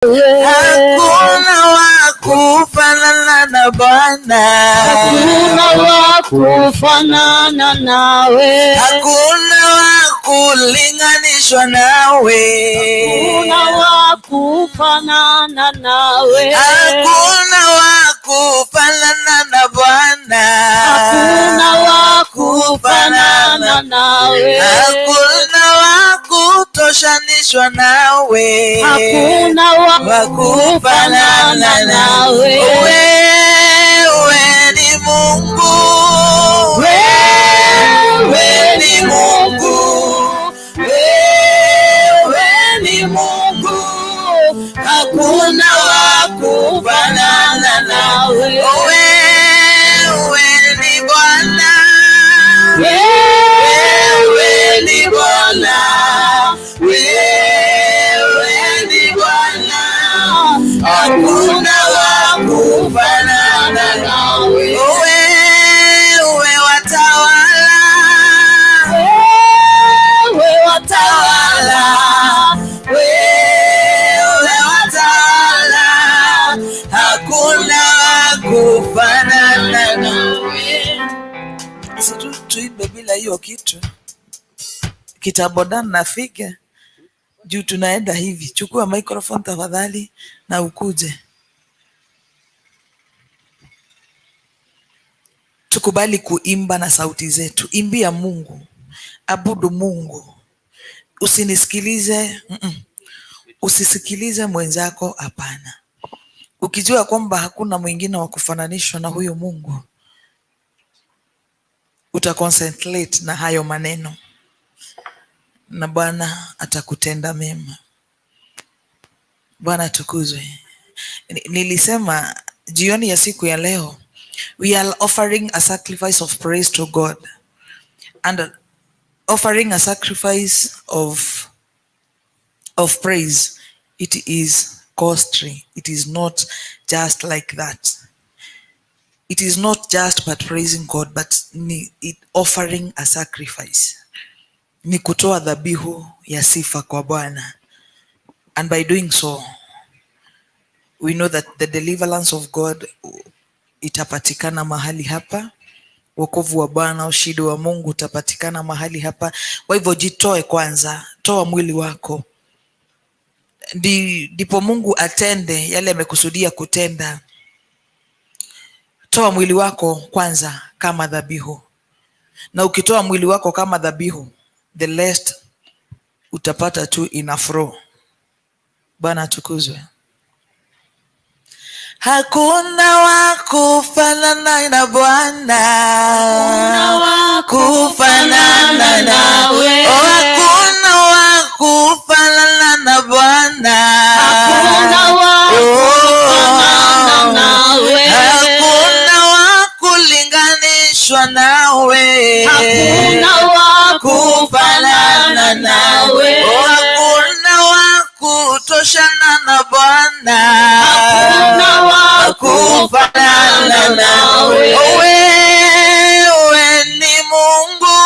Hakuna wa kufanana na Bwana. Hakuna wa kufanana nawe. Hakuna wa kulinganishwa nawe. Hakuna wa kufanana nawe. Hakuna wa kufanana na Bwana. Hakuna wa kufanana nawe. Hakuna wa kutoshanishwa nawe. Hakuna wa kufanana nawe. Wewe ni Mungu. Wewe ni Mungu. Wewe ni Mungu. Hakuna wa kufanana nawe. Wewe ni Bwana. Wewe ni Bwana. Wewe ni Bwana. Hakuna wa kufanana nawe. Wewe watawala. Wewe watawala. Wewe watawala. Hakuna wa kufanana nawe. Si tu tuimbe bila hiyo kitu. Kitabodan na figa juu tunaenda hivi. Chukua microphone tafadhali na ukuje. Tukubali kuimba na sauti zetu. Imbia Mungu, abudu Mungu. Usinisikilize, Usisikilize mwenzako, hapana. Ukijua kwamba hakuna mwingine wa kufananishwa na huyu Mungu, utaconcentrate na hayo maneno na Bwana atakutenda mema. Bwana atukuzwe. Nilisema jioni ya siku ya leo, we are offering a sacrifice of praise to God and offering a sacrifice of praise. It is costly. It is not just like that. It is not just but praising God, but ni it offering a sacrifice. Ni kutoa dhabihu ya sifa kwa Bwana. And by doing so, we know that the deliverance of God itapatikana mahali hapa. Wokovu wa Bwana, ushindi wa Mungu utapatikana mahali hapa. Kwa hivyo jitoe kwanza, toa mwili wako, ndipo Mungu atende yale amekusudia kutenda. Toa mwili wako kwanza kama dhabihu, na ukitoa mwili wako kama dhabihu, the rest utapata tu ina flow. Bwana atukuzwe. Hakuna wa kufanana na Bwana. Hakuna wa kufanana nawe. Oh, hakuna wa kufanana na Bwana. Hakuna wa kufanana nawe. Hakuna wa kulinganishwa nawe. Hakuna wa kufanana nawe. Oh, hakuna wa kutoshana na Bwana. Hakuna wa kufanana nawe. Wewe ni Mungu.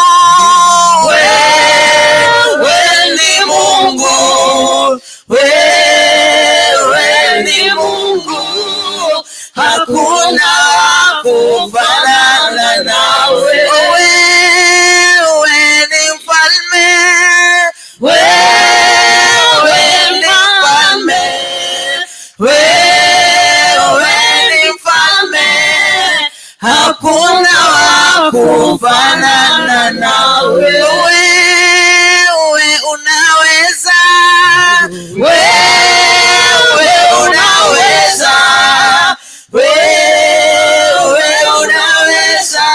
Wewe ni Mungu. Wewe ni Mungu. Hakuna wa kufanana nawe. Wewe ni mfalme. Wewe ni mfalme. Wewe ni mfalme. Hakuna wa kufanana nawe. Wewe unaweza. Wewe unaweza. Wewe unaweza.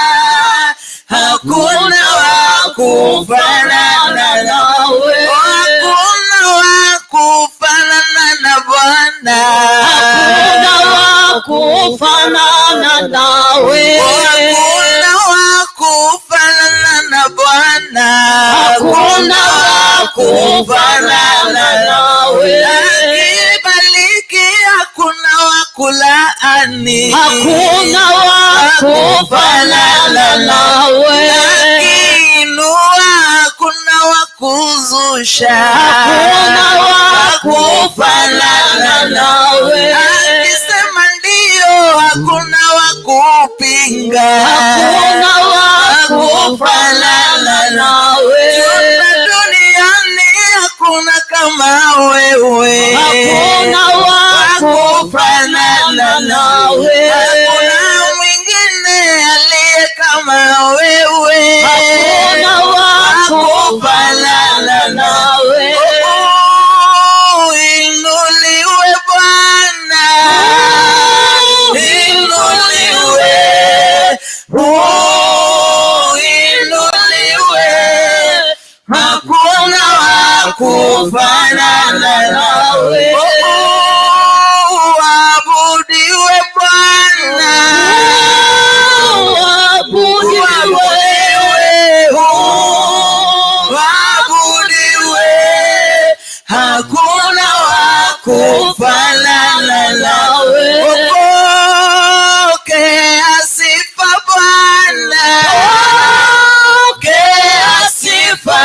Hakuna wa kufanana nawe. Hakuna wa kufanana na Bwana. Hakuna wa kufanana nawe. Hakuna wa kufanana na Bwana. Hakuna wa kufanana nawe. Akibariki hakuna wa kulaani. Hakuna wa kufanana nawe. Akiinua hakuna wa kuzuia. kuzusha, Hakuna wa kufanana nawe. Akisema ndio, hakuna wa kupinga. Hakuna wa kufanana nawe. Tuna duniani hakuna kama wewe. Hakuna wa kufanana nawe. Hakuna mwingine aliye kama wewe. Hakuna wa kufanana nawe. Oh, inuliwe Bwana, inuliwe. Oh, inuliwe. Hakuna wa kufanana nawe. Oh, abudiwe Bwana, Abudiwe. Abudiwe, hakuna wa kufanana nawe. Pokea sifa Bwana, pokea sifa,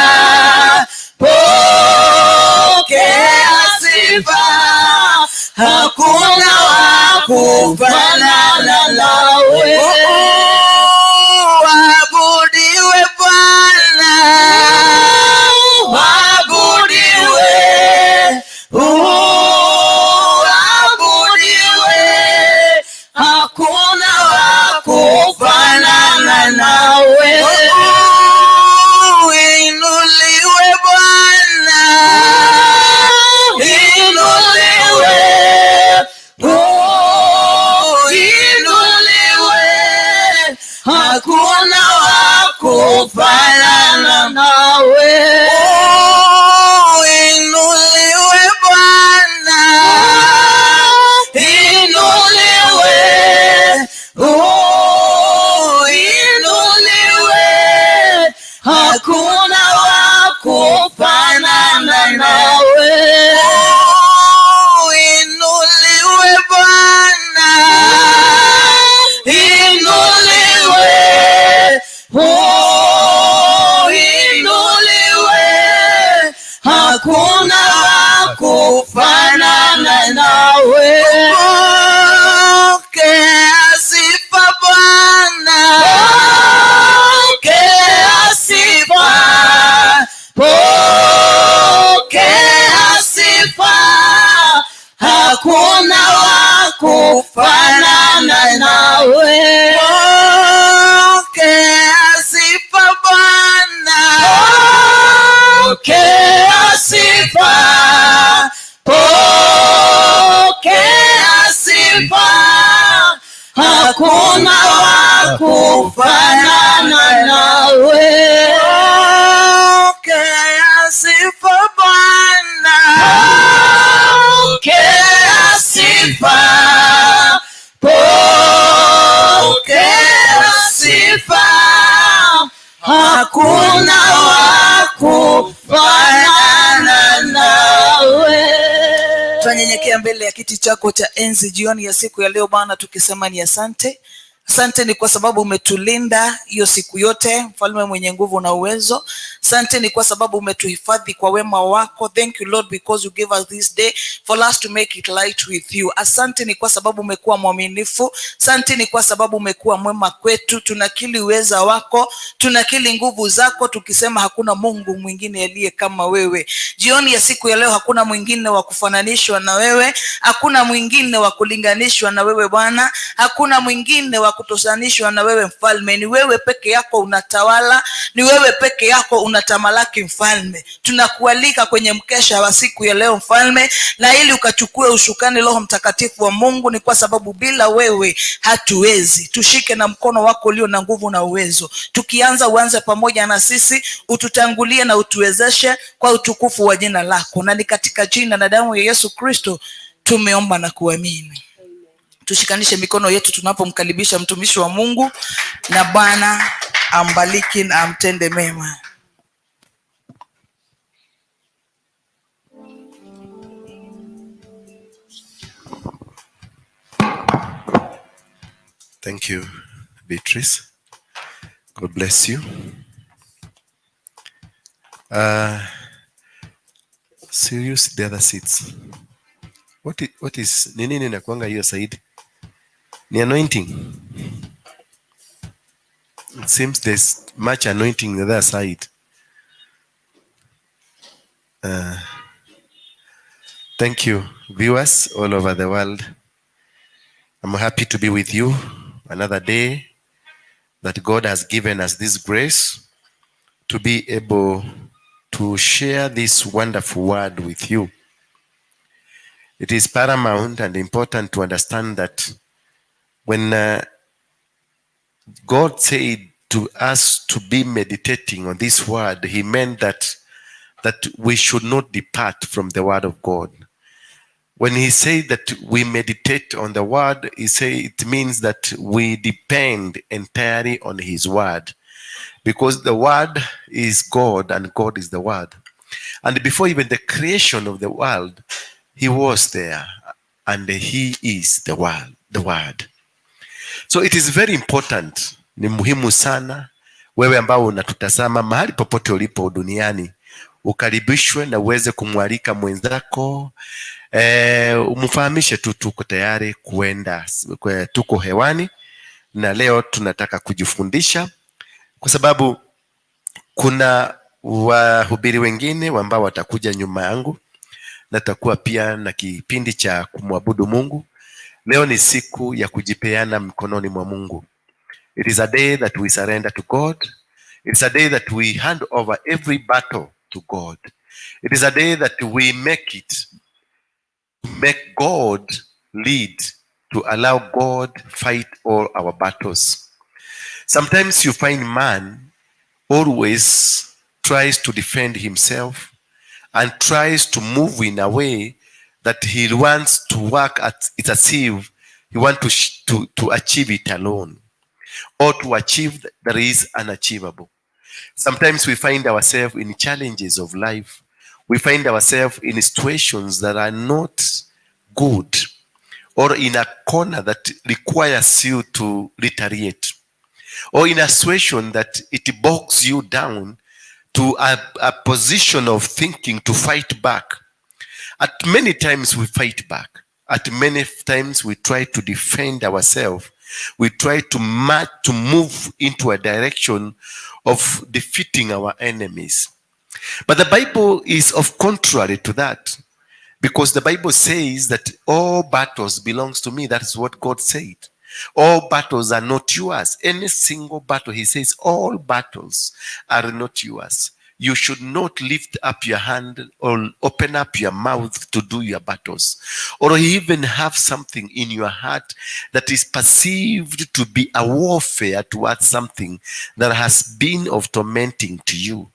pokea sifa, hakuna wa kufanana nawe. Oh, abudiwe Bwana, abudiwe, oh, abudiwe, hakuna wa kufanana nawe. Oh, inuliwe Bwana, inuliwe, oh, inuliwe, hakuna wa kufanana nawe. Oh, inuliwe Bwana, inuliwe, oh, inuliwe, hakuna wa kufanana nawe. Oh, inuliwe Bwana, inuliwe, oh, inuliwe, hakuna wa kufanana nawe. Pokea sifa Bwana, pokea sifa, pokea sifa, hakuna wa kufanana nawe. Pokea sifa Bwana, pokea sifa, pokea sifa, hakuna wa kufanana nawe. Pokea sifa Bwana, pokea sifa, pokea sifa, hakuna wa kufanana nawe. Tunanyenyekea mbele ya kiti chako cha enzi jioni ya siku ya leo Bwana, tukisema ni asante. Asante ni kwa sababu umetulinda hiyo siku yote, mfalme mwenye nguvu na uwezo. Asante ni kwa sababu umetuhifadhi kwa wema wako. Thank you, Lord, because you gave us this day for us to make it right with you. Asante ni kwa sababu umekuwa mwaminifu. Asante ni kwa sababu umekuwa mwema kwetu. Tunakiri uweza wako, tunakiri nguvu zako, tukisema hakuna Mungu mwingine aliye kama wewe. Jioni ya siku ya leo hakuna mwingine wa kufananishwa na wewe, hakuna mwingine wa kulinganishwa na wewe Bwana, hakuna mwingine wa kutoshanishwa na wewe Mfalme. Ni wewe peke yako unatawala, ni wewe peke yako unatamalaki Mfalme. Tunakualika kwenye mkesha wa siku ya leo Mfalme, na ili ukachukue usukani, Roho Mtakatifu wa Mungu, ni kwa sababu bila wewe hatuwezi. Tushike na mkono wako ulio na nguvu na uwezo. Tukianza uanze pamoja na sisi, ututangulie na utuwezeshe kwa utukufu wa jina lako, na ni katika jina na damu ya Yesu Kristo tumeomba na kuamini. Tushikanishe mikono yetu tunapomkaribisha mtumishi wa Mungu, na Bwana ambariki na amtende mema. Thank you, Beatrice. God bless you. Serious, the other seats. What is ni nini inakuanga hiyo side? Ni anointing. It seems there's much anointing the other side. Thank you, viewers all over the world. I'm happy to be with you another day that God has given us this grace to be able to share this wonderful word with you. It is paramount and important to understand that when God said to us to be meditating on this word, He meant that we should not depart from the word of God. When He said that we meditate on the word, He said it means that we depend entirely on His word, because the word is God and God is the word. And before even the creation of the world, He was there, and He is the word, the word. So it is very important, ni muhimu sana wewe ambao unatutazama mahali popote ulipo duniani ukaribishwe na uweze kumwalika mwenzako, umfahamishe tu tuko tayari kuenda, tuko hewani na leo tunataka kujifundisha kwa sababu kuna wahubiri wengine ambao watakuja nyuma yangu na tutakuwa pia na kipindi cha kumwabudu Mungu. Leo ni siku ya kujipeana mkononi mwa Mungu. It is a day that we surrender to God. It's a day that we hand over every battle to God. It is a day that we make God lead, to allow God fight all our battles. Sometimes you find man always tries to defend himself and tries to move in a way that he wants to work at. It's as if he wants to achieve it alone or to achieve that is unachievable. Sometimes we find ourselves in challenges of life. We find ourselves in situations that are not good or in a corner that requires you to retaliate, or in a situation that it bogs you down to a position of thinking to fight back. At many times we fight back. At many times we try to defend ourselves. We try to march, to move into a direction of defeating our enemies. But the Bible is of contrary to that, because the Bible says that all battles belongs to me. That is what God said. All battles are not yours. Any single battle, He says, all battles are not yours. You should not lift up your hand or open up your mouth to do your battles, or even have something in your heart that is perceived to be a warfare towards something that has been of tormenting to you.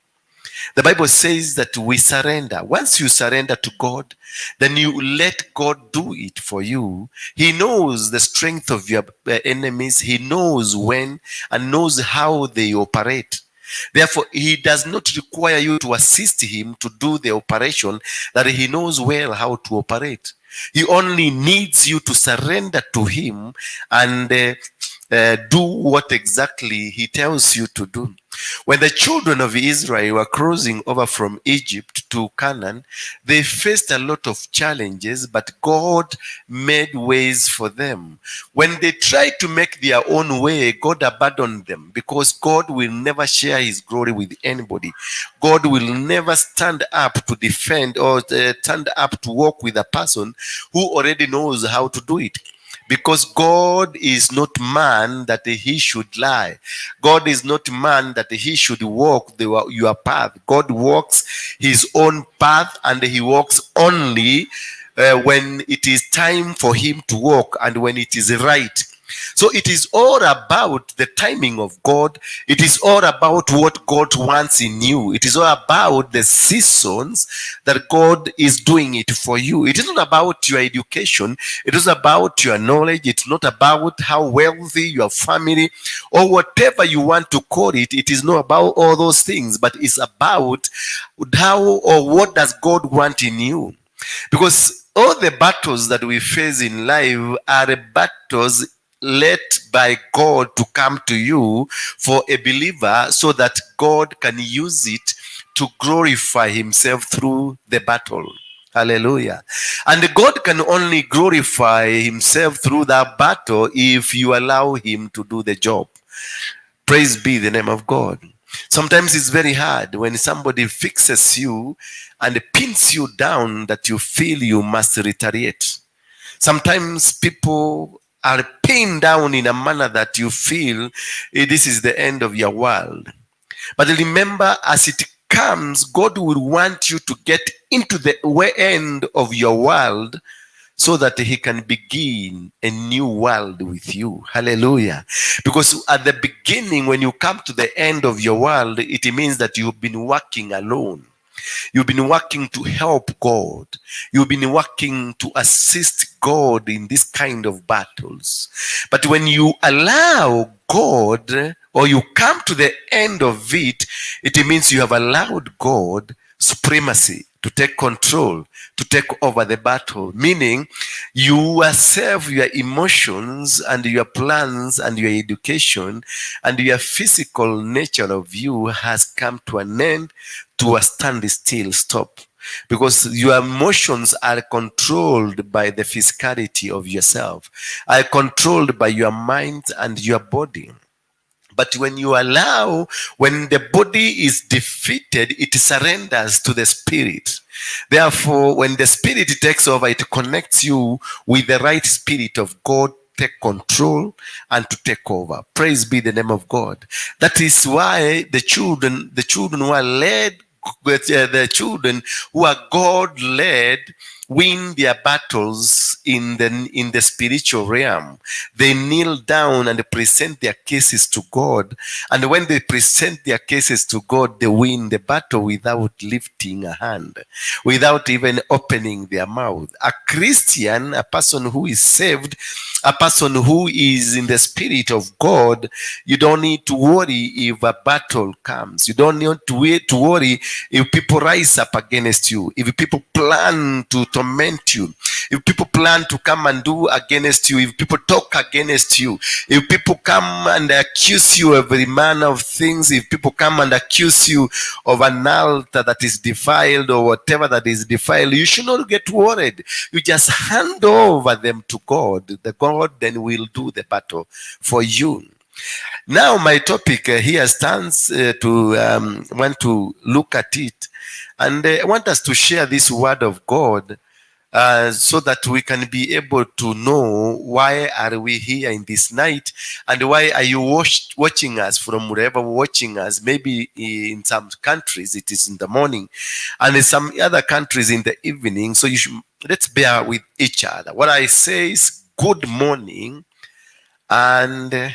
The Bible says that we surrender. Once you surrender to God, then you let God do it for you. He knows the strength of your enemies. He knows when and knows how they operate. Therefore, He does not require you to assist Him to do the operation that He knows well how to operate. He only needs you to surrender to Him and do what exactly He tells you to do. When the children of Israel were crossing over from Egypt to Canaan, they faced a lot of challenges, but God made ways for them. When they tried to make their own way, God abandoned them, because God will never share His glory with anybody. God will never stand up to defend or stand up to walk with a person who already knows how to do it. Because God is not man that He should lie. God is not man that He should walk your path. God walks His own path, and He walks only when it is time for Him to walk and when it is right. So it is all about the timing of God. It is all about what God wants in you. It is all about the seasons that God is doing it for you. It is not about your education. It is about your knowledge. It's not about how wealthy your family or whatever you want to call it. It is not about all those things, but it's about how or what does God want in you. Because all the battles that we face in life are battles led by God to come to you for a believer, so that God can use it to to glorify himself through the battle. Hallelujah. And God can only glorify himself through that battle if you allow him to do the job. Praise be the name of God. Sometimes it's very hard when somebody fixes you and pins you down that you feel you must retaliate. Sometimes people are pinned down in a manner that you feel this is the end of your world. But remember, as it comes, God will want you to get into the end of your world so that he can begin a new world with you. Hallelujah. Because at the beginning, when you come to the end of your world, it means that you've been working alone. You've been working to help God. You've been working to assist God in this kind of battles. But when you allow God, or you come to the end of it, it means you have allowed God supremacy to take control, to take over the battle. Meaning you yourself, your emotions and your plans and your education and your physical nature of you has come to an end, to a standstill stop. Because your emotions are controlled by the physicality of yourself, are controlled by your mind and your body. But when you allow, when the body is defeated, it surrenders to the spirit. Therefore, when the spirit takes over, it connects you with the right spirit of God, take control and to take over. Praise be the name of God. That is why the children who are led, the children who are God-led win their battles in the spiritual realm. They kneel down and present their cases to God. And when they present their cases to God, they win the battle without lifting a hand, without even opening their mouth. A Christian, a person who is saved, a person who is in the spirit of God, you don't need to worry if a battle comes. You don't need to worry if people rise up against you, if people plan to torment you, if people plan to come and do against you, if people talk against you, if people come and accuse you of every manner of things, if people come and accuse you of an altar that is defiled or whatever that is defiled, you should not get worried. You just hand over them to God. The God then will do the battle for you. Now my topic here stands to want to look at it, and I want us to share this word of God so that we can be able to know why are we here in this night, and why are you watching us from wherever watching us. Maybe in some countries it is in the morning, and in some other countries in the evening. So you should, let's bear with each other. What I say is good morning, and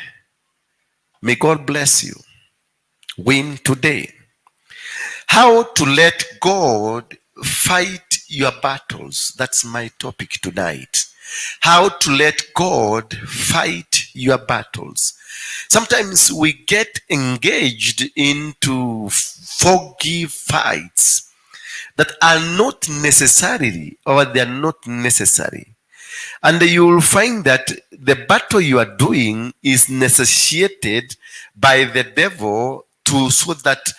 may God bless you. Win today. How to let God fight your battles. That's my topic tonight. How to let God fight your battles. Sometimes we get engaged into foggy fights that are not necessarily, or they are not necessary. And you will find that the battle you are doing is necessitated by the devil to so that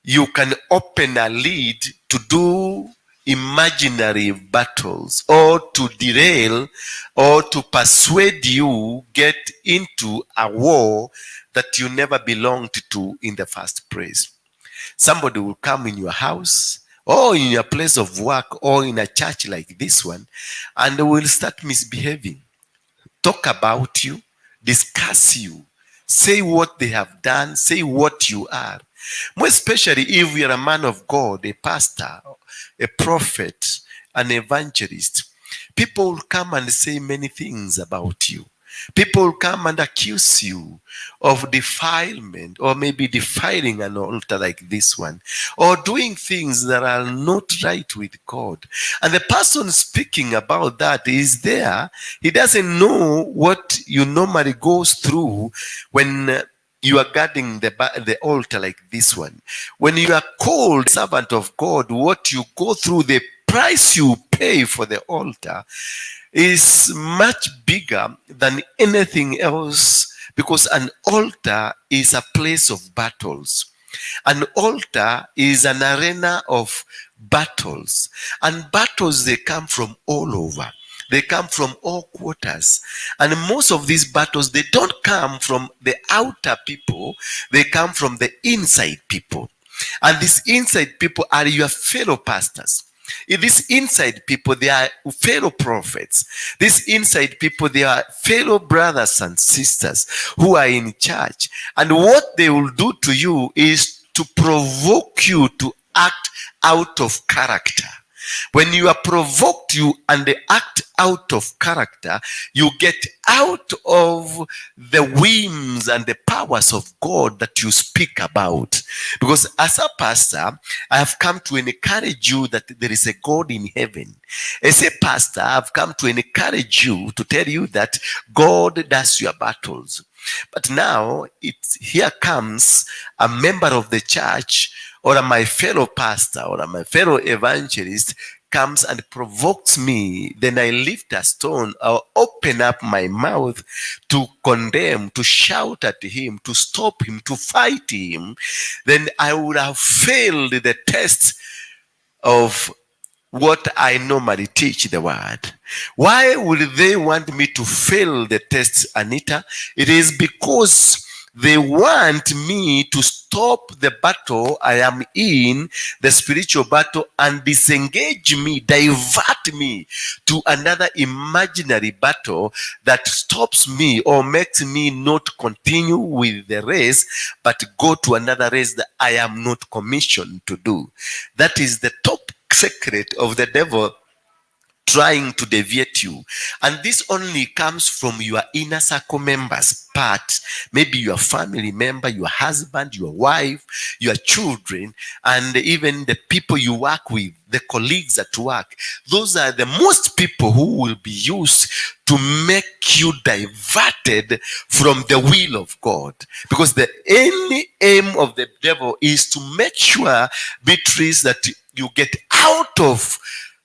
you can open a lead to do imaginary battles, or to derail, or to persuade you get into a war that you never belonged to in the first place. Somebody will come in your house or in your place of work or in a church like this one, and they will start misbehaving, talk about you, discuss you, say what they have done, say what you are. More especially if you are a man of God, a pastor, a prophet, an evangelist. People will come and say many things about you. People will come and accuse you of defilement, or maybe defiling an altar like this one, or doing things that are not right with God. And the person speaking about that is there. He doesn't know what you normally goes through when you are guarding the altar like this one. When you are called servant of God, what you go through, the price you pay for the altar is much bigger than anything else, because an altar is a place of battles. An altar is an arena of battles, and battles, they come from all over. They come from all quarters. And most of these battles, they don't come from the outer people, they come from the inside people. And these inside people are your fellow pastors. If these inside people, they are fellow prophets. These inside people, they are fellow brothers and sisters who are in church. And what they will do to you is to provoke you to act out of character. When you are provoked, you and they act out of character, you get out of the whims and the powers of God that you speak about. Because as a pastor, I have come to encourage you that there is a God in heaven. As a pastor, I've come to encourage you to tell you that God does your battles. But now it's here comes a member of the church or my fellow pastor or my fellow evangelist comes and provokes me, then I lift a stone or open up my mouth to condemn, to shout at him, to stop him, to fight him, then I would have failed the test of what I normally teach, the word. Why would they want me to fail the test, Anita? It is because they want me to stop the battle I am in, the spiritual battle, and disengage me, divert me to another imaginary battle that stops me or makes me not continue with the race, but go to another race that I am not commissioned to do. That is the top secret of the devil trying to deviate you. And this only comes from your inner circle members part, maybe your family member, your husband, your wife, your children, and even the people you work with, the colleagues at work. Those are the most people who will be used to make you diverted from the will of God. Because the only aim of the devil is to make sure, Beatrice, that you get out of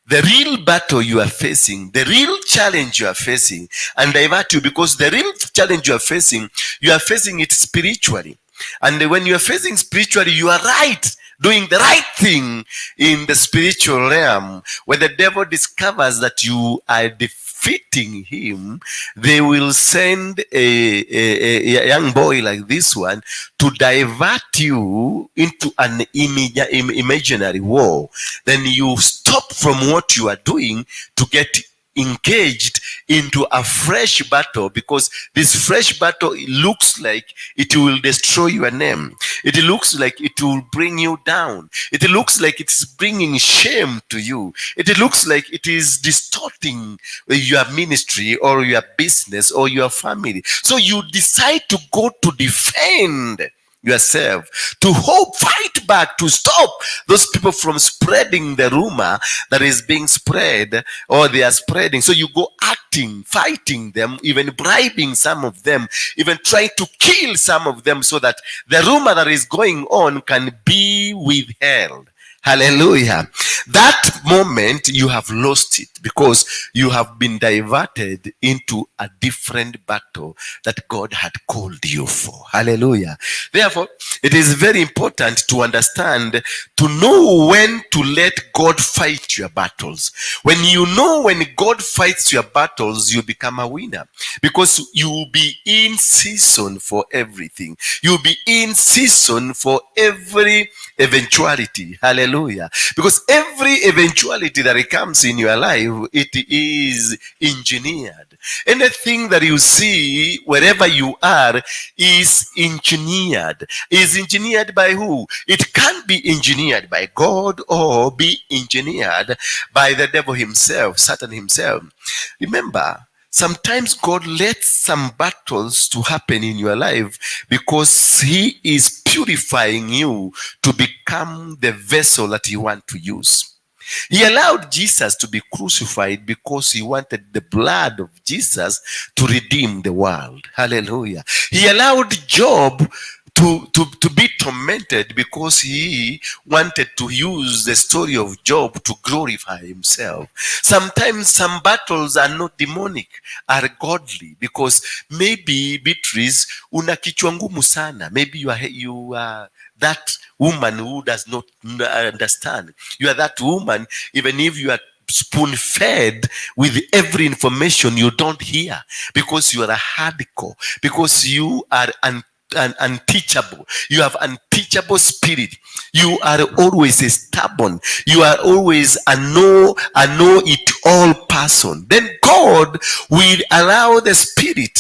the real battle you are facing, the real challenge you are facing, and divert you, because the real challenge you are facing it spiritually. And when you are facing spiritually, you are right, doing the right thing in the spiritual realm. When the devil discovers that you are defeating him, they will send a young boy like this one to divert you into an imaginary war. Then you stop from what you are doing to get engaged into a fresh battle, because this fresh battle looks like it will destroy your name. It looks like it will bring you down. It looks like it's bringing shame to you. It looks like it is distorting your ministry or your business or your family. So you decide to go to defend yourself, to hope, fight back, to stop those people from spreading the rumor that is being spread, or they are spreading. So you go acting, fighting them, even bribing some of them, even trying to kill some of them, so that the rumor that is going on can be withheld. Hallelujah. That moment you have lost it, because you have been diverted into a different battle that God had called you for. Hallelujah. Therefore, it is very important to understand, to know when to let God fight your battles. When you know when God fights your battles, you become a winner, because you will be in season for everything. You'll be in season for every eventuality. Hallelujah. Because every eventuality that comes in your life, it is engineered. Anything that you see wherever you are is engineered. Is engineered by who? It can be engineered by God or be engineered by the devil himself, Satan himself. Remember, sometimes God lets some battles to happen in your life because he is purifying you to become the vessel that he wants to use. He allowed Jesus to be crucified because he wanted the blood of Jesus to redeem the world. Hallelujah. He allowed Job to be tormented because he wanted to use the story of Job to glorify himself. Sometimes some battles are not demonic, are godly, because maybe, Beatrice, una kichwa ngumu sana. Maybe you are that woman who does not understand. You are that woman, even if you are spoon fed with every information, you don't hear because you are a hardcore, because you are unteachable. You have unteachable spirit. You are always a stubborn. You are always a know it all person. Then God will allow the spirit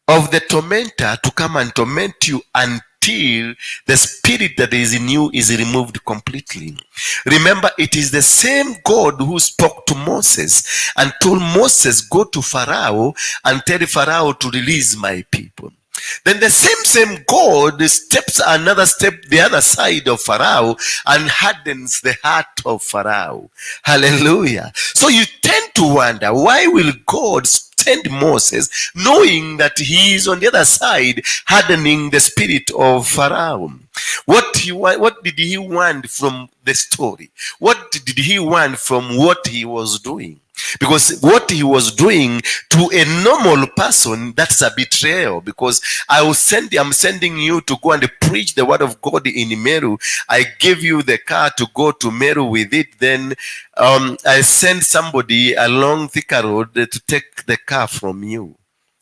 of the tormentor to come and torment you until the spirit that is in you is removed completely. Remember, it is the same God who spoke to Moses and told Moses, "Go to Pharaoh and tell Pharaoh to release my people." Then the same God steps another step the other side of Pharaoh and hardens the heart of Pharaoh. Hallelujah. So you tend to wonder, why will God send Moses knowing that he is on the other side hardening the spirit of Pharaoh? What did he want from the story? What did he want from what he was doing? Because what he was doing to a normal person, that's a betrayal. Because I'm sending you to go and preach the word of God in Meru. I give you the car to go to Meru with it. Then I send somebody along Thika Road to take the car from you.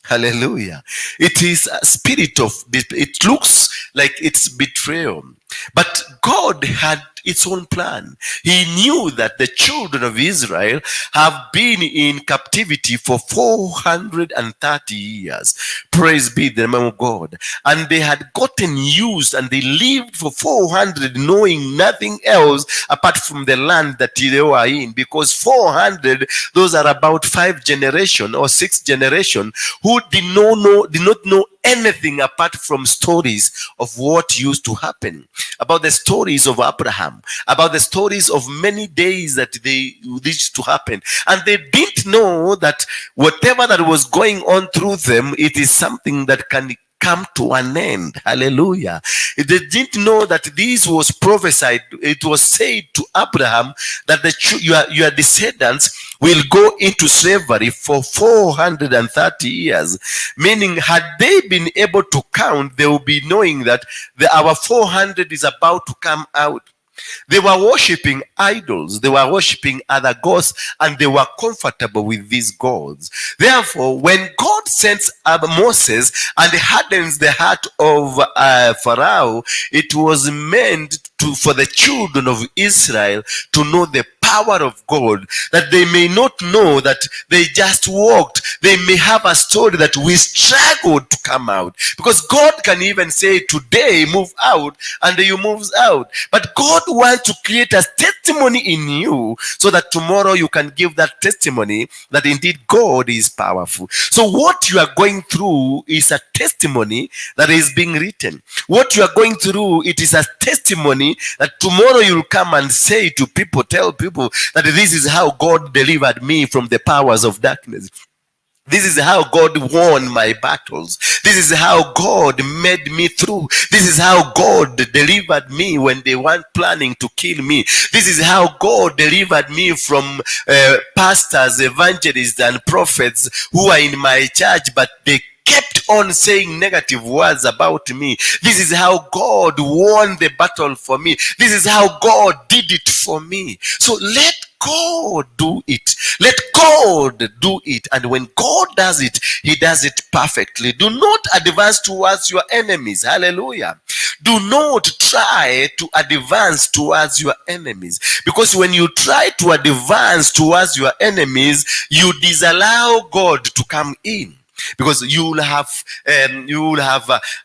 Hallelujah. It is a spirit of, it looks like it's betrayal. But God had its own plan. He knew that the children of Israel have been in captivity for 430 years. Praise be the name of God. And they had gotten used and they lived for 400 knowing nothing else apart from the land that they were in. Because 400, those are about five generation or six generation who did not know anything apart from stories of what used to happen, about the stories of Abraham, about the stories of many days that they used to happen. And they didn't know that whatever that was going on through them, it is something that can come to an end. Hallelujah. They didn't know that this was prophesied. It was said to Abraham that your descendants will go into slavery for 430 years. Meaning, had they been able to count, they will be knowing that our 400 is about to come out. They were worshipping idols, they were worshipping other gods, and they were comfortable with these gods. Therefore, when God sends Moses and hardens the heart of Pharaoh, it was meant for the children of Israel to know the power of God, that they may not know that they just walked. They may have a story that we struggled to come out. Because God can even say, "Today, move out," and you move out. But God wants to create a testimony in you so that tomorrow you can give that testimony that indeed God is powerful. So what you are going through is a testimony that is being written. What you are going through, it is a testimony that tomorrow you'll come and say to people, tell people that this is how God delivered me from the powers of darkness. This is how God won my battles. This is how God made me through. This is how God delivered me when they weren't planning to kill me. This is how God delivered me from pastors, evangelists, and prophets who are in my church, but they kept on saying negative words about me. This is how God won the battle for me. This is how God did it for me. So let God do it. Let God do it. And when God does it, he does it perfectly. Do not advance towards your enemies. Hallelujah. Do not try to advance towards your enemies. Because when you try to advance towards your enemies, you disallow God to come in. Because you will have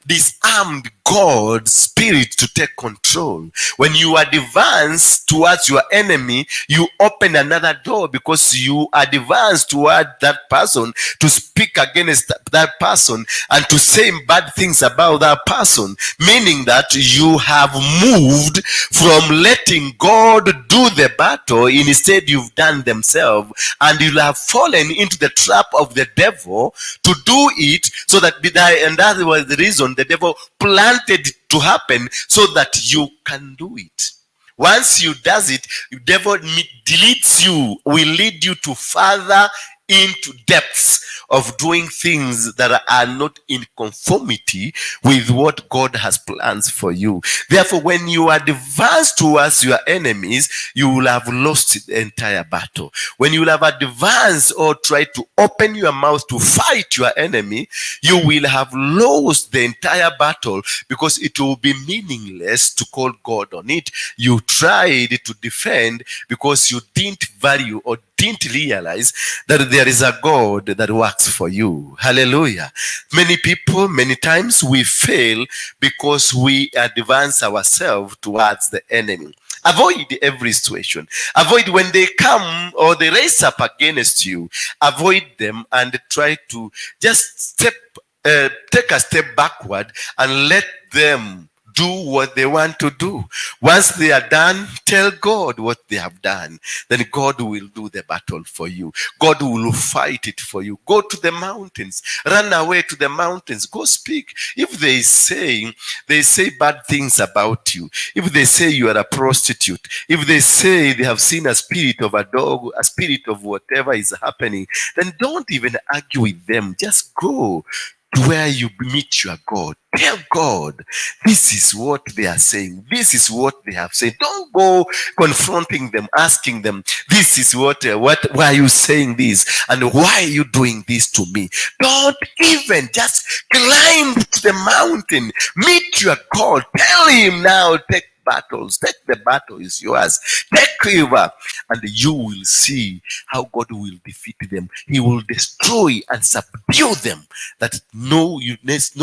disarmed God's spirit to take control. When you advance towards your enemy, you open another door, because you advance toward that person to speak against that person and to say bad things about that person, meaning that you have moved from letting God do the battle. Instead, you've done themselves, and you'll have fallen into the trap of the devil to to do it so that, and that was the reason the devil planted it to happen so that you can do it. Once you does it, the devil deletes you, will lead you to further into depths of doing things that are not in conformity with what God has plans for you. Therefore, when you advance towards your enemies, you will have lost the entire battle. When you will have advanced or tried to open your mouth to fight your enemy, you will have lost the entire battle because it will be meaningless to call God on it. You tried to defend because you didn't value or didn't realize that there is a God that works for you. Hallelujah. Many people, many times we fail because we advance ourselves towards the enemy. Avoid every situation. Avoid when they come or they raise up against you. Avoid them and try to just take a step backward and let them do what they want to do. Once they are done, tell God what they have done. Then God will do the battle for you. God will fight it for you. Go to the mountains. Run away to the mountains. Go speak. If they say bad things about you, if they say you are a prostitute, if they say they have seen a spirit of a dog, a spirit of whatever is happening, then don't even argue with them. Just go to where you meet your God. Tell God, this is what they are saying. This is what they have said. Don't go confronting them, asking them, this is what, why are you saying this? And why are you doing this to me? Don't even, just climb to the mountain, meet your God, tell him now, take battles, take the battle is yours, take over, and you will see how God will defeat them. He will destroy and subdue them, that no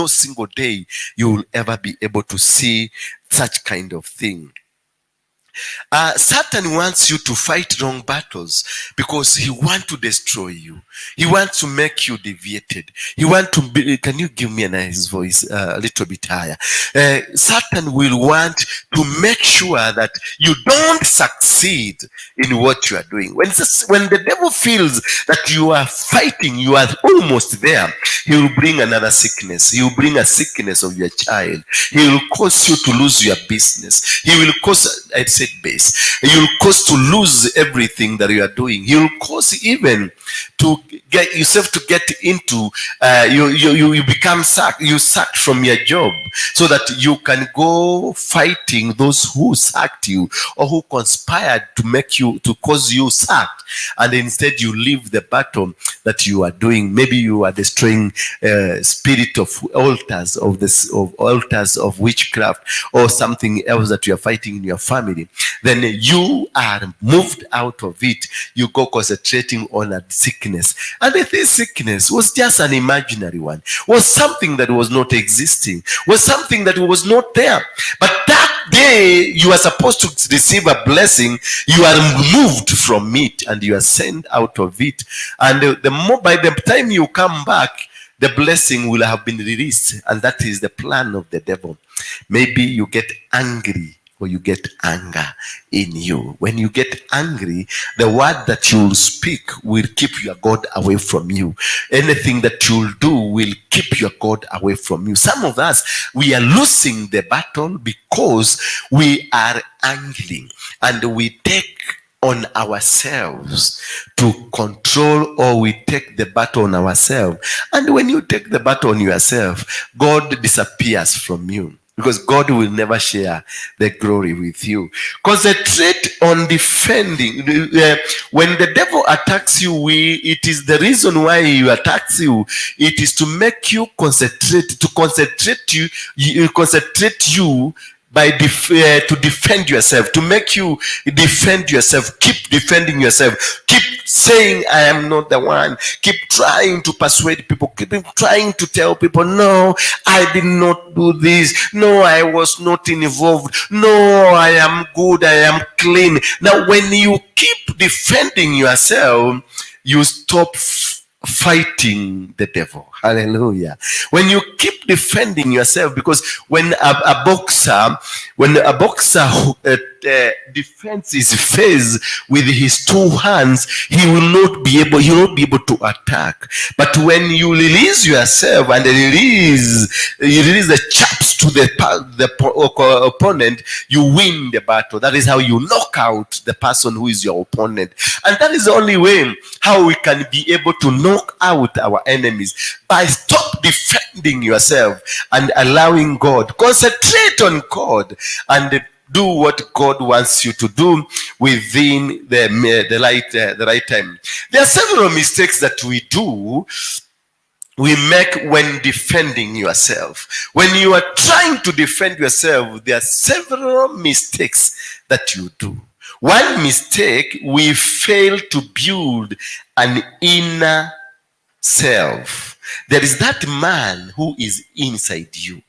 single day you will ever be able to see such kind of thing. Satan wants you to fight wrong battles because he wants to destroy you. He wants to make you deviated. He wants to be, can you give me a nice voice, a little bit higher? Satan will want to make sure that you don't succeed in what you are doing. When the devil feels that you are fighting, you are almost there, he will bring another sickness. He will bring a sickness of your child. He will cause you to lose your business. He will cause, I said base. He will cause to lose everything that you are doing. He will cause even to get yourself to get into, you become sacked, you sacked from your job so that you can go fighting those who sacked you or who conspired to make you, to cause you sacked. And instead you leave the battle that you are doing. Maybe you are destroying spirit of altars of this, of altars of witchcraft or something else that you are fighting in your family. Then you are moved out of it. You go concentrating on a sickness. And if this sickness was just an imaginary one, was something that was not existing, was something that was not there. But that day you are supposed to receive a blessing, you are moved from it and you are sent out of it. And the more, by the time you come back, the blessing will have been released. And that is the plan of the devil. Maybe you get angry or you get anger in you. When you get angry, the word that you will speak will keep your God away from you. Anything that you will do will keep your God away from you. Some of us, we are losing the battle because we are angry and we take on ourselves to control, or we take the battle on ourselves. And when you take the battle on yourself, God disappears from you, because God will never share the glory with you. Concentrate on defending. When the devil attacks you, it is the reason why he attacks you. It is to make you concentrate, to concentrate you, you concentrate you by to defend yourself, to make you defend yourself. Keep defending yourself. Keep saying, I am not the one. Keep trying to persuade people. Keep trying to tell people, no, I did not do this. No, I was not involved. No, I am good. I am clean. Now, when you keep defending yourself, you stop fighting the devil. Hallelujah. When you keep defending yourself, because when a boxer defends his face with his two hands, he will not be able to attack. But when you release yourself and you release the chops to the opponent, you win the battle. That is how you knock out the person who is your opponent. And that is the only way how we can be able to knock out our enemies, by stop defending yourself and allowing God. Concentrate on God and do what God wants you to do within the right time. There are several mistakes that we make when defending yourself. When you are trying to defend yourself, there are several mistakes that you do. One mistake, we fail to build an inner self. There is that man who is inside you.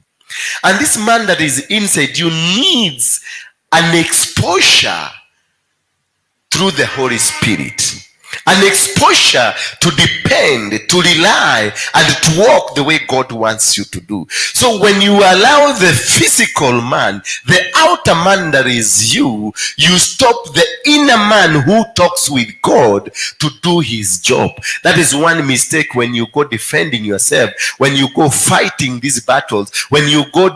And this man that is inside you needs an exposure through the Holy Spirit. An exposure to depend, to rely, and to walk the way God wants you to do. So when you allow the physical man, the outer man that is you, you stop the inner man who talks with God to do his job. That is one mistake when you go defending yourself, when you go fighting these battles, when you go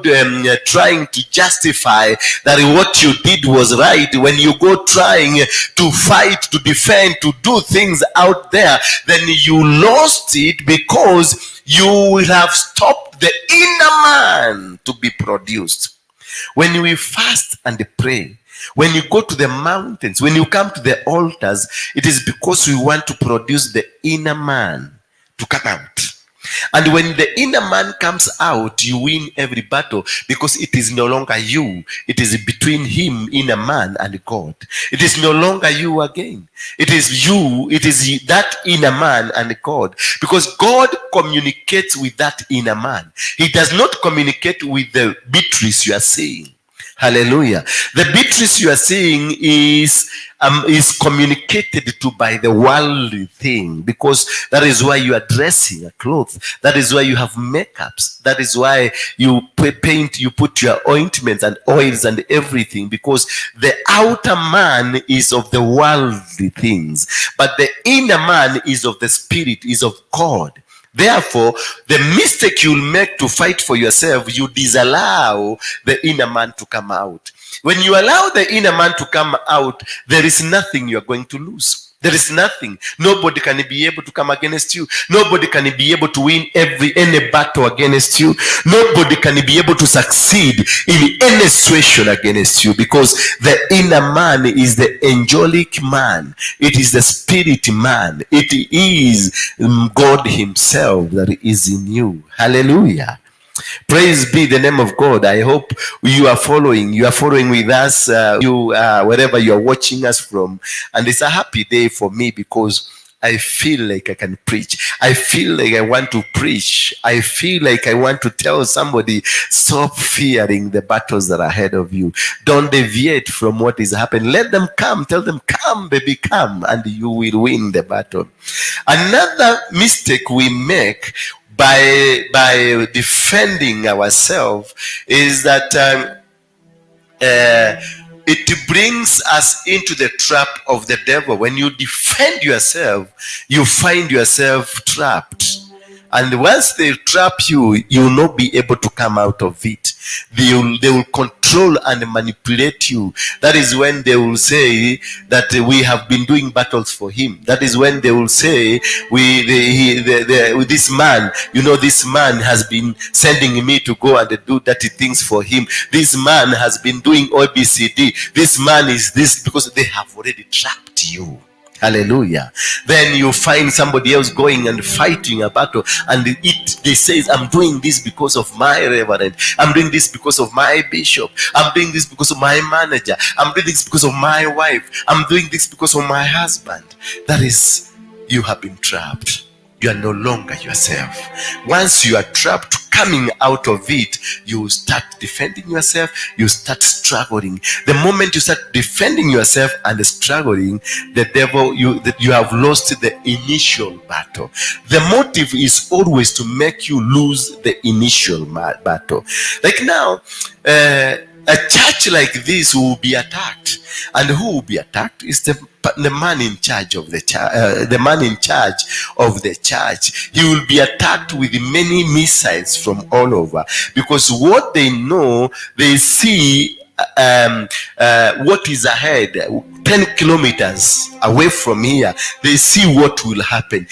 trying to justify that what you did was right, when you go trying to fight, to defend, to do things out there, then you lost it because you will have stopped the inner man to be produced. When we fast and pray, when you go to the mountains, when you come to the altars, it is because we want to produce the inner man to come out. And when the inner man comes out, you win every battle, because it is no longer you. It is between him, inner man, and God. It is no longer you again. It is you, it is that inner man and God. Because God communicates with that inner man. He does not communicate with the Beatrice you are seeing. Hallelujah. The Beatrice you are seeing is communicated to by the worldly thing, because that is why you are dressing a cloth. That is why you have makeups. That is why you paint, you put your ointments and oils and everything, because the outer man is of the worldly things, but the inner man is of the spirit, is of God. Therefore, the mistake you'll make to fight for yourself, you disallow the inner man to come out. When you allow the inner man to come out, there is nothing you are going to lose. There is nothing. Nobody can be able to come against you. Nobody can be able to win every any battle against you. Nobody can be able to succeed in any situation against you, because the inner man is the angelic man. It is the spirit man. It is God himself that is in you. Hallelujah. Praise be the name of God. I hope you are following. You are following with us, you wherever you are watching us from. And it's a happy day for me because I feel like I can preach. I feel like I want to preach. I feel like I want to tell somebody, stop fearing the battles that are ahead of you. Don't deviate from what is happening. Let them come. Tell them, come, baby, come, and you will win the battle. Another mistake we make by defending ourselves is that it brings us into the trap of the devil. When you defend yourself, you find yourself trapped. And once they trap you, you will not be able to come out of it. They will control and manipulate you. That is when they will say that we have been doing battles for him. That is when they will say, we, the, he, the, this man, you know, this man has been sending me to go and do dirty things for him. This man has been doing ABCD. This man is this, because they have already trapped you. Hallelujah. Then you find somebody else going and fighting a battle, and they says, I'm doing this because of my reverend. I'm doing this because of my bishop. I'm doing this because of my manager. I'm doing this because of my wife. I'm doing this because of my husband. That is, you have been trapped. You are no longer yourself. Once you are trapped, Coming out of it, you start defending yourself, you start struggling. The moment you start defending yourself and struggling, the devil, you that you have lost the initial battle. The motive is always to make you lose the initial battle. Like now, a church like this will be attacked, and who will be attacked is the man in charge of the church. The man in charge of the church. He will be attacked with many missiles from all over, because what they know, they see what is ahead, 10 kilometers away from here. They see what will happen.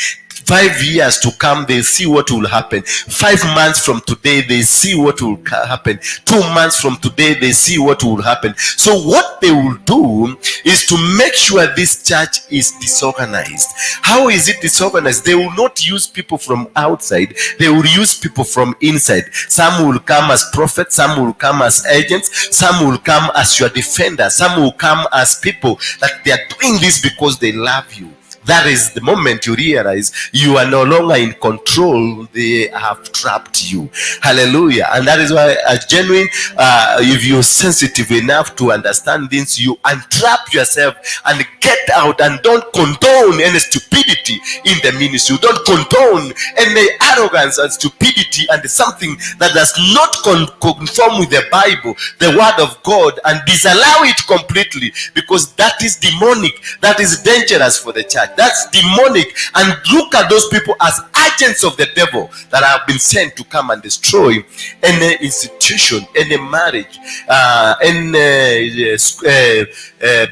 5 years to come, they see what will happen. 5 months from today, they see what will happen. 2 months from today, they see what will happen. So what they will do is to make sure this church is disorganized. How is it disorganized? They will not use people from outside, they will use people from inside. Some will come as prophets, some will come as agents, some will come as your defenders, some will come as people that they are doing this because they love you. That is the moment you realize you are no longer in control. They have trapped you. Hallelujah. And that is why a genuine, if you're sensitive enough to understand this, you untrap yourself and get out and don't condone any stupidity in the ministry. You don't condone any arrogance and stupidity and something that does not conform with the Bible, the word of God, and disallow it completely, because that is demonic. That is dangerous for the church. That's demonic. And look at those people as agents of the devil that have been sent to come and destroy any institution, any marriage, any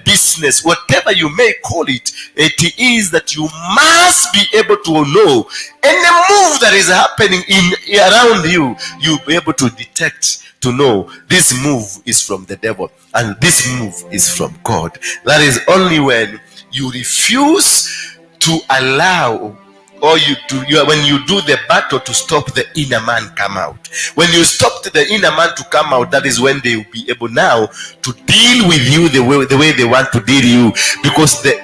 business, whatever you may call it. It is that you must be able to know any move that is happening in around you. You'll be able to detect, to know this move is from the devil and this move is from God. That is only when you refuse to allow, or you do you, when you do the battle to stop the inner man come out. When you stop the inner man to come out, that is when they will be able now to deal with you the way they want to deal you, because the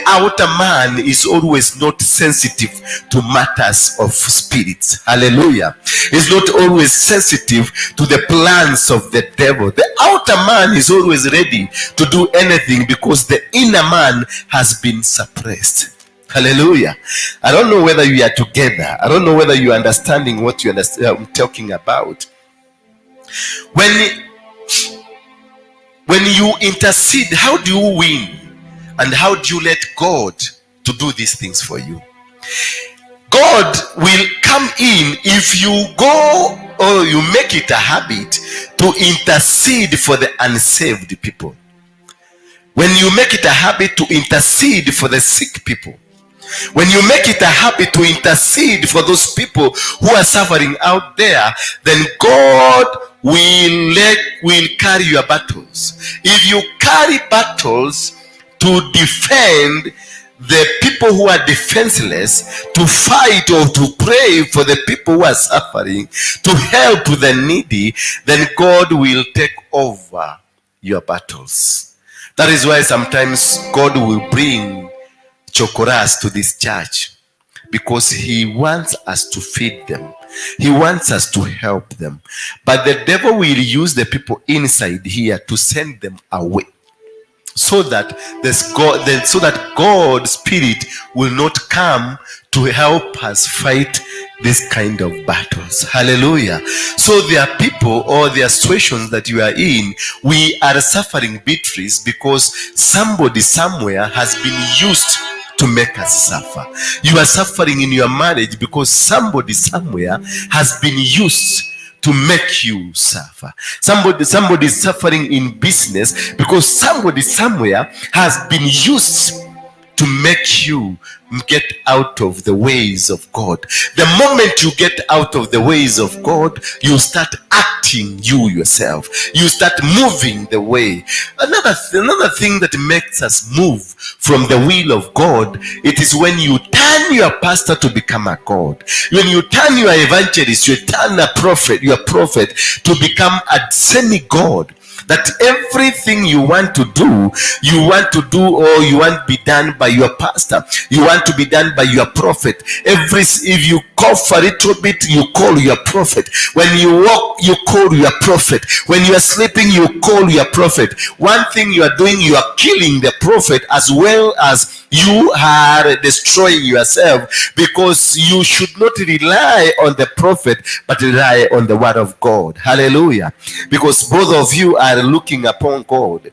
outer man is always not sensitive to matters of spirits. Hallelujah. Is not always sensitive to the plans of the devil. The outer man is always ready to do anything because the inner man has been suppressed. Hallelujah. I don't know whether you are together. I don't know whether you are understanding what you understand, I'm talking about. When you intercede, how do you win? And how do you let God to do these things for you? God will come in if you go or you make it a habit to intercede for the unsaved people. When you make it a habit to intercede for the sick people, when you make it a habit to intercede for those people who are suffering out there, then God will carry your battles. If you carry battles to defend the people who are defenseless, to fight or to pray for the people who are suffering, to help the needy, then God will take over your battles. That is why sometimes God will bring chokoras to this church, because he wants us to feed them. He wants us to help them. But the devil will use the people inside here to send them away, so that this God, then so that God's spirit will not come to help us fight this kind of battles. Hallelujah. So there are people or there are situations that you are in. We are suffering victories because somebody somewhere has been used to make us suffer. You are suffering in your marriage because somebody somewhere has been used to make you suffer. Somebody is suffering in business because somebody somewhere has been used to make you get out of the ways of God. The moment you get out of the ways of God, you start acting you yourself. You start moving the way. Another thing that makes us move from the will of God, it is when you turn your pastor to become a God. When you turn your evangelist, you turn a prophet, your prophet to become a semi-God. That everything you want to do, you want to do or you want to be done by your pastor, you want to be done by your prophet. Every if you cough a little bit, you call your prophet. When you walk, you call your prophet. When you are sleeping, you call your prophet. One thing you are doing, you are killing the prophet as well as you are destroying yourself, because you should not rely on the prophet but rely on the word of God. Hallelujah. Because both of you are looking upon God.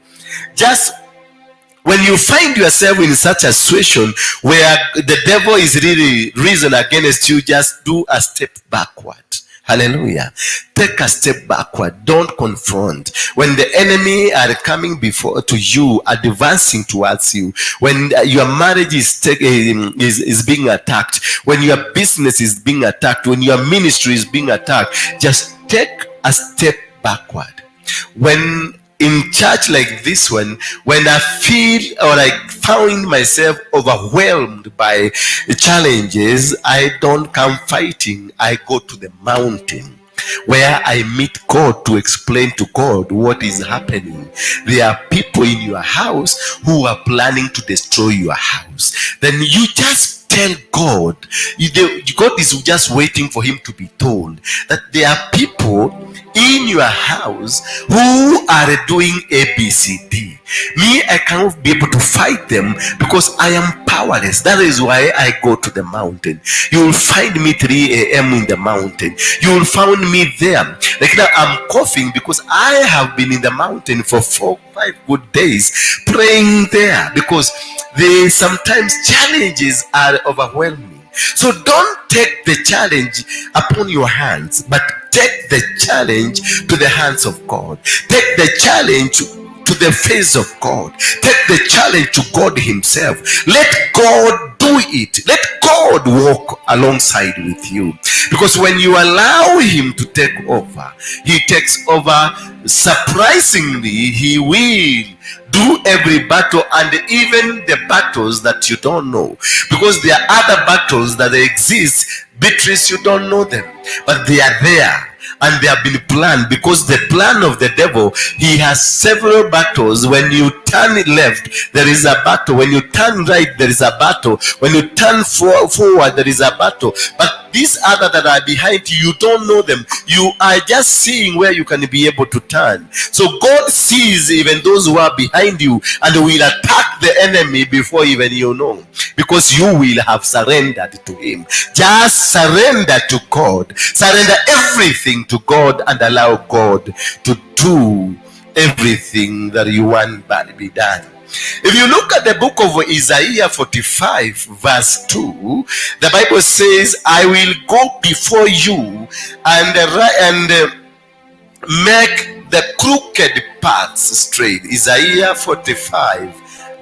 Just when you find yourself in such a situation where the devil is really reason against you, just do a step backward. Hallelujah. Take a step backward. Don't confront. When the enemy are coming before to you, advancing towards you, when your marriage is being attacked, when your business is being attacked, when your ministry is being attacked, just take a step backward. When in church like this one, when I feel or I find myself overwhelmed by challenges, I don't come fighting. I go to the mountain where I meet God to explain to God what is happening. There are people in your house who are planning to destroy your house. Then you just tell God. God is just waiting for him to be told that there are people in your house who are doing A, B, C, D. Me, I cannot be able to fight them because I am powerless. That is why I go to the mountain. You will find me 3 a.m. in the mountain. You will find me there. Like now, I'm coughing because I have been in the mountain for 4, 5 good days praying there, because they sometimes challenges are overwhelming. So don't take the challenge upon your hands, but take the challenge to the hands of God. Take the challenge to the face of God. Take the challenge to God himself. Let God do it. Let God walk alongside with you. Because when you allow him to take over, he takes over. Surprisingly, he will do every battle, and even the battles that you don't know. Because there are other battles that exist, Beatrice, you don't know them, but they are there. And they have been planned, because the plan of the devil, he has several battles. When you turn left, there is a battle. When you turn right, there is a battle. When you turn forward, there is a battle. But these other that are behind you, you don't know them. You are just seeing where you can be able to turn. So God sees even those who are behind you and will attack the enemy before even you know, because you will have surrendered to him. Just surrender to God. Surrender everything to God and allow God to do everything that you want to be done. If you look at the book of Isaiah 45 verse 2, the Bible says, I will go before you and make the crooked paths straight. Isaiah 45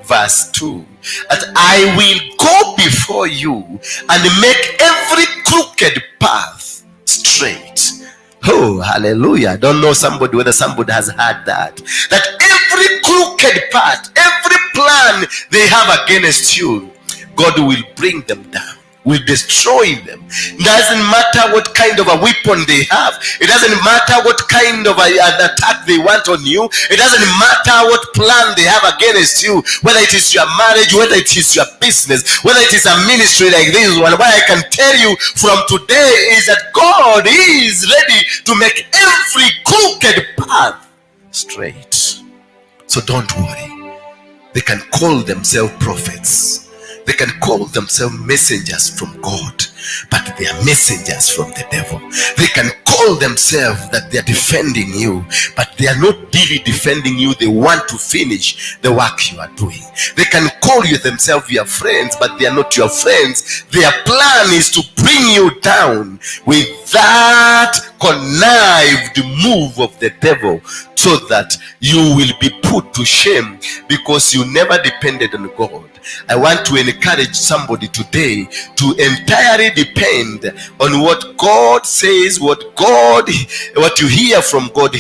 verse 2. That I will go before you and make every crooked path straight. Oh, hallelujah. I don't know whether somebody has heard that. That every crooked path, every plan they have against you, God will bring them down, will destroy them. It doesn't matter what kind of a weapon they have. It doesn't matter what kind of an attack they want on you. It doesn't matter what plan they have against you, whether it is your marriage, whether it is your business, whether it is a ministry like this one. What I can tell you from today is that God is ready to make every crooked path straight. So don't worry. They can call themselves prophets. They can call themselves messengers from God, but they are messengers from the devil. They can call themselves that they are defending you, but they are not really defending you. They want to finish the work you are doing. They can call you themselves your friends, but they are not your friends. Their plan is to bring you down with that connived move of the devil, so that you will be put to shame, because you never depended on God. I want to encourage somebody today to entirely depend on what God says, what you hear from God,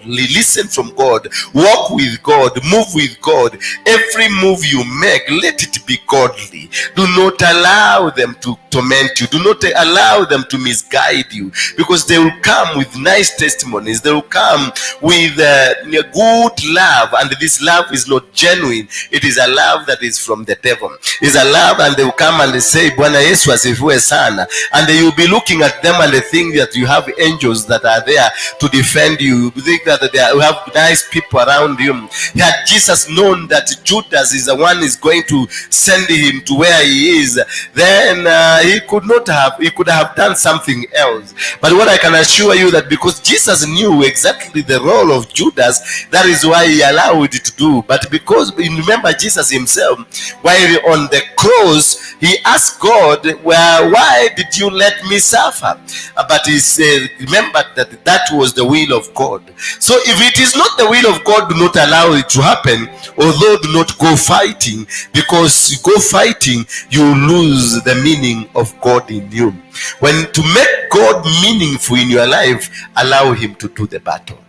listen from God, walk with God, move with God. Every move you make, let it be godly. Do not allow them to torment you. Do not allow them to misguide you, because they will come with nice testimonies. They will come with good love, and this love is not genuine. It is a love that is from the devil. It's a love, and they will come and they say, "Bwana Yesu asifiwe sana," and you will be looking at them and they think that you have angels that are there to defend you. You think that you have nice people around you. Had Jesus known that Judas is the one is going to send him to where he is, then he could not have, he could have done something else. But what I can assure you that because Jesus knew exactly the role of Judas, that is why he allowed it to do. But because, remember, Jesus himself, while on the cross, he asked God, "Well, why did you let me suffer?" But he said, remember that that was the will of God. So if it is not the will of God, do not allow it to happen. Although do not go fighting, because you go fighting, you lose the meaning of God in you. When to make God meaningful in your life, allow him to do the battle.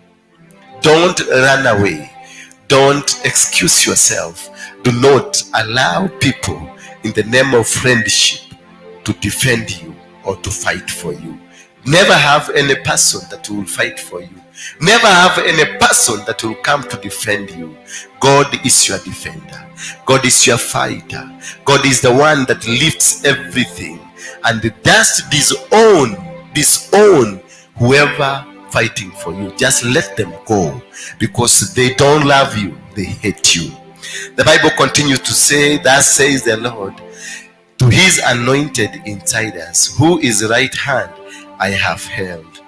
Don't run away. Don't excuse yourself. Do not allow people in the name of friendship to defend you or to fight for you. Never have any person that will fight for you. Never have any person that will come to defend you. God is your defender. God is your fighter. God is the one that lifts everything and just disown whoever fighting for you. Just let them go, because they don't love you, they hate you. The Bible continues to say, "Thus says the Lord to his anointed inside us, who is right hand I have held."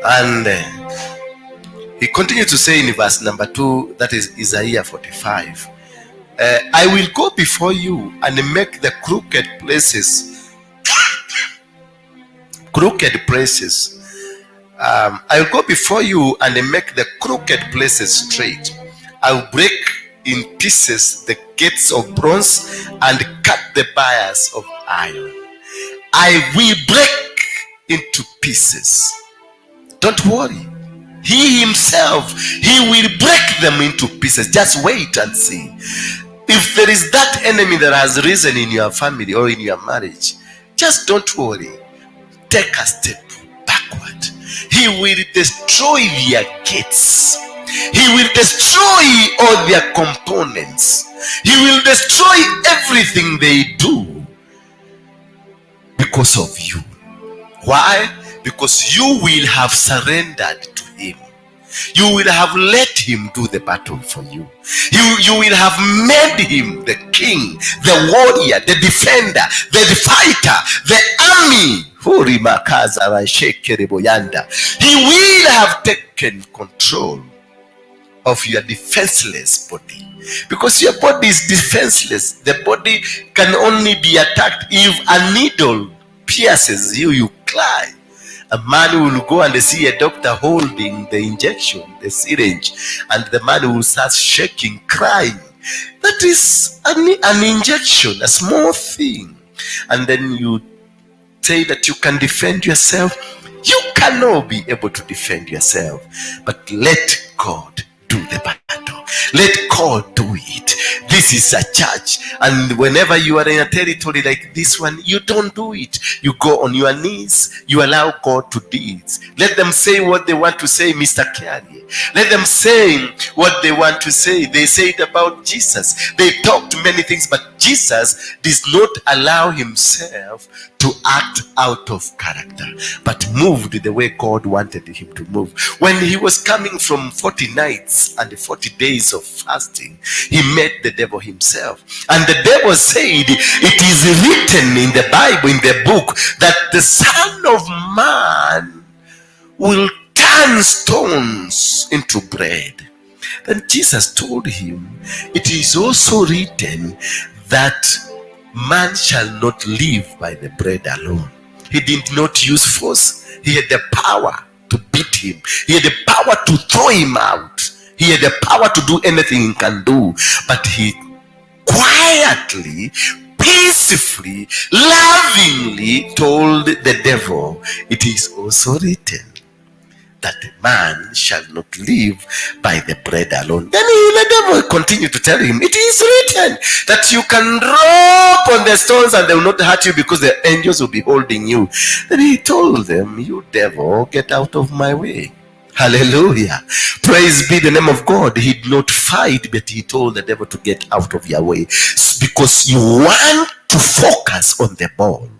And he continued to say in verse number 2, that is Isaiah 45, "I will go before you and make the crooked places. I will go before you and make the crooked places straight. I will break in pieces the gates of bronze and cut the bars of iron." I will break into pieces. Don't worry. He himself, he will break them into pieces. Just wait and see. If there is that enemy that has risen in your family or in your marriage, just don't worry. Take a step backward. He will destroy their gates. He will destroy all their components. He will destroy everything they do because of you. Why? Because you will have surrendered to him. You will have let him do the battle for you. You will have made him the king, the warrior, the defender, the fighter, the army. He will have taken control of your defenseless body, because your body is defenseless. The body can only be attacked if a needle pierces you, you cry. A man will go and see a doctor holding the injection, the syringe, and the man will start shaking, crying. That is an injection, a small thing. And then you say that you can defend yourself. You cannot be able to defend yourself. But let God do the battle. Let God do it. This is a church, and whenever you are in a territory like this one, you don't do it. You go on your knees. You allow God to do it. Let them say what they want to say, Mr. Kerry. Let them say what they want to say. They said about Jesus. They talked many things, but Jesus did not allow himself to act out of character, but moved the way God wanted him to move. When he was coming from 40 nights and 40 days of fasting, he met the devil himself. And the devil said, "It is written in the Bible, in the book, that the Son of Man will turn stones into bread." Then Jesus told him, "It is also written that man shall not live by the bread alone." He did not use force. He had the power to beat him. He had the power to throw him out. He had the power to do anything he can do. But he quietly, peacefully, lovingly told the devil, "It is also written that the man shall not live by the bread alone." Then the devil continued to tell him, "It is written that you can drop on the stones and they will not hurt you because the angels will be holding you." Then he told them, "You devil, get out of my way." Hallelujah. Praise be the name of God. He did not fight, but he told the devil to get out of your way. Because you want to focus on the ball.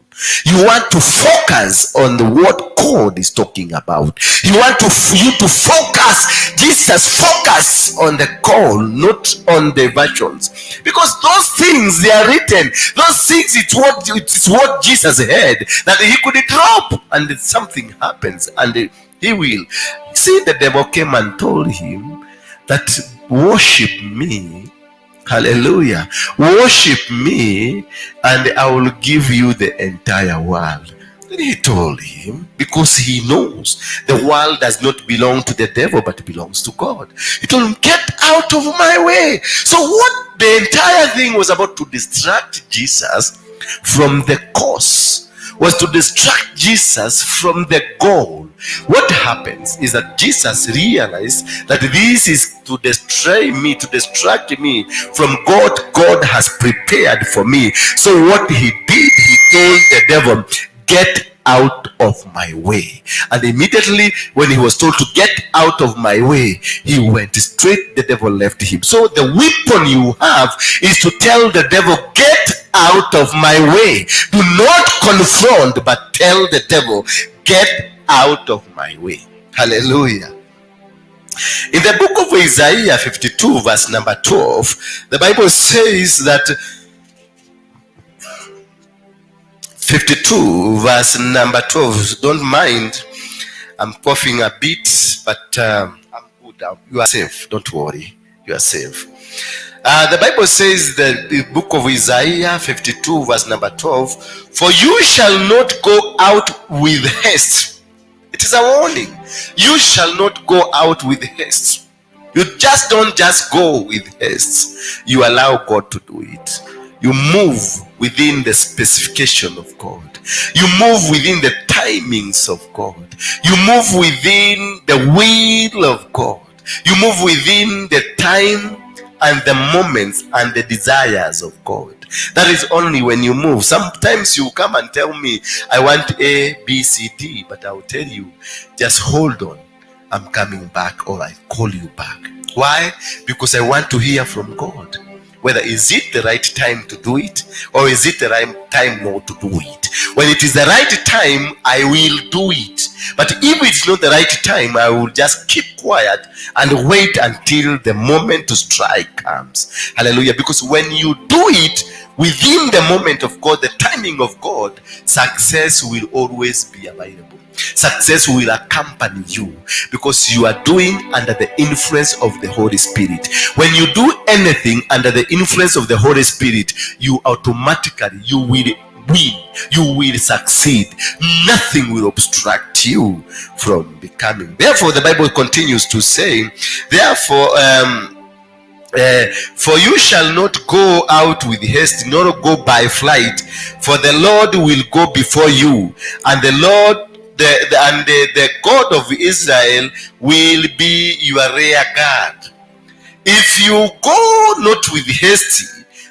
You want to focus on what God is talking about. You want to you to focus. Jesus focus on the call, not on the versions. Because those things, they are written. Those things, it's what Jesus heard that he could drop, and something happens, and he will. See, the devil came and told him that, "Worship me. Hallelujah. Worship me, and I will give you the entire world." Then he told him, because he knows the world does not belong to the devil, but belongs to God. He told him, "Get out of my way." So, what the entire thing was about to distract Jesus from the cause was to distract Jesus from the goal. What happens is that Jesus realized that this is to destroy me, to distract me from God God has prepared for me. So what he did, he told the devil, "Get out of my way." And immediately when he was told to get out of my way, he went straight, the devil left him. So the weapon you have is to tell the devil, "Get out of my way." Do not confront, but tell the devil, "Get out of my way." Hallelujah. In the book of Isaiah 52, verse number 12, the Bible says that 52, verse number 12. Don't mind, I'm coughing a bit, but I'm good. You are safe. Don't worry. You are safe. The Bible says that the book of Isaiah 52, verse number 12, "For you shall not go out with haste." It is a warning. You shall not go out with haste. You just don't just go with haste. You allow God to do it. You move within the specification of God. You move within the timings of God. You move within the will of God. You move within the time and the moments and the desires of God. That is only when you move. Sometimes you come and tell me, "I want A, B, C, D," but I will tell you, "Just hold on. I'm coming back," or I call you back. Why? Because I want to hear from God. Whether is it the right time to do it or is it the right time not to do it. When it is the right time, I will do it. But if it's not the right time, I will just keep quiet and wait until the moment to strike comes. Hallelujah. Because when you do it within the moment of God, the timing of God, success will always be available. Success will accompany you because you are doing under the influence of the Holy Spirit. When you do anything under the influence of the Holy Spirit, you automatically, you will win, you will succeed. Nothing will obstruct you from becoming. Therefore, the Bible continues to say, therefore, "For you shall not go out with haste, nor go by flight, for the Lord will go before you, and the Lord the, and the God of Israel will be your rear guard. If you go not with haste,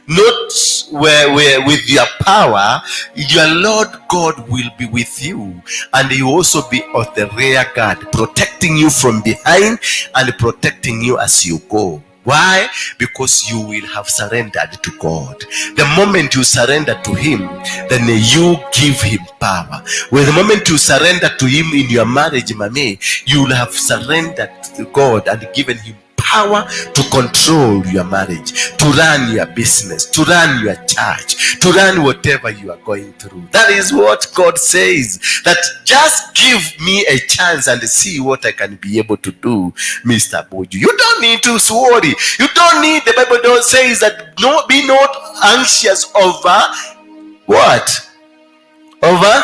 not where with your power, your Lord God will be with you, and he will also be at the rear guard, protecting you from behind and protecting you as you go." Why? Because you will have surrendered to God. The moment you surrender to Him, then you give Him power. Well, the moment you surrender to Him in your marriage, mami, you will have surrendered to God and given Him power to control your marriage, to run your business, to run your church, to run whatever you are going through. That is what God says. That just give me a chance and see what I can be able to do, Mr. Boju. You don't need to worry. You don't need, the Bible don't says that no, be not anxious over what? Over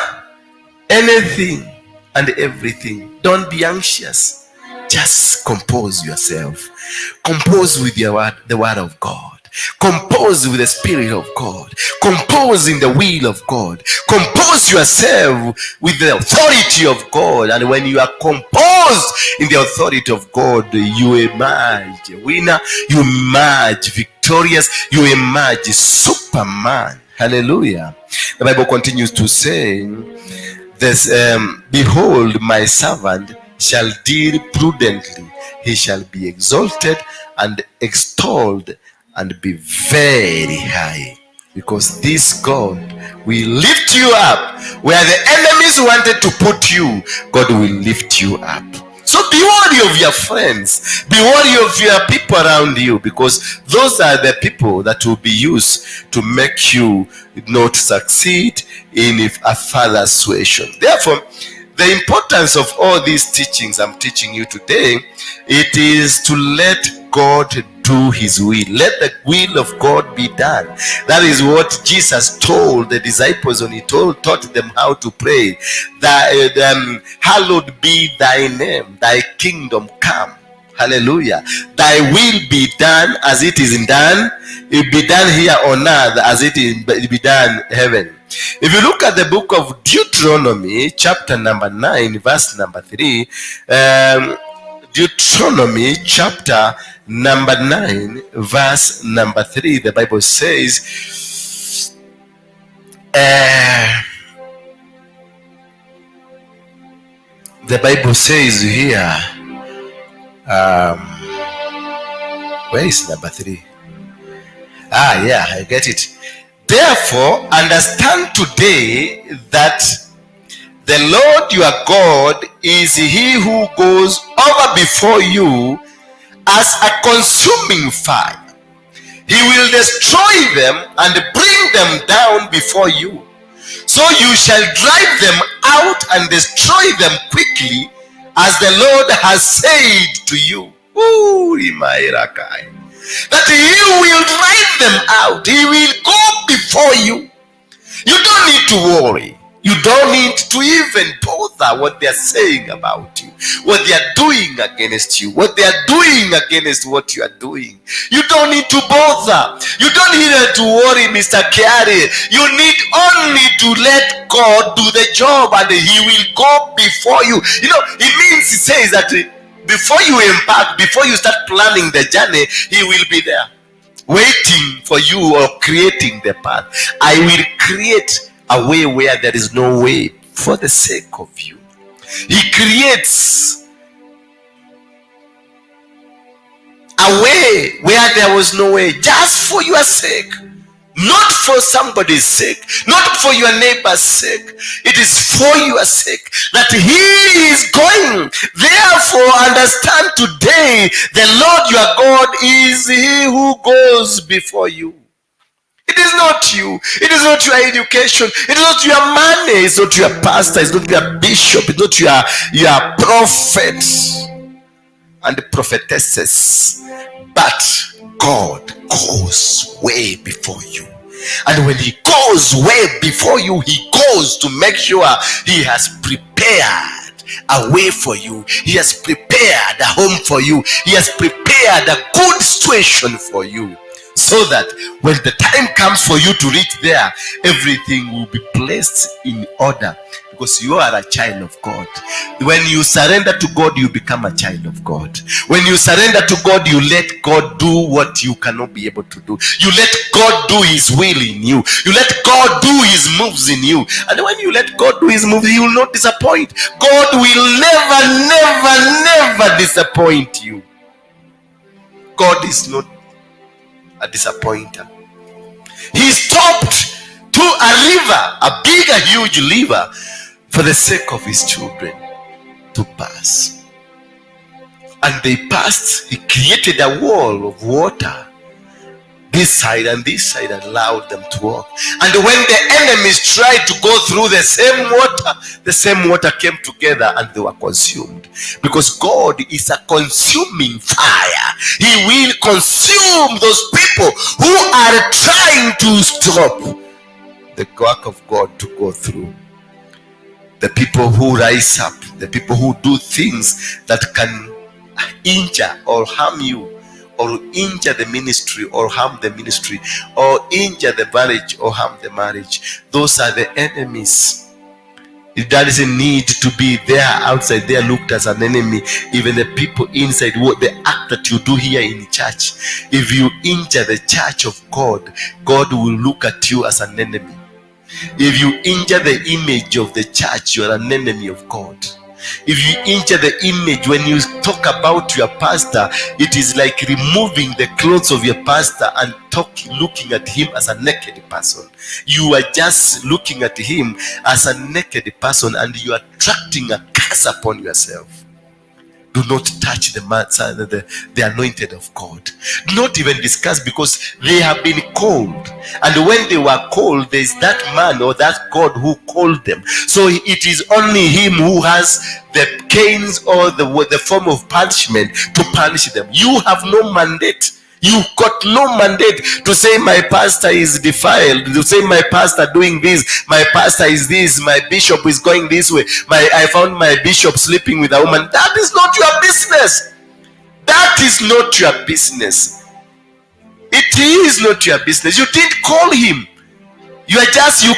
anything and everything. Don't be anxious. Just compose yourself. Compose with your word, the word of God. Compose with the Spirit of God. Compose in the will of God. Compose yourself with the authority of God. And when you are composed in the authority of God, you emerge a winner, you emerge victorious, you emerge Superman. Hallelujah. The Bible continues to say, this, behold, my servant shall deal prudently. He shall be exalted and extolled and be very high. Because this God will lift you up. Where the enemies wanted to put you, God will lift you up. So be wary of your friends. Be wary of your people around you, because those are the people that will be used to make you not succeed in a further situation. Therefore, the importance of all these teachings I'm teaching you today, it is to let God do his will. Let the will of God be done. That is what Jesus told the disciples when he taught them how to pray. That hallowed be thy name, thy kingdom come. Hallelujah. Thy will be done as it is done. It be done here on earth as it is be done in heaven. If you look at the book of Deuteronomy, chapter number 9, verse number 3, Deuteronomy chapter number 9, verse number 3, the Bible says, the Bible says here, where is number 3? Yeah, I get it. Therefore, understand today that the Lord your God is he who goes over before you as a consuming fire. He will destroy them and bring them down before you. So you shall drive them out and destroy them quickly, as the Lord has said to you. Ooh, that he will drive them out. He will go before you. You don't need to worry. You don't need to even bother what they are saying about you, what they are doing against you, what they are doing against what you are doing. You don't need to bother. You don't need to worry, Mr. Kiarie. You need only to let God do the job, and he will go before you. You know, it means, he says that before you embark, before you start planning the journey, he will be there waiting for you or creating the path. I will create a way where there is no way for the sake of you. He creates a way where there was no way, just for your sake. Not for somebody's sake, not for your neighbor's sake. It is for your sake that he is going. Therefore, understand today, the Lord your God is he who goes before you. It is not you. It is not your education. It is not your money. It's not your pastor. It's not your bishop. It's not your prophets and prophetesses. But God goes way before you. And when he goes way before you, he goes to make sure he has prepared a way for you. He has prepared a home for you. He has prepared a good situation for you, so that when the time comes for you to reach there, everything will be placed in order, because you are a child of God. When you surrender to God, you become a child of God. When you surrender to God, you let God do what you cannot be able to do. You let God do his will in you. You let God do his moves in you. And when you let God do his moves, he will not disappoint. God will never, never, never disappoint you. God is not a disappointer. He stopped to a river, a big, a huge river, for the sake of his children to pass. And they passed. He created a wall of water this side and this side, and allowed them to walk. And when the enemies tried to go through the same water came together and they were consumed. Because God is a consuming fire. He will consume those people who are trying to stop the work of God to go through. The people who rise up, the people who do things that can injure or harm you Or injure the ministry or harm the ministry or injure the marriage or harm the marriage. Those are the enemies. It doesn't need to be there outside there looked as an enemy. Even the people inside, what the act that you do here in church, if you injure the church of God, God will look at you as an enemy. If you injure the image of the church, you are an enemy of God. If you injure the image, when you talk about your pastor, it is like removing the clothes of your pastor and looking at him as a naked person. You are just looking at him as a naked person and you are attracting a curse upon yourself. Do not touch the man, the anointed of God. Do not even discuss, because they have been called. And when they were called, there is that man or that God who called them. So it is only him who has the canes or the form of punishment to punish them. You have no mandate. You got no mandate to say my pastor is defiled, to say my pastor doing this, my pastor is this, my bishop is going this way, I found my bishop sleeping with a woman. That is not your business. That is not your business. It is not your business. You didn't call him. You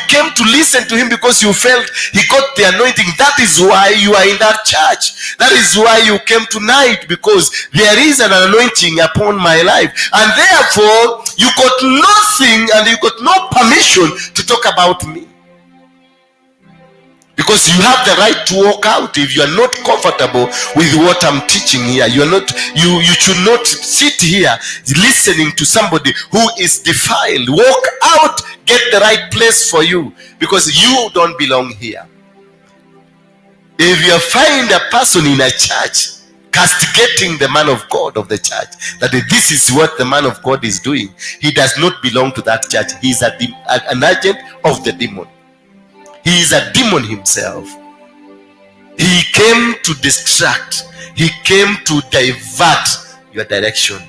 came to listen to him because you felt he got the anointing. That is why you are in that church. That is why you came tonight, because there is an anointing upon my life. And therefore, you got nothing and you got no permission to talk about me. Because you have the right to walk out if you are not comfortable with what I'm teaching here. You are not, you should not sit here listening to somebody who is defiled. Walk out, get the right place for you, because you don't belong here. If you find a person in a church castigating the man of God of the church, that this is what the man of God is doing, he does not belong to that church. He is an agent of the demon. He is a demon himself. He came to distract. He came to divert your direction.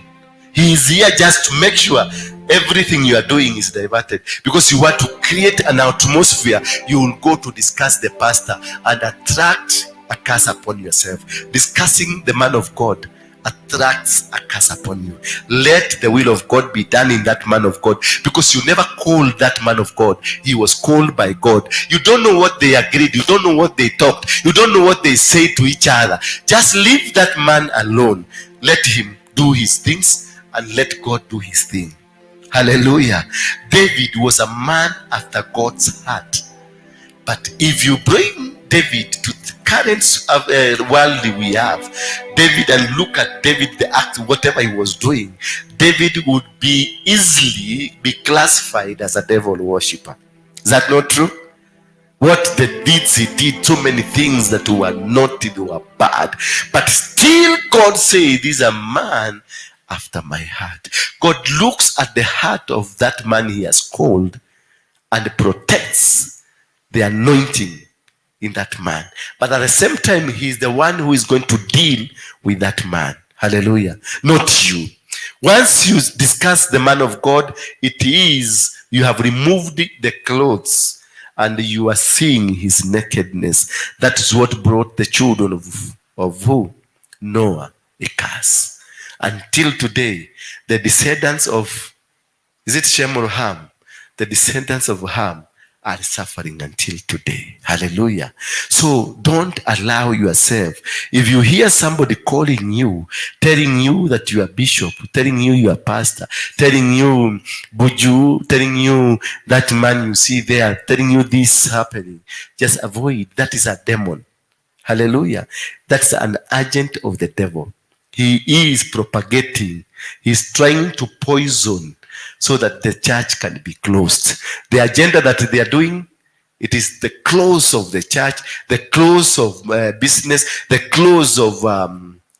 He is here just to make sure everything you are doing is diverted, because you want to create an atmosphere. You will go to discuss the pastor and attract a curse upon yourself. Discussing the man of God attracts a curse upon you. Let the will of God be done in that man of God, because you never called that man of God. He was called by God. You don't know what they agreed. You don't know what they talked. You don't know what they say to each other. Just leave that man alone. Let him do his things and let God do his thing. Hallelujah. David was a man after God's heart. But if you bring David to the current world we have, David, and look at David, the act, whatever he was doing, David would be easily be classified as a devil worshipper. Is that not true? What the deeds he did, so many things that were naughty, they were bad. But still God said, this is a man after my heart. God looks at the heart of that man he has called and protects the anointing in that man. But at the same time, he is the one who is going to deal with that man. Hallelujah. Not you. Once you discuss the man of God, it is you have removed the clothes and you are seeing his nakedness. That is what brought the children of who? Noah, a curse. Until today, the descendants of, is it Shem or Ham? The descendants of Ham are suffering until today. Hallelujah. So don't allow yourself. If you hear somebody calling you, telling you that you are bishop, telling you you are pastor, telling you Buju, telling you that man you see there, telling you this happening, just avoid. That is a demon. Hallelujah. That's an agent of the devil. He is propagating. He's trying to poison so that the church can be closed. The agenda that they are doing, it is the close of the church, the close of business, the close of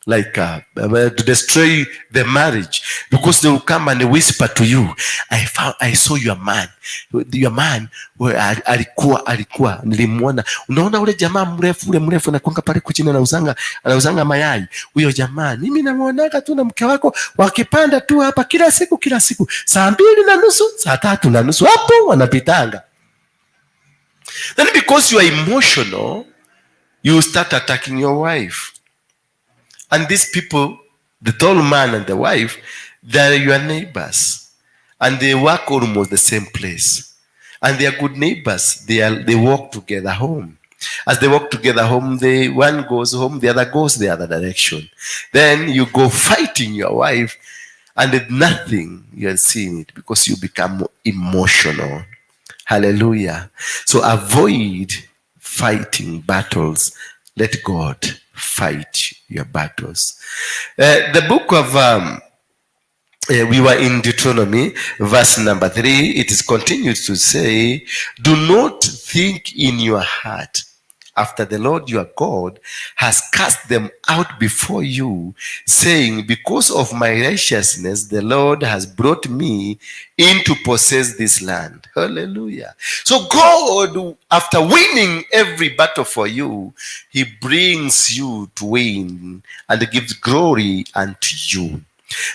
to destroy the marriage, because they will come and whisper to you, I saw your man, your man alikuwa, alikuwa nilimuona. Unaona ule jamaa mrefu, ule mrefu anakuanga pale kuchini, anauzanga mayai. Huyo jamaa mimi namuonaga tu na mke wako wakipanda tu hapa kila siku, kila siku 2:30, 3:30 hapo wanapitanga. Then because you are emotional, you start attacking your wife. And these people The tall man and the wife, they are your neighbors. And they work almost the same place. And they are good neighbors. They walk together home. As they walk together home, they one goes home, the other goes the other direction. Then you go fighting your wife, and nothing you are seeing it because you become emotional. Hallelujah. So avoid fighting battles. Let God fight your battles. The book of we were in Deuteronomy, verse number 3. It is continued to say, do not think in your heart after the Lord your God has cast them out before you, saying, because of my righteousness, the Lord has brought me in to possess this land. Hallelujah. So God, after winning every battle for you, he brings you to win and gives glory unto you.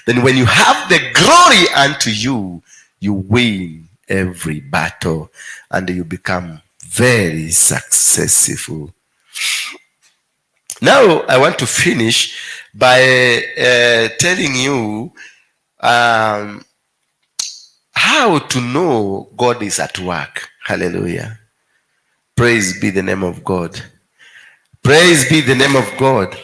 Then when you have the glory unto you, you win every battle and you become very successful. Now, I want to finish by telling you how to know God is at work. Hallelujah. Praise be the name of God. Praise be the name of God.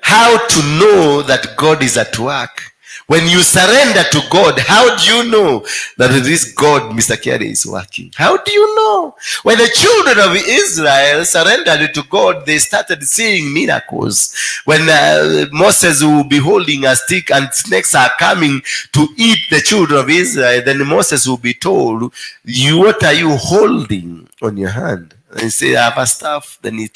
How to know that God is at work. When you surrender to God, how do you know that this God, Mr. Kerry, is working? How do you know? When the children of Israel surrendered to God, they started seeing miracles. When Moses will be holding a stick and snakes are coming to eat the children of Israel, then Moses will be told, what are you holding on your hand? And he said, I have a staff. Then he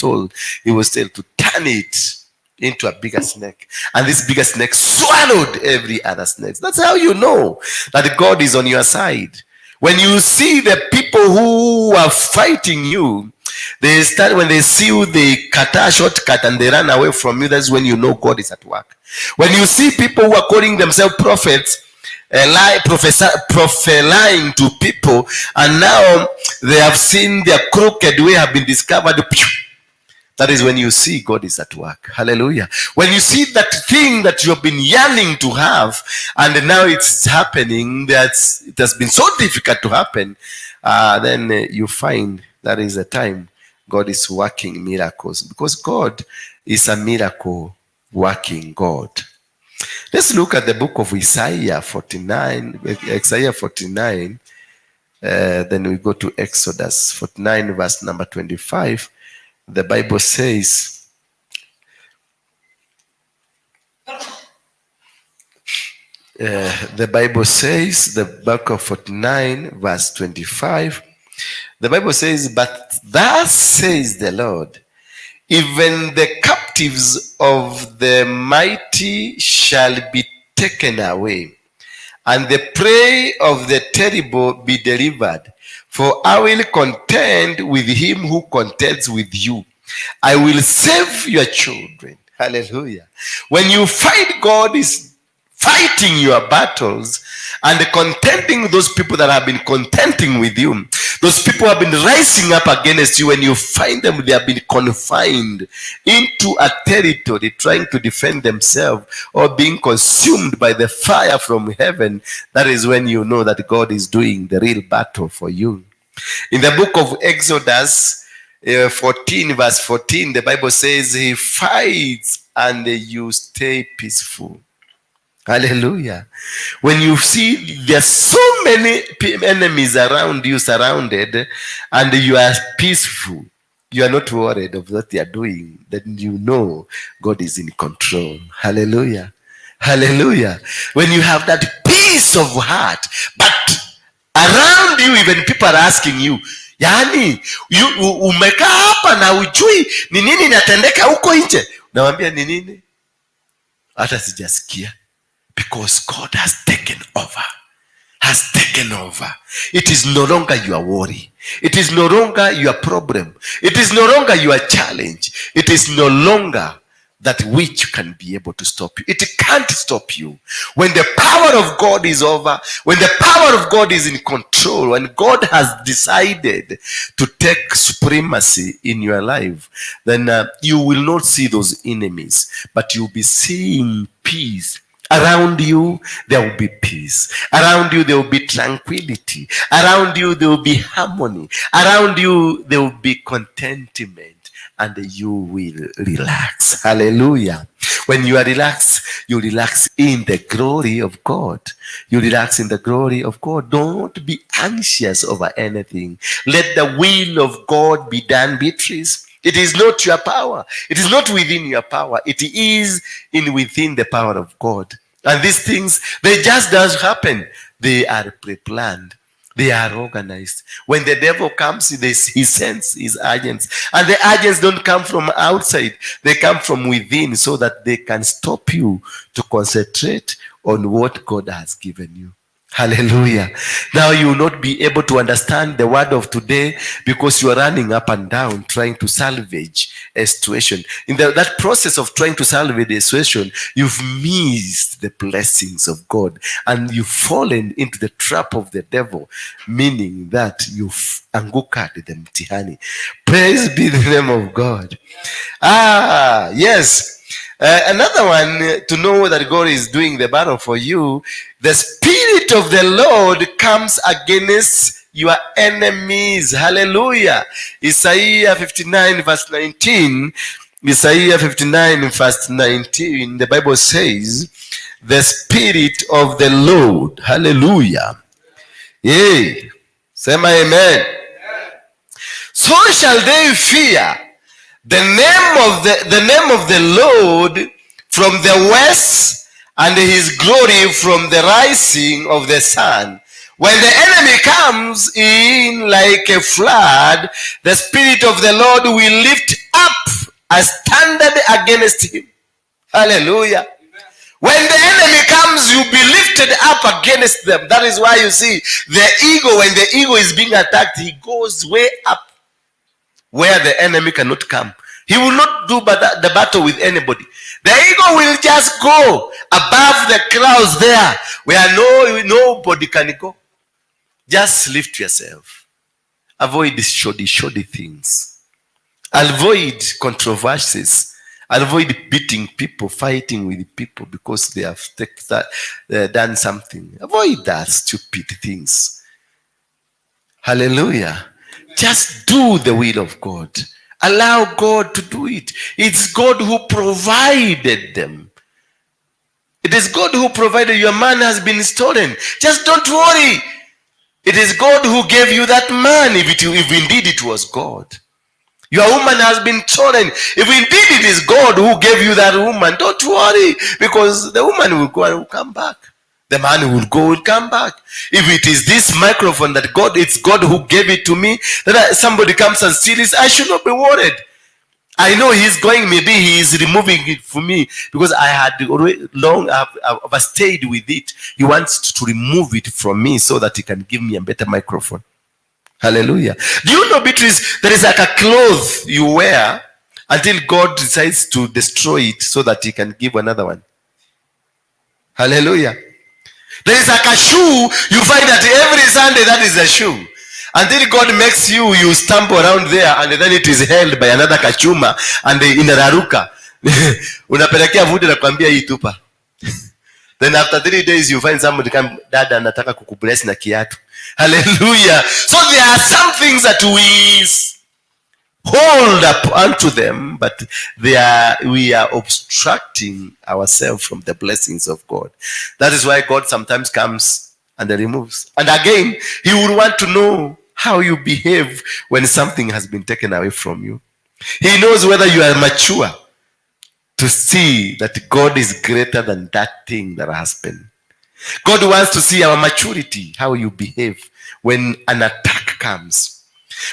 was told to turn it into a bigger snake, and this bigger snake swallowed every other snake. That's how you know that God is on your side. When you see the people who are fighting you, they start, when they see you, they cut a shortcut and they run away from you. That's when you know God is at work. When you see people who are calling themselves prophets, prophesying to people, and now they have seen their crooked way have been discovered. That is when you see God is at work. Hallelujah. When you see that thing that you have been yearning to have, and now it's happening, it has been so difficult to happen, then you find that is a time God is working miracles, because God is a miracle working God. Let's look at the book of Isaiah 49. Isaiah 49. Then we go to Exodus 49, verse number 25. The Bible says, the book of 49, verse 25, the Bible says, but thus says the Lord, even the captives of the mighty shall be taken away, and the prey of the terrible be delivered. For I will contend with him who contends with you. I will save your children. Hallelujah. When you find God is fighting your battles and contending with those people that have been contending with you, those people have been rising up against you, when you find them, they have been confined into a territory trying to defend themselves or being consumed by the fire from heaven. That is when you know that God is doing the real battle for you. In the book of Exodus 14, verse 14, the Bible says he fights and you stay peaceful. Hallelujah. When you see there's so many enemies around you, surrounded, and you are peaceful, you are not worried of what they are doing, then you know God is in control. Hallelujah. Hallelujah. When you have that peace of heart, but around you even people are asking you, yani, umekaa hapa na ujui ni nini inatendeka huko nje? Nawambia ni nini? Hata sijasikia. Because God has taken over. Has taken over. It is no longer your worry. It is no longer your problem. It is no longer your challenge. It is no longer that which can be able to stop you. It can't stop you. When the power of God is over, when the power of God is in control, when God has decided to take supremacy in your life, then you will not see those enemies, but you'll be seeing peace. Around you, there will be peace. Around you, there will be tranquility. Around you, there will be harmony. Around you, there will be contentment. And you will relax. Hallelujah. When you are relaxed, you relax in the glory of God. You relax in the glory of God. Don't be anxious over anything. Let the will of God be done, Beatrice. It is not your power. It is not within your power. It is in within the power of God. And these things, they just don't happen. They are pre-planned. They are organized. When the devil comes, he sends his agents. And the agents don't come from outside. They come from within so that they can stop you to concentrate on what God has given you. Hallelujah. Now you will not be able to understand the word of today because you are running up and down trying to salvage a situation. In that process of trying to salvage a situation, you've missed the blessings of God and you've fallen into the trap of the devil, meaning that you've anguka the mtihani. Praise be the name of God. Yes. Another one, to know that God is doing the battle for you, the Spirit of the Lord comes against your enemies. Hallelujah. Isaiah 59 verse 19. Isaiah 59 verse 19, the Bible says, the Spirit of the Lord. Hallelujah. Yay. Sema amen. So shall they fear the name of the Lord from the west, and his glory from the rising of the sun. When the enemy comes in like a flood, the Spirit of the Lord will lift up a standard against him. Hallelujah. When the enemy comes, you'll be lifted up against them. That is why you see the ego, when the ego is being attacked, he goes way up where the enemy cannot come. He will not do the battle with anybody. The ego will just go above the clouds there where nobody can go. Just lift yourself. Avoid shoddy, shoddy things. Avoid controversies. Avoid beating people, fighting with people because they have done something. Avoid that stupid things. Hallelujah. Just do the will of God. Allow God to do it. It's God who provided them. It is God who provided. Your man has been stolen. Just don't worry. It is God who gave you that man, if indeed it was God. Your woman has been stolen. If indeed it is God who gave you that woman, don't worry, because the woman will go and will come back. The man who will go will come back. If it is this microphone that God, it's God who gave it to me, then somebody comes and steals it, I should not be worried. I know he's going, maybe he is removing it for me because I had already long, I've overstayed with it. He wants to remove it from me so that he can give me a better microphone. Hallelujah. Do you know, Beatrice, there is like a cloth you wear until God decides to destroy it so that he can give another one. Hallelujah. There is like a shoe you find that every Sunday that is a shoe. Until God makes you, you stumble around there and then it is held by another kachuma and inararuka. Unapelekea fundi na kuambia hii tupa. Then after 3 days you find somebody come, dada anataka kukubless na kiatu. Hallelujah. So there are some things that we hold up unto them, but we are obstructing ourselves from the blessings of God. That is why God sometimes comes and removes. And again, he will want to know how you behave when something has been taken away from you. He knows whether you are mature to see that God is greater than that thing that has been. God wants to see our maturity, how you behave when an attack comes.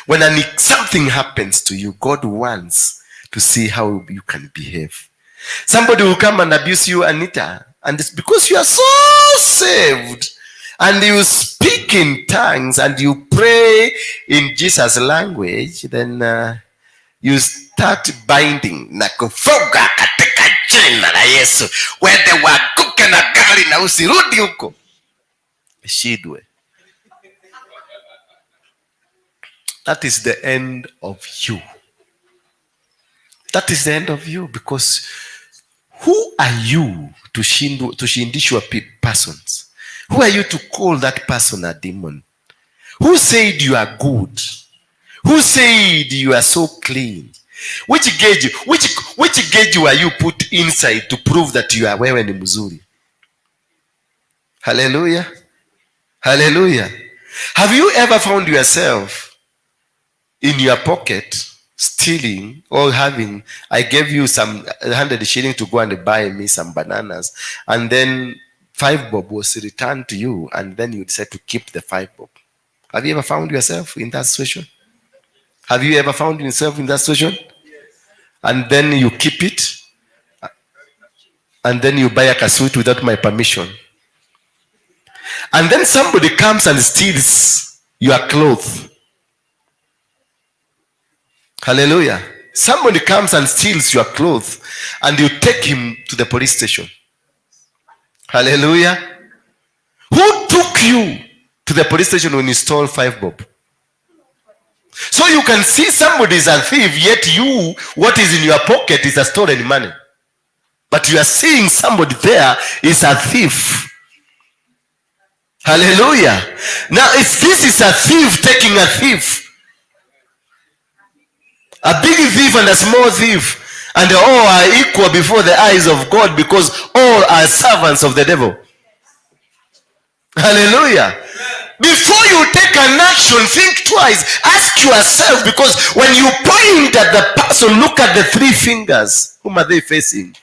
When something happens to you, God wants to see how you can behave. Somebody will come and abuse you, Anita, and it's because you are so saved and you speak in tongues and you pray in Jesus' language, then You start binding na kufunga katika jina la Yesu, wende uanguke na gari na usirudi huko, shidwe. That is the end of you. That is the end of you, because who are you to shindishwa persons? Who are you to call that person a demon? Who said you are good? Who said you are so clean? Which gauge, which gauge were you put inside to prove that you are wewe ni mzuri? Hallelujah. Hallelujah. Have you ever found yourself in your pocket stealing or having, I gave you some 100 shilling to go and buy me some bananas, and then 5 bob was returned to you, and then you decide to keep the 5 bob. Have you ever found yourself in that situation? Have you ever found yourself in that situation? And then you keep it, and then you buy a kasuit without my permission. And then somebody comes and steals your clothes. Hallelujah. Somebody comes and steals your clothes, and you take him to the police station. Hallelujah. Who took you to the police station when you stole 5 bob? So you can see somebody is a thief, yet you, what is in your pocket is a stolen money. But you are seeing somebody there is a thief. Hallelujah. Now, if this is a thief taking a thief, a big thief and a small thief, and all are equal before the eyes of God, because all are servants of the devil. Hallelujah. Before you take an action, think twice. Ask yourself, because when you point at the person, look at the 3 fingers. Whom are they facing?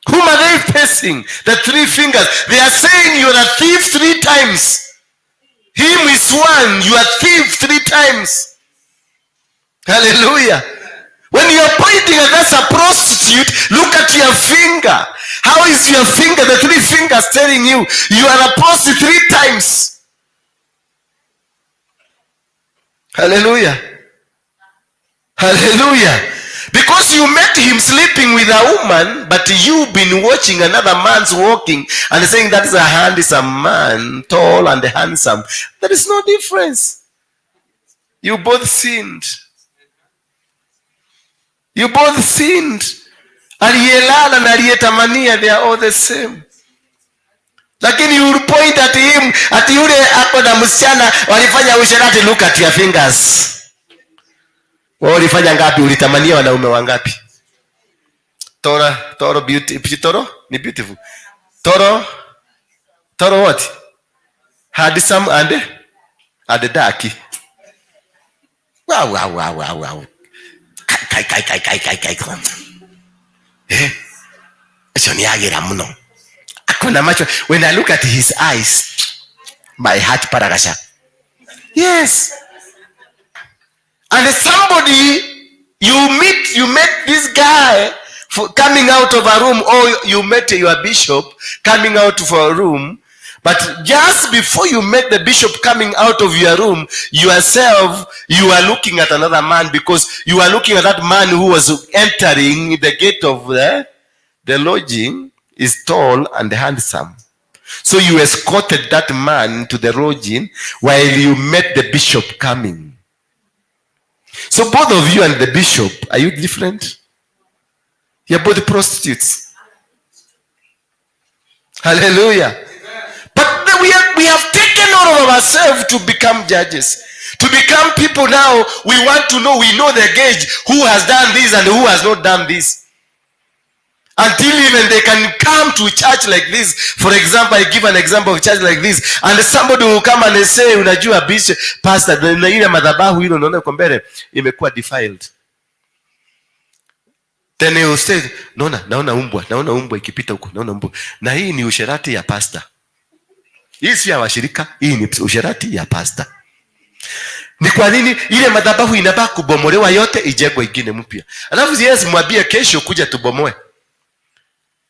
Whom are they facing? The 3 fingers. They are saying you're a thief 3 times. Him is 1. You are thief 3 times. Hallelujah. When you are pointing at that's a prostitute, look at your finger. How is your finger, the 3 fingers, telling you you are a prostitute 3 times? Hallelujah. Hallelujah. Because you met him sleeping with a woman, but you've been watching another man's walking and saying that is a handsome man, tall and handsome. There is no difference. You both sinned. You both sinned. Aliyelala na aliyetamania, they are all the same. Lakini you will point at him, at yule ako na msichana walifanya usherati, look at your fingers. Wewe ulifanya ngapi? Ulitamania wanaume wangapi? Tora, toro beauty, toro ni beautiful. Toro, toro what? Handsome and dark. Wow, wow, wow, wow, wow. Kai, kai, kai, kai, kai, kai, kai. Eh? Acho ni agira mno. Akona macho. When I look at his eyes, my heart paragasha. Yes. And somebody you met this guy for coming out of a room, or you met your bishop coming out of a room, but just before you met the bishop coming out of your room, yourself, you are looking at another man, because you are looking at that man who was entering the gate of the lodging, is tall and handsome. So you escorted that man to the lodging while you met the bishop coming. So both of you and the bishop, are you different? You're both prostitutes. Hallelujah. But we have taken all of ourselves to become judges. To become people now, we want to know, we know the gauge, who has done this and who has not done this. Until even they can come to church like this. For example, I give an example of church like this. And somebody will come and say, unajua bishop, pastor, na ile madhabahu hilo unaona kwa mbele imekuwa defiled. Then he will say, naona umbwa, naona umbwa ikipita huko, naona umbwa. Na hii ni usherati ya pastor. Hii si ya washirika, hii ni usherati ya pastor. Ni kwa nini ile madhabahu inabaki kubomolewa yote ijengwe ingine mpya? Alafu yes, mwambie kesho kuja tubomoe.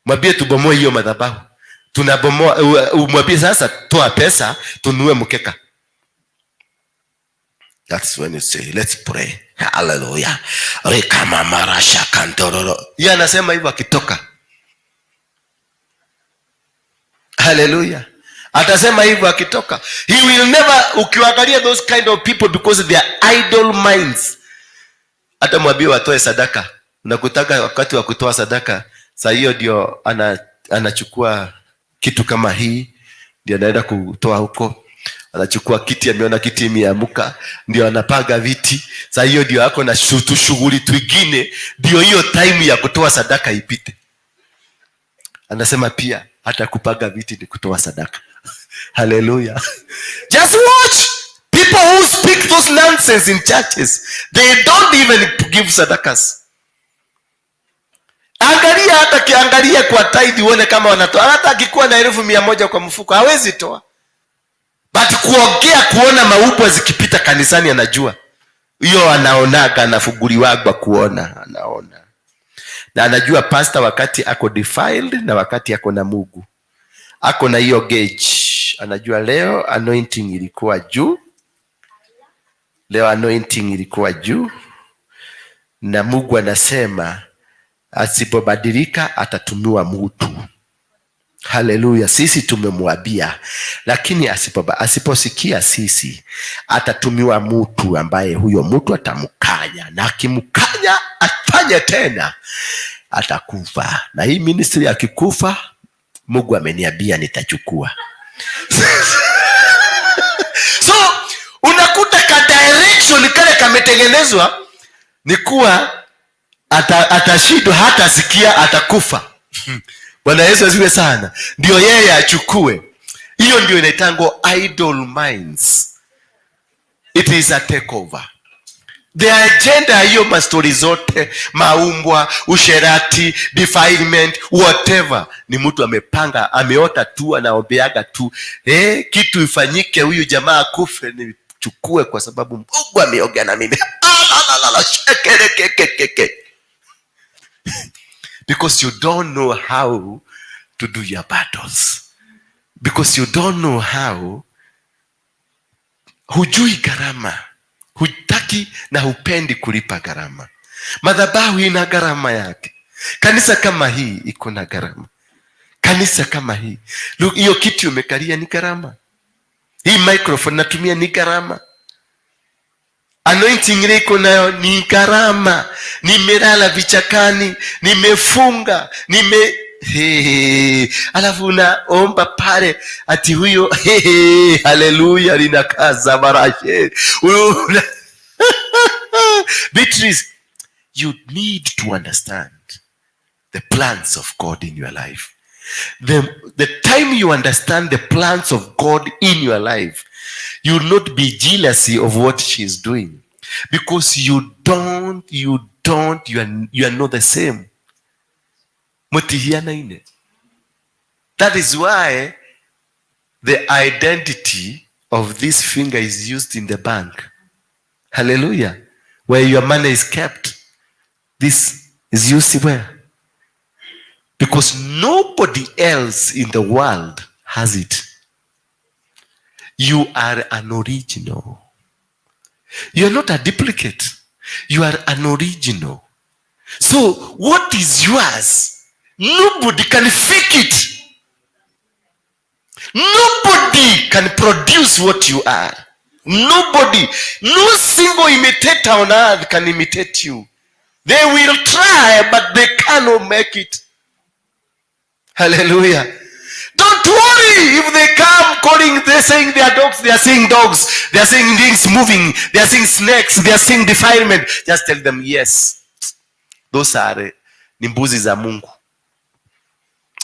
Mwambie tubomoe hiyo madhabahu. Tunabomoa, mwambie sasa toa pesa tununue mkeka. That's when you say, "Let's pray. Hallelujah. Rekamamarasha kantororo." Yeye anasema hivyo akitoka. Hallelujah. Atasema hivyo akitoka. He will never, ukiangalia those kind of people, because they are idle minds. Hata mwambie watoe sadaka. Unakutaka wakati wa kutoa sadaka, saa hiyo ndio anachukua kitu kama hii, ndio anaenda kutoa huko. Anachukua kiti, ameona kiti imeamuka, ndio anapanga viti. Saa hiyo ndio ako na shughuli twingine, ndio hiyo time ya kutoa sadaka ipite. Anasema pia hata kupanga viti ni kutoa sadaka. Haleluya. Just watch people who speak those nonsense in churches. They don't even give sadakas. Angalia, hata kiangalia kwa tithe uone kama wanatoa. Hata akikuwa na 100,000 kwa mfuko, hawezi toa. But kuongea, kuona maubwa zikipita kanisani, anajua hiyo, anaonaga, anafunguliwagwa kuona, anaona na anajua pastor wakati ako defiled na wakati ako na Mungu, ako na hiyo gauge. Anajua leo anointing ilikuwa juu, leo anointing ilikuwa juu, na Mungu anasema asipobadilika atatumiwa mutu. Haleluya! Sisi tumemwambia, lakini asiposikia sisi atatumiwa mutu ambaye huyo mutu atamkanya, na akimkanya afanye tena atakufa. Na hii ministry akikufa, Mungu ameniambia nitachukua. So unakuta ka direction kale kametengenezwa ni kuwa atashindwa, hatasikia, atakufa. Bwana Yesu asifiwe sana. Ndio yeye achukue. Hiyo ndio inaitangwa idle minds. It is a takeover. The agenda, hiyo mastori zote, maumbwa, usherati, defilement, whatever, ni mtu amepanga, ameota tu, anaombeaga tu, kitu ifanyike, huyu jamaa akufe, nichukue kwa sababu Mungu ameongea na mimi. Ah, la, la, la, la, shekerekekekeke. Because you don't know how to do your battles, because you don't know how, hujui gharama, hutaki na hupendi kulipa gharama. Madhabahu ina gharama yake. Kanisa kama hii iko na gharama. Kanisa kama hii, look, hiyo kiti umekalia ni gharama. Hii microphone natumia ni gharama. Anointing ile iko nayo ni gharama. Nimelala vichakani, nimefunga, nime hey, alafu unaomba pale ati huyo, hey, haleluya, linakaza marashe. Beatrice, you need to understand the plans of God in your life. The time you understand the plans of God in your life, you will not be jealousy of what she is doing, because you don't you don't you are not the same. Mutihianaine. That is why the identity of this finger is used in the bank. Hallelujah. Where your money is kept. This is used where? Because nobody else in the world has it. You are an original. You are not a duplicate. You are an original. So what is yours, nobody can fake it. Nobody can produce what you are. Nobody, no single imitator on earth can imitate you. They will try, but they cannot make it. Hallelujah. Don't worry if they come calling, they're saying they are dogs, they are seeing dogs, they are seeing things moving, they are seeing snakes, they are seeing defilement. Just tell them, "Yes. Those are ni mbuzi za Mungu."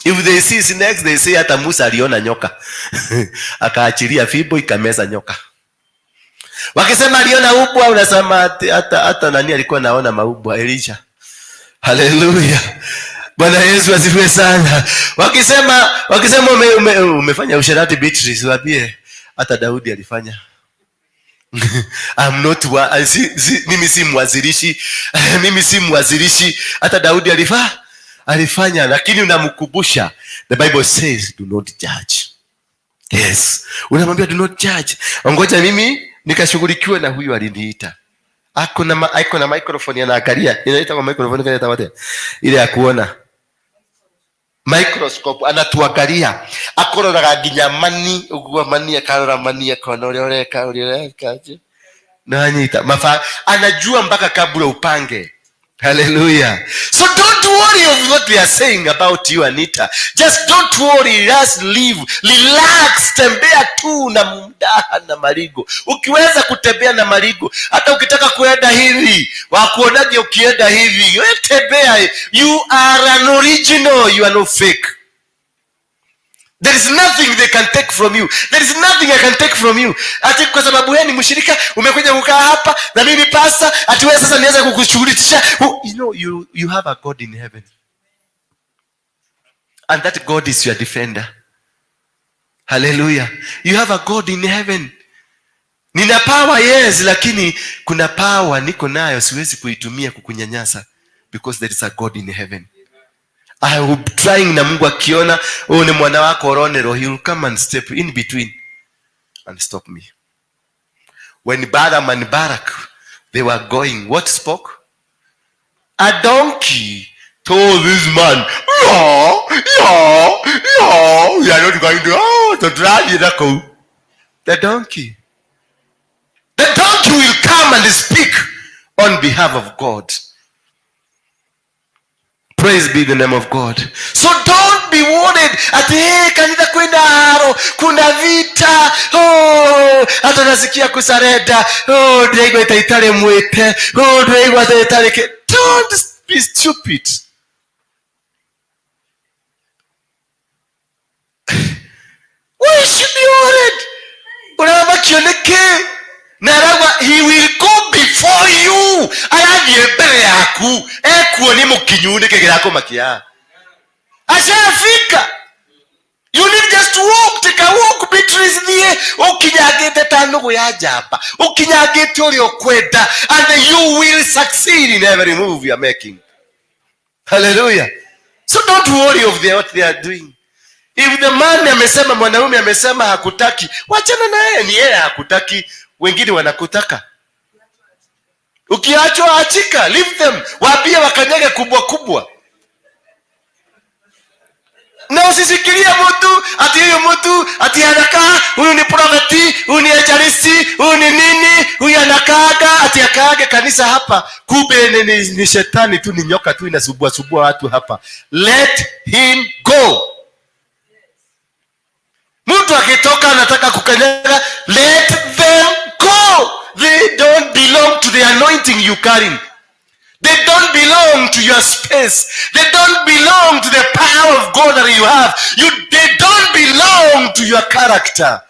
If they see snakes, they say, "Hata Musa aliona nyoka. Akaachilia fimbo ikameza nyoka." Wakisema aliona ubwa, unasema hata nani alikuwa naona maubwa? Elisha. Haleluya. Bwana Yesu asifiwe sana. Wakisema umefanya usherati, Beatrice, waambie hata Daudi alifanya. I'm not wa, si, si, mimi si mwazilishi. Mimi si mwazilishi. Hata Daudi alifanya, lakini unamkumbusha. The Bible says, "Do not judge." Yes. Unamwambia, "Do not judge. Ngoja mimi Nikashughulikiwe na huyu aliniita. Ako na microphone anaangalia. Inaita kwa microphone kana itawatia. Ile ya kuona. Microscope anatuangalia. Akororaga nginya mani, uguo mani akarora mani akona uria ureka uria ureka. Nanyita. Mafa anajua mpaka kabla upange. Hallelujah. So don't worry of what we are saying about you, Anita. Just don't worry, just live. Relax, tembea tu na mdaha na marigo. Ukiweza kutembea na marigo, hata ukitaka kuenda hivi, wakuonaje ukienda hivi? Wewe tembea. You are an original, you are no fake. There is nothing they can take from you. There is nothing I can take from you. Ati kwa sababu wewe ni mshirika, umekuja kukaa hapa na mimi pastor, ati wewe sasa nianze kukushughulisha. You know you have a God in heaven. And that God is your defender. Hallelujah. You have a God in heaven. Nina power, yes, lakini kuna power niko nayo siwezi kuitumia kukunyanyasa because there is a God in heaven. I will be trying na Mungu akiona huyu ni mwana wako Ronero, he will come and step in between and stop me. When Balaam and Barak, they were going, what spoke? A donkey told this man, Yeah, we are not going to, oh, to drive you that. The donkey. The donkey will come and speak on behalf of God. Praise be the name of God. So don't be worried ati hey, kanitha kwina haro, kuna vita. Oh, hata nasikia kusarenda. Oh, ndiraigua ta itarĩ mwĩte. Oh, ndiraigua ta itarĩ. Don't be stupid. Why should be worried? Ũramakio nĩkĩ? Na arauga he will go before you. Arathiĩ mbere yaku. Ekuo nĩ mũkinyu nĩkĩ kĩrakũmakia? Ashafika. You need just to walk, take a walk, Beatrice, thiĩ ũkinyangĩte ta nũgũ ya njamba, ũkinyangĩte ũrĩa ũkwenda, and you will succeed in every move you are making. Hallelujah. So don't worry of what they are doing. If the man amesema, mwanaume amesema hakutaki, wachana na yeye, ni yeye hakutaki, wengine wanakutaka. Ukiachwa achika, leave them, waambie wakanyage kubwa kubwa. Na usisikilie mtu ati huyu mtu ati anakaa, huyu ni prophet, huyu ni evangelist, huyu ni nini, huyu anakaaga ati akaage kanisa hapa, kumbe ni shetani tu, ni nyoka tu inasubua subua watu hapa. Let him go. Mtu akitoka anataka kukanyaga, let them go. They don't belong to the anointing you carry. They don't belong to your space. They don't belong to the power of God that you have. They don't belong to your character.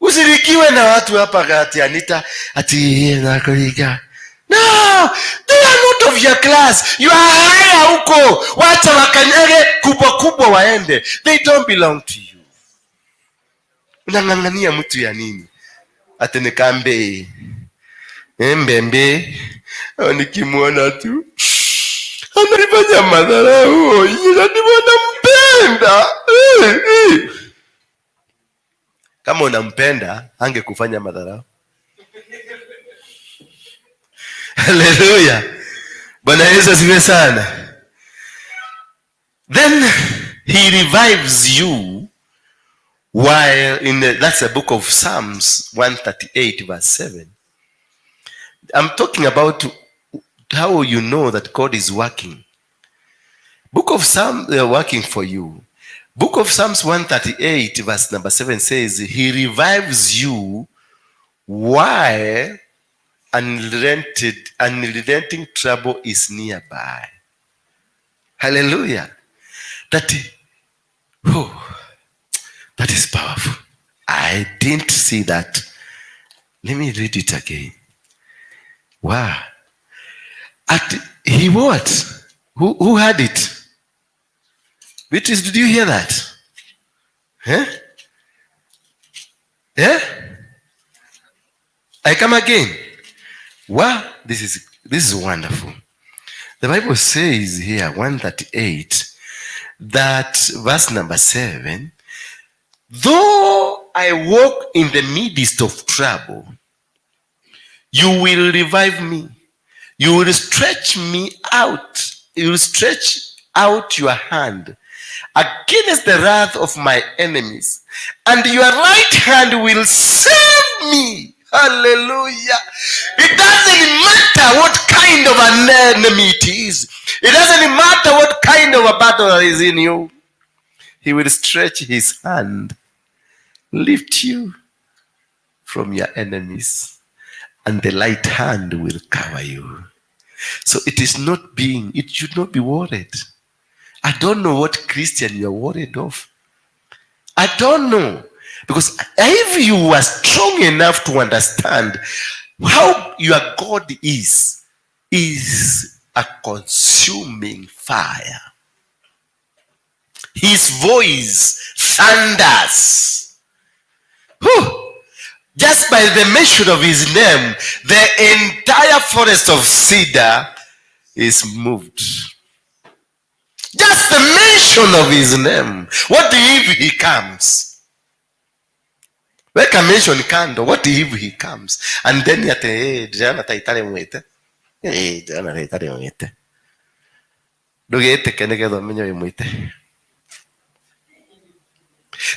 Usirikiwe na watu hapa ati Anita ati nakuliga. No, they are not of your class. You are higher huko. Wacha wakanyage kubwa kubwa waende. They don't belong to you. Unang'ang'ania mtu ya nini? Ati nikambe. Mbembe. Oh, nikimwona tu ananifanya madharau. Ila ndivyo nampenda. Kama unampenda angekufanya madharau. Hallelujah. Bwana Yesu asifiwe sana. Then he revives you while in the, that's the book of Psalms 138 verse 7. I'm talking about how you know that God is working. Book of Psalms, they are working for you. Book of Psalms 138 verse number 7 says, he revives you while unrelenting trouble is nearby. Hallelujah. That is powerful. I didn't see that. Let me read it again. Wow. At he what? Who had it? Beatrice, did you hear that? Huh? Yeah? I come again. Wow, this is wonderful. The Bible says here, 138, that verse number 7, though I walk in the midst of trouble, you will revive me. You will stretch me out. You will stretch out your hand against the wrath of my enemies, and your right hand will save me. Hallelujah. It doesn't matter what kind of an enemy it is. It doesn't matter what kind of a battle is in you. He will stretch his hand, lift you from your enemies, and the light hand will cover you. So it is not being, it should not be worried. I don't know what Christian you are worried of. I don't know. Because if you are strong enough to understand how your God is a consuming fire. His voice thunders. Whew. Just by the mention of his name, the entire forest of cedar is moved. Just the mention of his name. What if he comes? Weka mention kando. What if he comes? And then ate ndĩrona ta itarĩ mwĩte. Ndĩrona ta itarĩ mwĩte. Ndũgĩtĩke nĩgetha ũmenye wĩ mwĩte.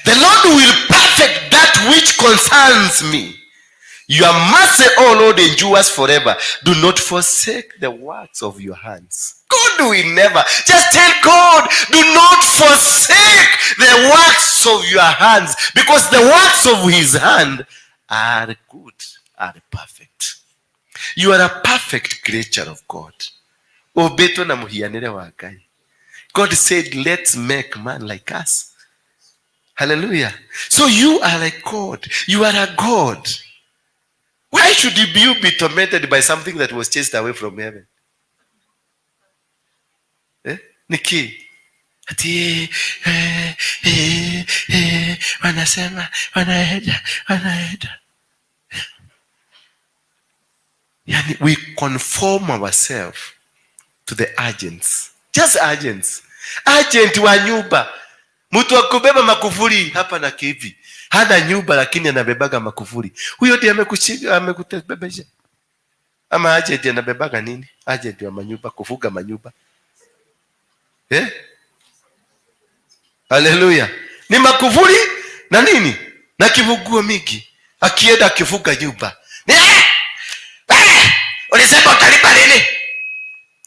The Lord will perfect that which concerns me. Your mercy, O Lord, endures forever. Do not forsake the works of your hands. God will never. Just tell God, do not forsake the works of your hands, because the works of his hand are good, are perfect. You are a perfect creature of God. Ũmbĩtwo na mũhianĩre wa Ngai. God said, let's make man like us. Hallelujah. So you are like God. You are a God. Why should you be tormented by something that was chased away from heaven? Eh? Niki? Ati wanasema wanaenda wanaenda. Yani, we conform ourselves to the agents. Just agents. Agent wa nyumba. Mtu wa kubeba makufuri hapa na kivi. Hana nyumba lakini anabebaga makufuri. Huyo ndiye amekushika, amekubebesha. Ama agent anabebaga nini? Agent wa manyumba, kufuga manyumba. Eh? Haleluya. Ni makufuri na nini? Na kifunguo mingi. Akienda akifuga nyumba. Ni ulisema utalipa lini?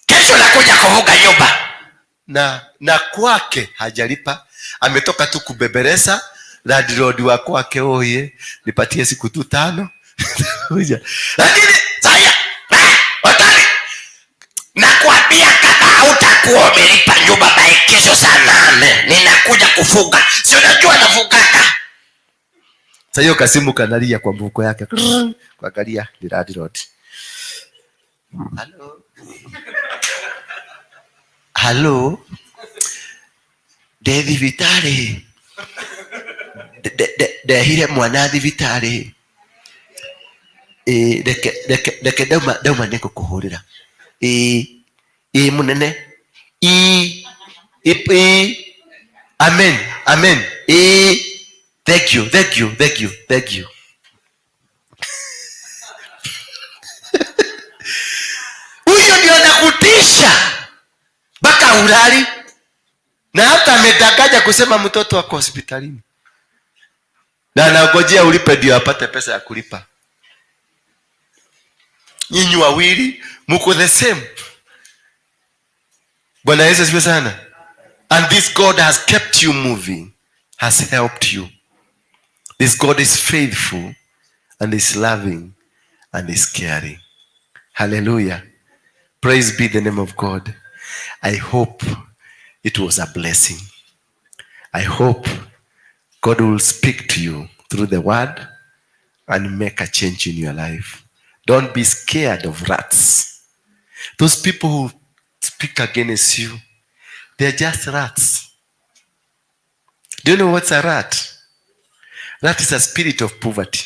Kesho nakuja kufuga nyumba. Na kwake hajalipa. Ametoka tu kubeberesa landlord wa kwake, oye, nipatie siku tu 5. Lakini sasa watani nakwambia kama hautakuwa umelipa nyumba by kesho saa 8 ninakuja kufunga. Si unajua nafungaka. Sasa hiyo kasimu kanalia kwa mfuko yake. Kuangalia ni landlord. Hello. Hello. Ndĩ thibitarĩ. Ndehire mwana thibitarĩ. Reke ndauma nĩngũkũhũrĩra. Ĩ mũnene. Ĩ, ĩ, ĩ. Amen, amen. Ĩ, thank you, thank you, thank you, thank you. Huyo ndio anakutisha mpaka ulali, na hata amedanganya kusema mtoto wako hospitalini na anangojea ulipe ndio apate pesa ya kulipa. Nyinyi wawili mko the same. Bwana Yesu asifiwe sana. And this God has kept you moving, has helped you. This God is faithful and is loving and is caring. Hallelujah. Praise be the name of God. I hope it was a blessing. I hope God will speak to you through the word and make a change in your life. Don't be scared of rats. Those people who speak against you, they are just rats. Do you know what's a rat? That is a spirit of poverty.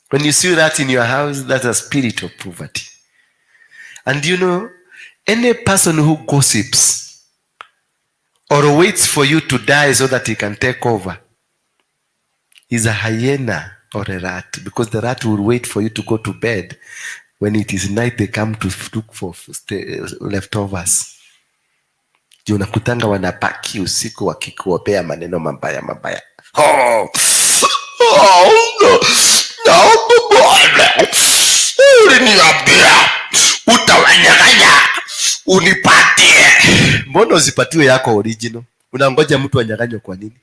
When you see rat in your house, that's a spirit of poverty. And you know, any person who gossips or waits for you to die so that he can take over, He's a hyena or a rat, because the rat will wait for you to go to bed. When it is night, they come to look for leftovers. Ndio unakutanga wanapaki usiku wakikuopea maneno mabaya mabaya. Oh, oh, no. No, Bwana. Uliniambia utawanyang'anya unipatie. Mbona usipatiwe yako original? Unangoja mtu anyang'anywe kwa nini?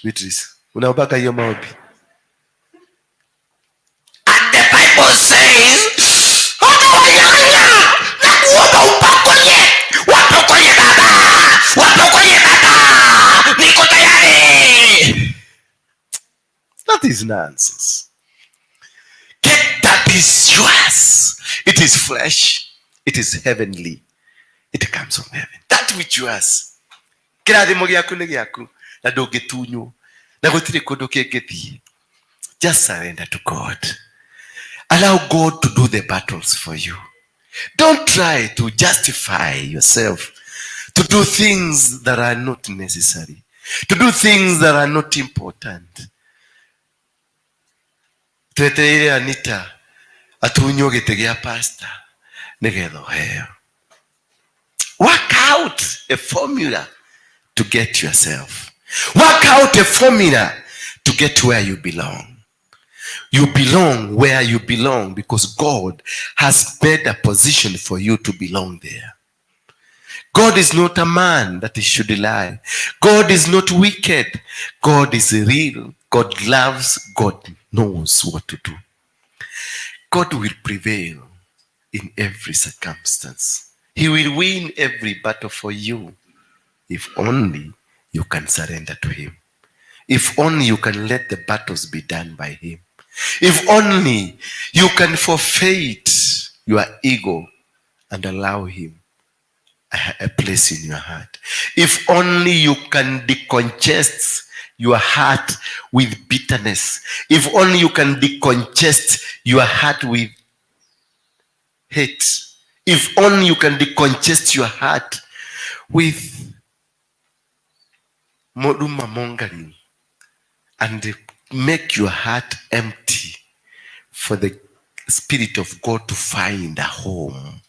Beatrice, unaombaka hiyo maombi? And the Bible says, utawanyang'anya na kuomba upokonye, wapokonye Baba, wapokonye Baba, niko tayari. That is nonsense. Get that is yours. It is fresh. It is heavenly. It comes from heaven. That which yours. Kĩrathimo gĩaku nĩ gĩaku na ndũngĩtunywo na gũtirĩ kũndũ kĩngĩthiĩ. Just surrender to God. Allow God to do the battles for you. Don't try to justify yourself to do things that are not necessary, to do things that are not important. Twetereire Anita atunywo gĩtĩ gĩa pastor nĩgetha ũheo. Work out a formula to get yourself. Work out a formula to get where you belong. You belong where you belong because God has made a position for you to belong there. God is not a man that he should lie. God is not wicked. God is real. God loves. God knows what to do. God will prevail in every circumstance. He will win every battle for you if only you can surrender to Him. If only you can let the battles be done by Him. If only you can forfeit your ego and allow Him a place in your heart. If only you can decongest your heart with bitterness. If only you can decongest your heart with hate. If only you can decongest your heart with rumour mongering and make your heart empty for the Spirit of God to find a home.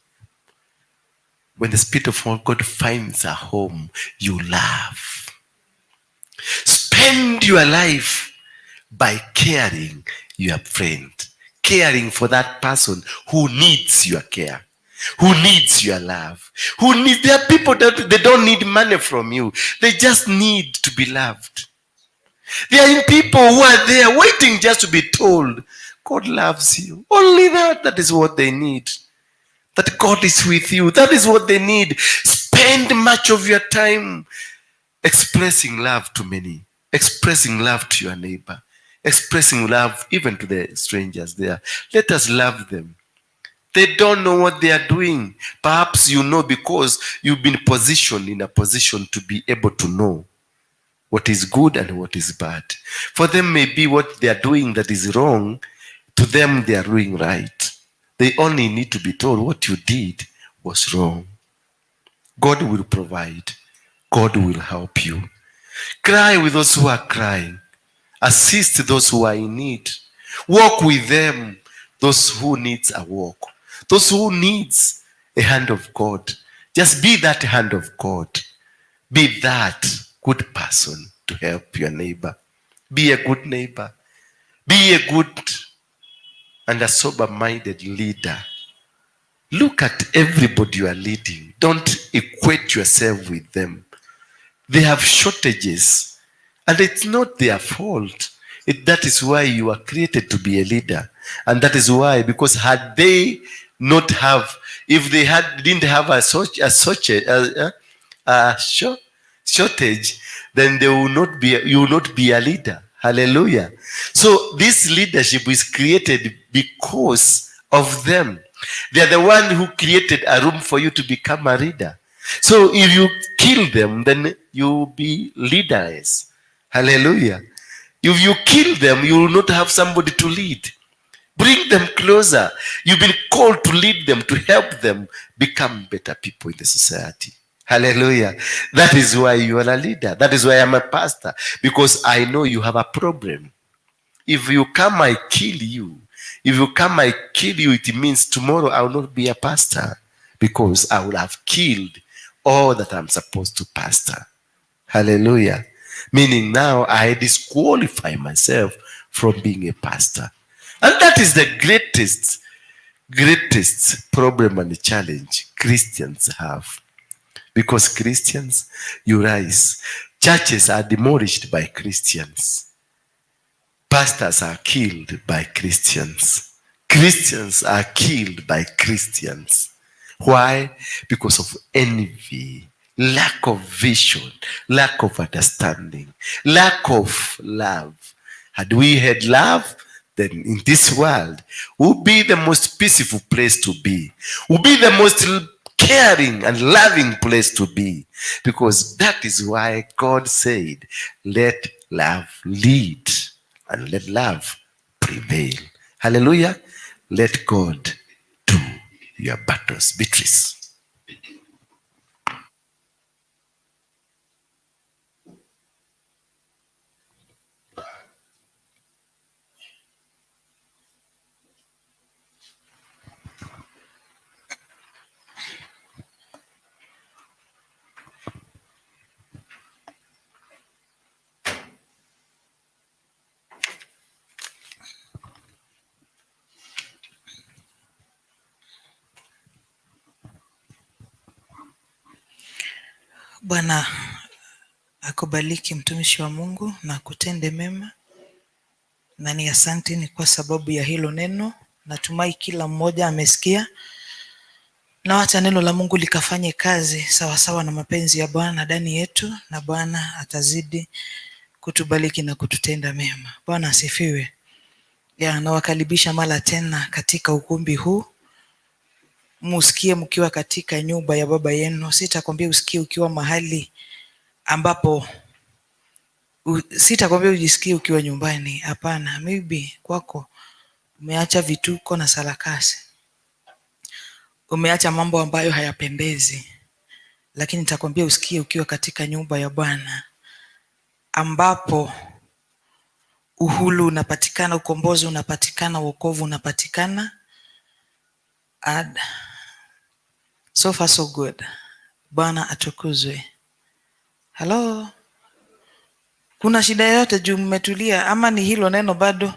When the Spirit of God finds a home, you love. Spend your life by caring your friend, caring for that person who needs your care, who needs your love, who needs. There are people that they don't need money from you, they just need to be loved. There are people who are there waiting just to be told God loves you. Only that, that is what they need. That God is with you. That is what they need. Spend much of your time expressing love to many, expressing love to your neighbor, expressing love even to the strangers there. Let us love them. They don't know what they are doing. Perhaps you know because you've been positioned in a position to be able to know what is good and what is bad. For them, maybe what they are doing that is wrong, to them they are doing right. They only need to be told what you did was wrong. God will provide. God will help you. Cry with those who are crying. Assist those who are in need. Walk with them, those who needs a walk. Those who needs a hand of God. Just be that hand of God. Be that good person to help your neighbor. Be a good neighbor. Be a good and a sober-minded leader. Look at everybody you are leading. Don't equate yourself with them. They have shortages, and it's not their fault. That is why you are created to be a leader. And that is why, because had they not have, if they had didn't have a such a shortage, then they will not be, you will not be a leader. Hallelujah. So this leadership is created because of them. They are the one who created a room for you to become a leader. So if you kill them, then you will be leaderless. Hallelujah. If you kill them, you will not have somebody to lead. Bring them closer. You've been called to lead them, to help them become better people in the society. Hallelujah. That is why you are a leader. That is why I'm a pastor. Because I know you have a problem. If you come, I kill you. If you come, I kill you, it means tomorrow I will not be a pastor, because I will have killed all that I'm supposed to pastor. Hallelujah. Meaning now I disqualify myself from being a pastor. And that is the greatest problem and challenge Christians have. Because Christians, you rise. Churches are demolished by Christians. Pastors are killed by Christians. Christians are killed by Christians. Why? Because of envy, lack of vision, lack of understanding, lack of love. Had we had love, then in this world would be the most peaceful place to be, would be the most caring and loving place to be. Because that is why God said, let love lead and let love prevail. Hallelujah. Let God do your battles. Beatrice. Bwana akubariki mtumishi wa Mungu na akutende mema, na ni asante ni kwa sababu ya hilo neno. Natumai kila mmoja amesikia, na wacha neno la Mungu likafanye kazi sawasawa na mapenzi ya Bwana ndani yetu, na Bwana atazidi kutubariki na kututenda mema. Bwana asifiwe. Ya, nawakaribisha mara tena katika ukumbi huu. Musikie mkiwa katika nyumba ya baba yenu. Sitakwambia usikie ukiwa mahali ambapo sitakwambia ujisikie ukiwa nyumbani. Hapana, maybe kwako umeacha vituko na sarakasi, umeacha mambo ambayo hayapendezi, lakini nitakwambia usikie ukiwa katika nyumba ya Bwana ambapo uhuru unapatikana, ukombozi unapatikana, wokovu unapatikana. And so far so good. Bwana atukuzwe. Hello? Kuna shida yoyote juu mmetulia ama ni hilo neno bado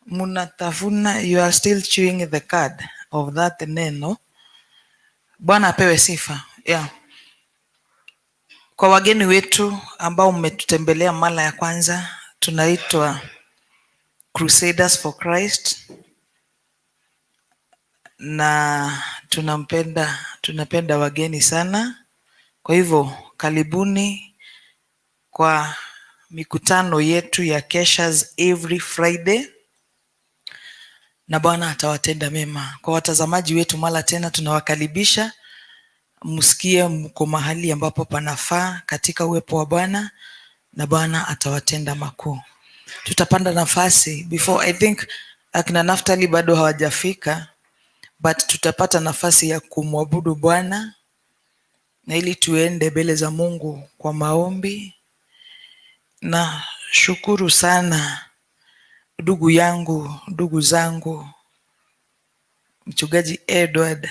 mnatafuna? You are still chewing the cud of that neno. Bwana apewe sifa. Yeah. Kwa wageni wetu ambao mmetutembelea mara ya kwanza, tunaitwa Crusaders for Christ na tunapenda wageni sana. Kwa hivyo karibuni kwa mikutano yetu ya keshas every Friday, na Bwana atawatenda mema. Kwa watazamaji wetu mara tena tunawakaribisha msikie mko mahali ambapo panafaa katika uwepo wa Bwana, na Bwana atawatenda makuu. Tutapanda nafasi before, I think akina Naftali bado hawajafika, but tutapata nafasi ya kumwabudu Bwana na ili tuende mbele za Mungu kwa maombi. Na shukuru sana ndugu yangu, ndugu zangu, Mchungaji Edward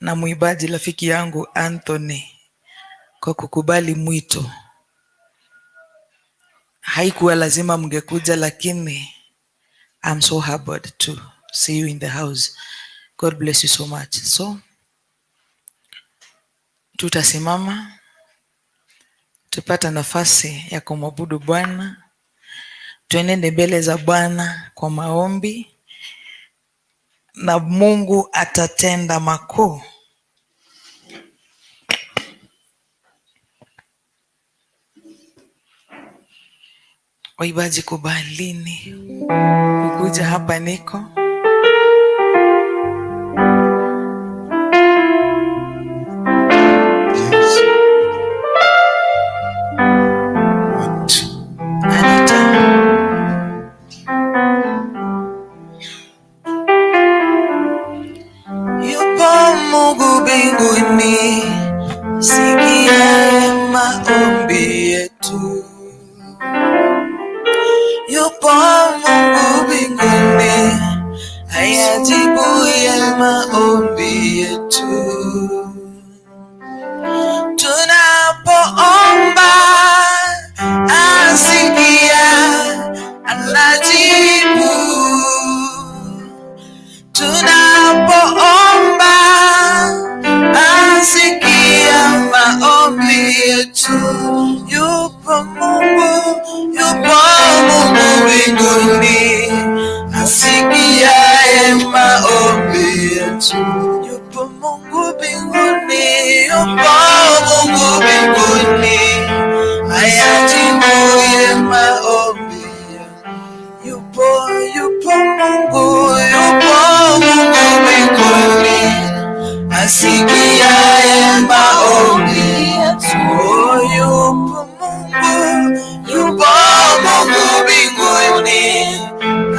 na mwimbaji rafiki yangu Anthony kwa kukubali mwito. Haikuwa lazima mngekuja, lakini I'm so humbled to see you in the house. God bless you so much. So tutasimama tupata nafasi ya kumwabudu Bwana, tuenende mbele za Bwana kwa maombi, na Mungu atatenda makuu. Waibaji, kubalini kukuja hapa niko. Yes. 1, 2. Anita. Yupo Mungu mbinguni Ajibuye maombi yetu. Tunapoomba asikia, anajibu. Tunapoomba asikia maombi yetu. Yupo Mungu, yupo Mungu mbinguni, asikiaye maombi yetu. Yupo Mungu mbinguni, yupo Mungu mbinguni, ayajibuye maombi yetu. Yupo, yupo Mungu, yupo Mungu mbinguni, asikiaye maombi yetu. Oh, yupo Mungu, yupo Mungu mbinguni,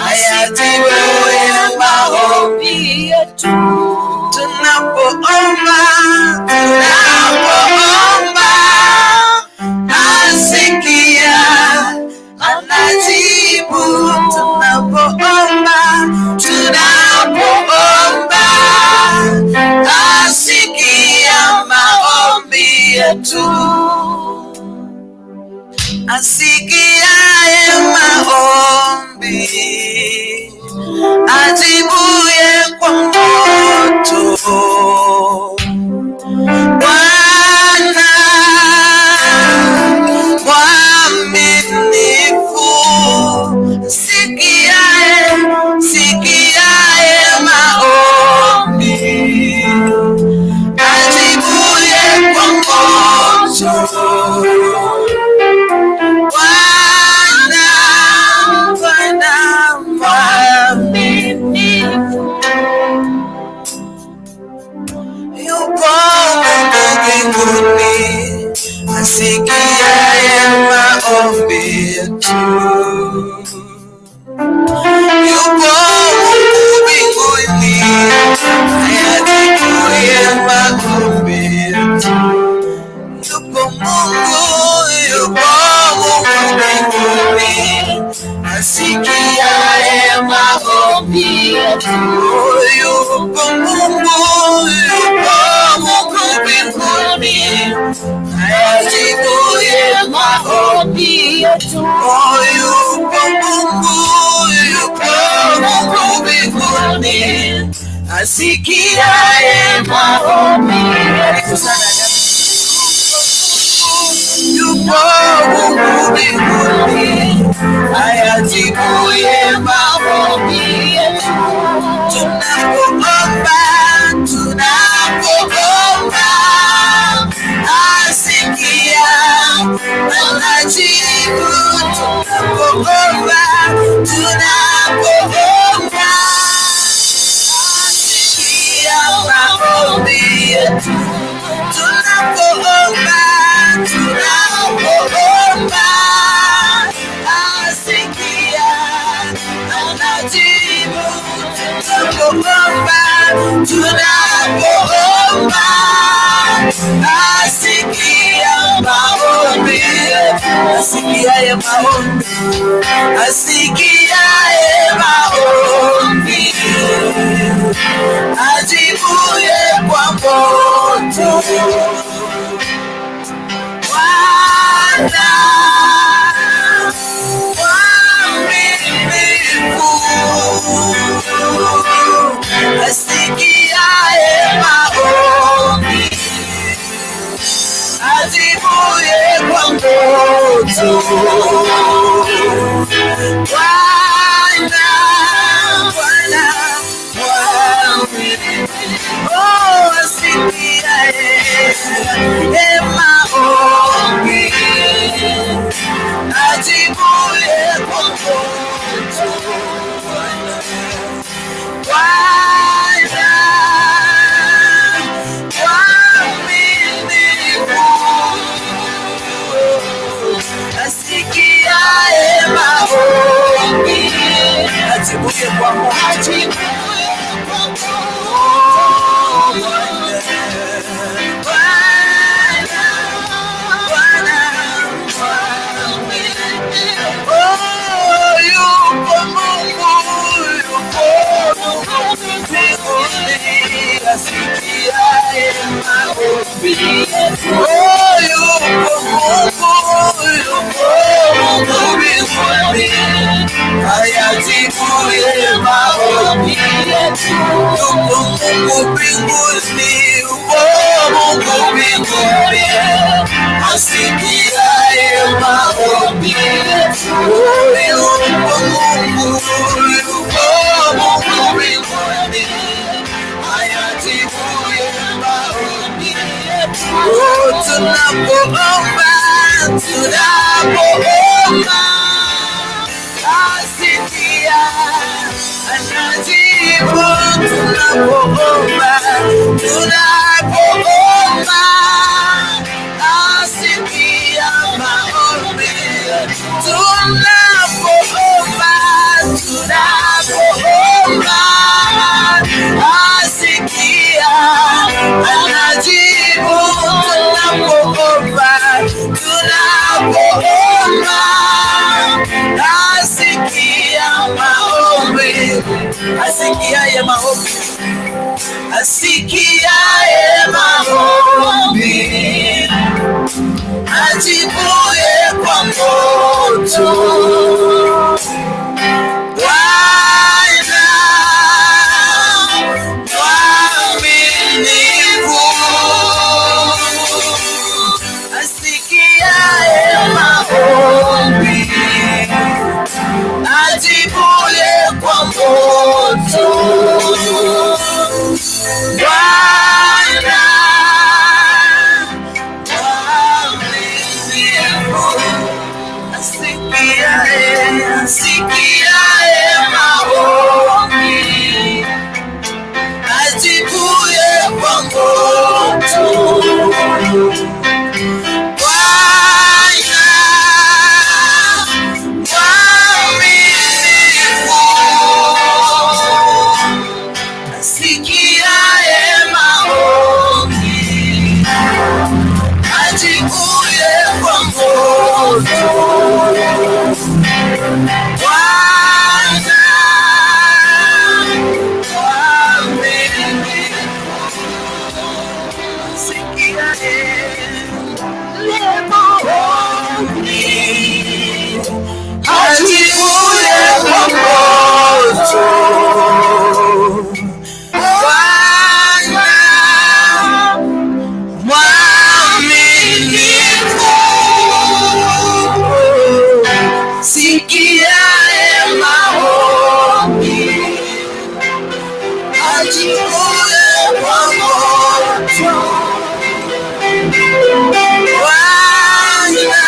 ayajibuye maombi yetu. Tunapoomba, tunapoomba, asikia, anajibu. Tunapoomba, tunapoomba, asikia maombi yetu. Asikiaye maombi, ajibuye kwa moto. Bwana mwaminifu, sikiaye, sikiaye maombi, ajibuye kwa moto. Bwana, Bwana mwaminifu, yupo Mungu mbinguni, asikiaye maombi yetu. Yupo Mungu mbinguni, ayajibuye maombi yetu. Yupo Mungu, yupo Mungu mbinguni, asikiaye maombi yetu. Yupo Mungu, yupo Mungu mbinguni, ayajibuye maombi yetu. Oh, yupo Mungu, yupo Mungu mbinguni, asikiaye maombi yetu. Yupo Mungu mbinguni, ayajibuye maombi yetu. Tunapoomba, tunapoomba, asikia, anajibu. Tunapoomba, tunapoomba, asikia maombi yetu. Tunapoomba, tunapoomba, asikia, anajibu. Tunapoomba, tunapoomba, asikia maombi yetu. Asikiaye maombi, asikiaye maombi, ajibuye kwa moto. Bwana mwaminifu, asikiaye maombi, ajibuye kwa moto. Bwana, Bwana mwaminifu, oh, asikiaye maombi, ajibuye kwa moto. Bwana mwaminifu, asikiaye maombi, ajibuye kwa moto. Oh, Bwana, Bwana, oh, yupo Mungu, yupo Mungu. Yupo Mungu mbinguni, yupo Mungu mbinguni, asikiaye maombi. Oh, yupo Mungu, yupo Mungu mbinguni, ayajibuye maombi. Oh, tunapoomba, tunapoomba, asikia, anajibu. Tunapoomba, tunapoomba, asikia maombi. Tunapoomba, tunapoomba, asikia, anajibu. Tunapoomba, tunapoomba, asikia maombi, asikiaye maombi, asikiaye maombi, ajibuye kwa moto. Bwana mwaminifu, asikiaye maombi, ajibuye kwa moto. Bwana mwaminifu, asikiaye, asikiaye maombi, ajibuye kwa moto. Bwana mwaminifu, asikiaye maombi, ajibuye kwa moto. Bwana mwaminifu, asikiaye maombi, ajibuye kwa moto. Bwana mwaminifu, sikiaye maombi, ajibuye kwa moto. Bwana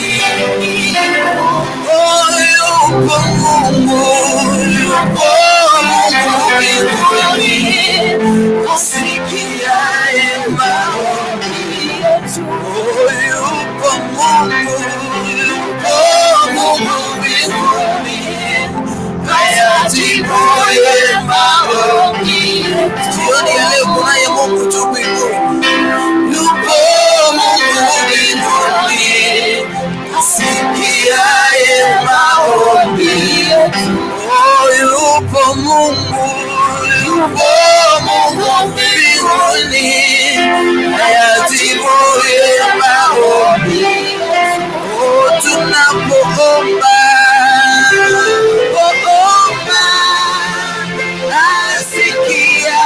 mwaminifu, oh, yupo Mungu, yupo Mungu mbinguni, asikiaye maombi. Oh, yupo Mungu, yupo Mungu mbinguni, ayajibuye maombi. Jioni ya leo kunaye Mungu tu mbinguni. Yupo Mungu mbinguni, asikiaye maombi. Oh, yupo Mungu, yupo Mungu mbinguni, ayajibuye maombi. Oh, tunapoomba, omba, asikia,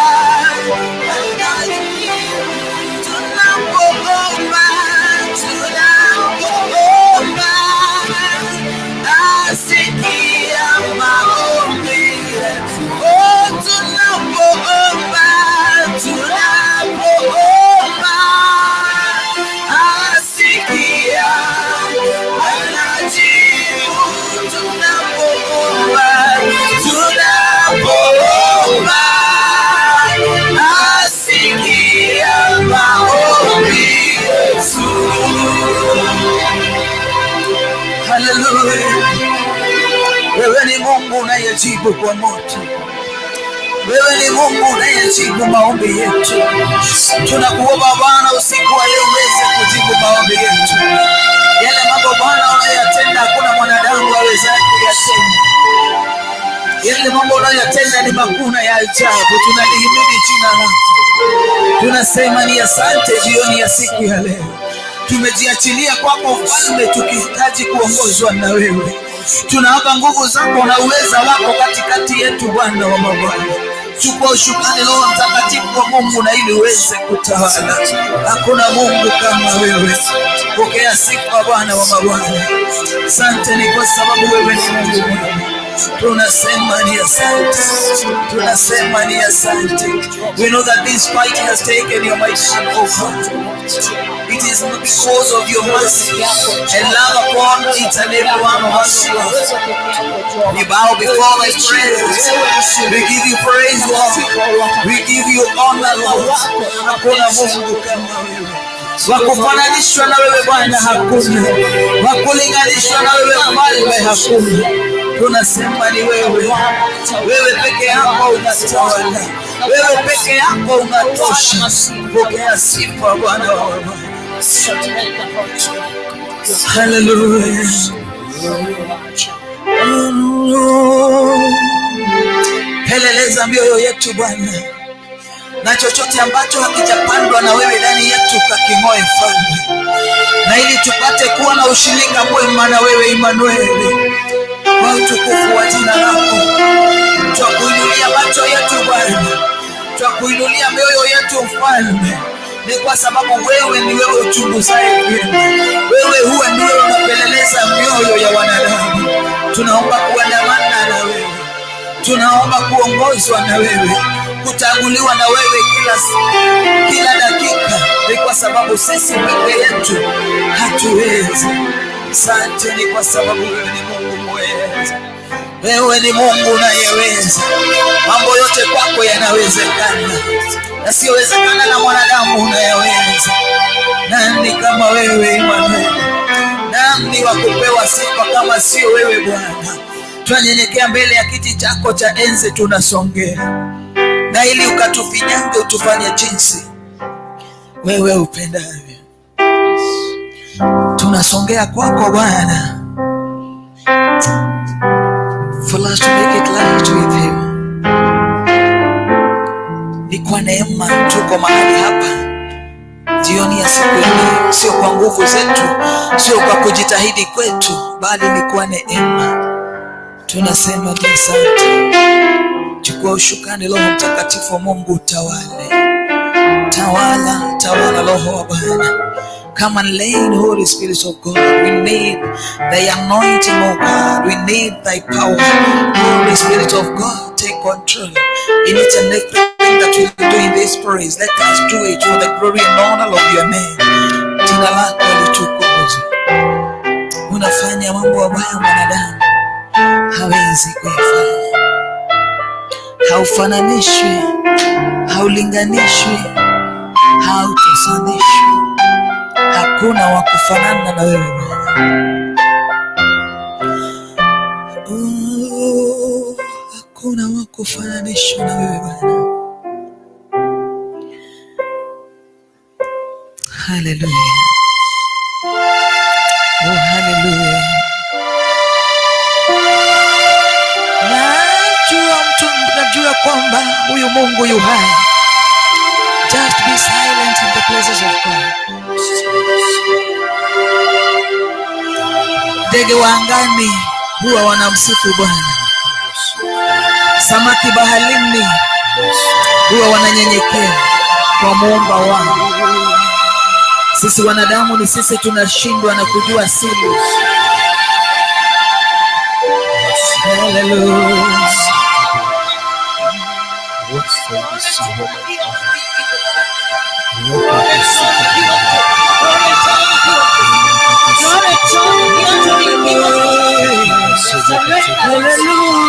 tunapoomba, tunapoomba, asikia maombi. Oh, tunapoomba, tunapoomba, asikia, anajibu. Tunapoomba, tunapoomba, asikia maombi yetu. Haleluya. Wewe ni Mungu unayejibu kwa moto. Wewe ni Mungu unayejibu maombi yetu. Tunakuomba Bwana, usiku wa leo uweze kujibu maombi yetu. Yale mambo Bwana unayoyatenda hakuna mwanadamu awezaye kuyatenda. Yale mambo unayoyatenda ni makuu na ya ajabu. Tunalihimidi jina lako. Tunasema ni asante jioni ya siku ya leo. Tumejiachilia kwako Mfalme, tukihitaji kuongozwa na wewe. Tunaomba nguvu zako na uweza wako katikati yetu, Bwana wa mabwana. Chukua ushukrani, Roho Mtakatifu wa Mungu, na ili uweze kutawala. Hakuna Mungu kama wewe. Pokea sifa, Bwana wa mabwana. Asante ni kwa sababu wewe ni Mungu mwema. Tunasema ni asante, tunasema ni asante. We know that this fight has taken your mighty hand over. It is because of your mercy and love upon each and every one of us, Lord. We bow before thy presence. We give you praise, Lord. We give you honor, Lord. Hakuna Mungu kama wewe. Wakufananishwa na wewe, Bwana, hakuna. Wakulinganishwa na wewe, Mfalme, hakuna. Tunasema ni wewe, wewe peke yako unatawala, wewe peke yako unatosha. Pokea sifa, Bwana wa Bwana. Haleluya. Peleleza mioyo yetu, Bwana, na chochote ambacho hakijapandwa na wewe ndani yetu kaking'oe, Mfalme, na ili tupate kuwa na ushirika mwema na wewe, Imanueli, kwa utukufu wa jina lako. Twakuinulia macho yetu, Bwana, twakuinulia mioyo yetu, Mfalme, ni kwa sababu wewe ni wewe uchunguzaye vyema. Wewe huwa ndiwe unapeleleza mioyo ya wanadamu. Tunaomba kuandamana na wewe, tunaomba kuongozwa na wewe, kutanguliwa na wewe kila dakika, ni kwa sababu sisi peke yetu hatuwezi. Asante ni kwa sababu wewe ni Mungu mweza. Wewe ni Mungu unayeweza. Mambo yote kwako yanawezekana, yasiyowezekana na mwanadamu unayaweza. Nani kama wewe, Emmanuel? Nani wa kupewa sifa kama sio wewe, Bwana? Tunanyenyekea mbele ya kiti chako cha enzi, tunasongea na ili ukatufinyange, utufanye jinsi wewe upendavyo. Tunasongea kwako, Bwana, for us to make it right with you. Ni kwa neema tuko mahali hapa jioni ya siku ya leo, sio kwa nguvu zetu, sio kwa kujitahidi kwetu, bali ni kwa neema. Tunasema ni asante. Chukua ushukani, Roho Mtakatifu wa Mungu, utawale, tawala, tawala, Roho wa Bwana. Come and reign, Holy Spirit of God. We need thy anointing, O God. We need thy power. Holy Spirit of God, take control in each and everything that we do in this praise. Let us do it for the glory and honor of your name. Jina lako litukuzwe. Unafanya mambo ambayo mwanadamu hawezi kuyafanya. Haufananishwi, haulinganishwi, hautosanishwi. Hakuna wa kufanana na wewe, Bwana. Oh, hakuna wa kufananishwa na wewe, Bwana. Haleluya. Oh, haleluya. Najua mtu, najua kwamba huyu Mungu yu hai. Just be silent in the presence of God. Ndege wa angani huwa wanamsifu Bwana. Samaki baharini huwa wananyenyekea kwa muumba wao. Sisi wanadamu ni sisi tunashindwa na kujua siri. Hallelujah. Hallelujah.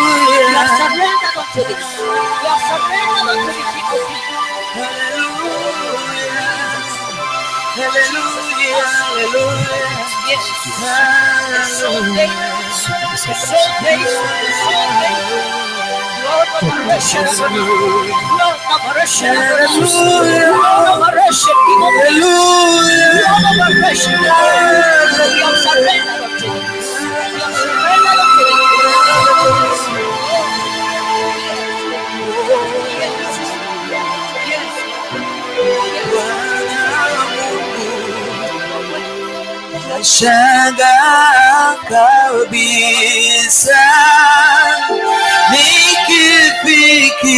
Nashangaa kabisa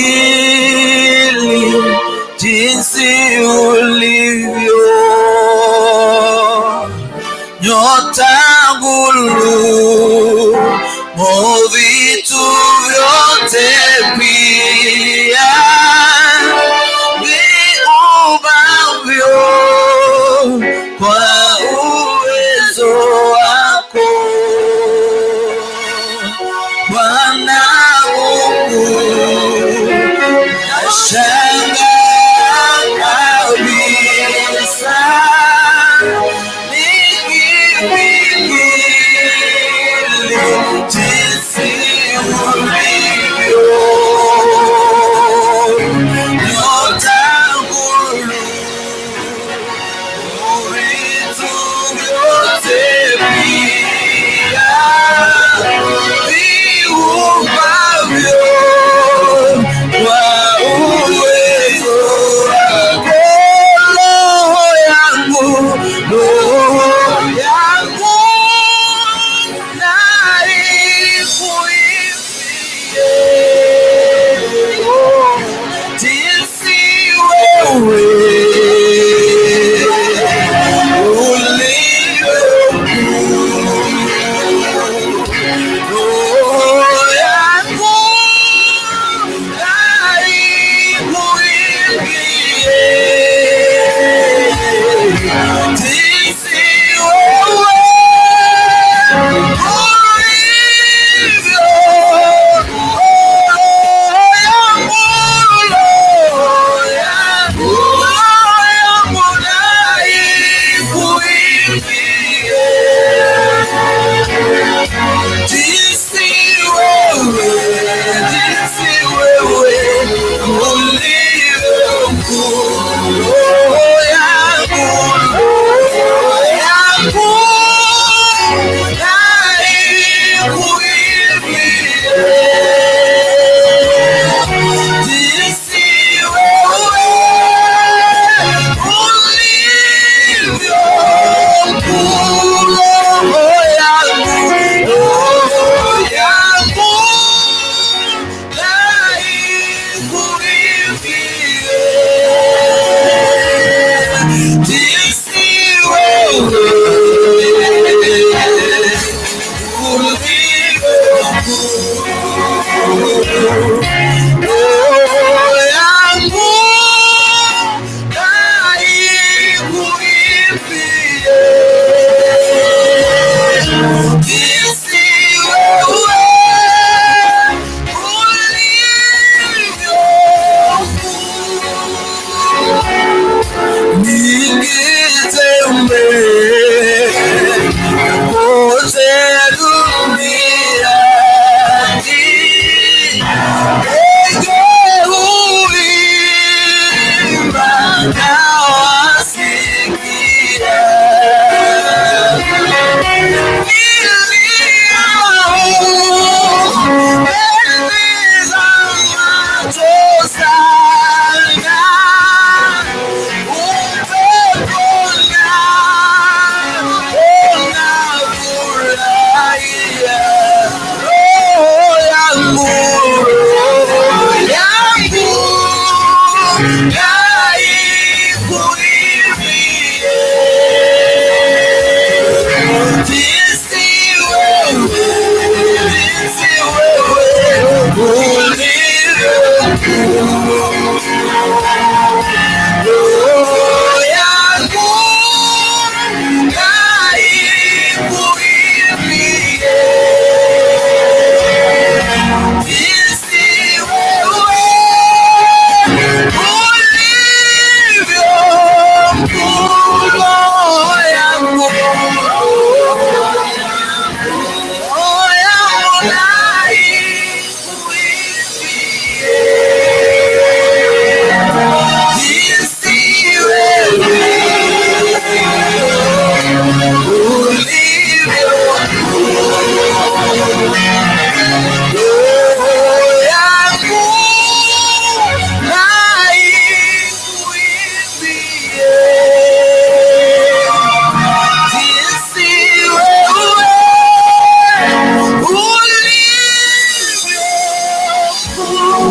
nikifikiri jinsi ulivyo, nyota, ngurumo, vitu vyote pia viumbavyo kwa uwezo wako, Bwana Mungu. Nashangaa kabisa nikifikiri jinsi ulivyo.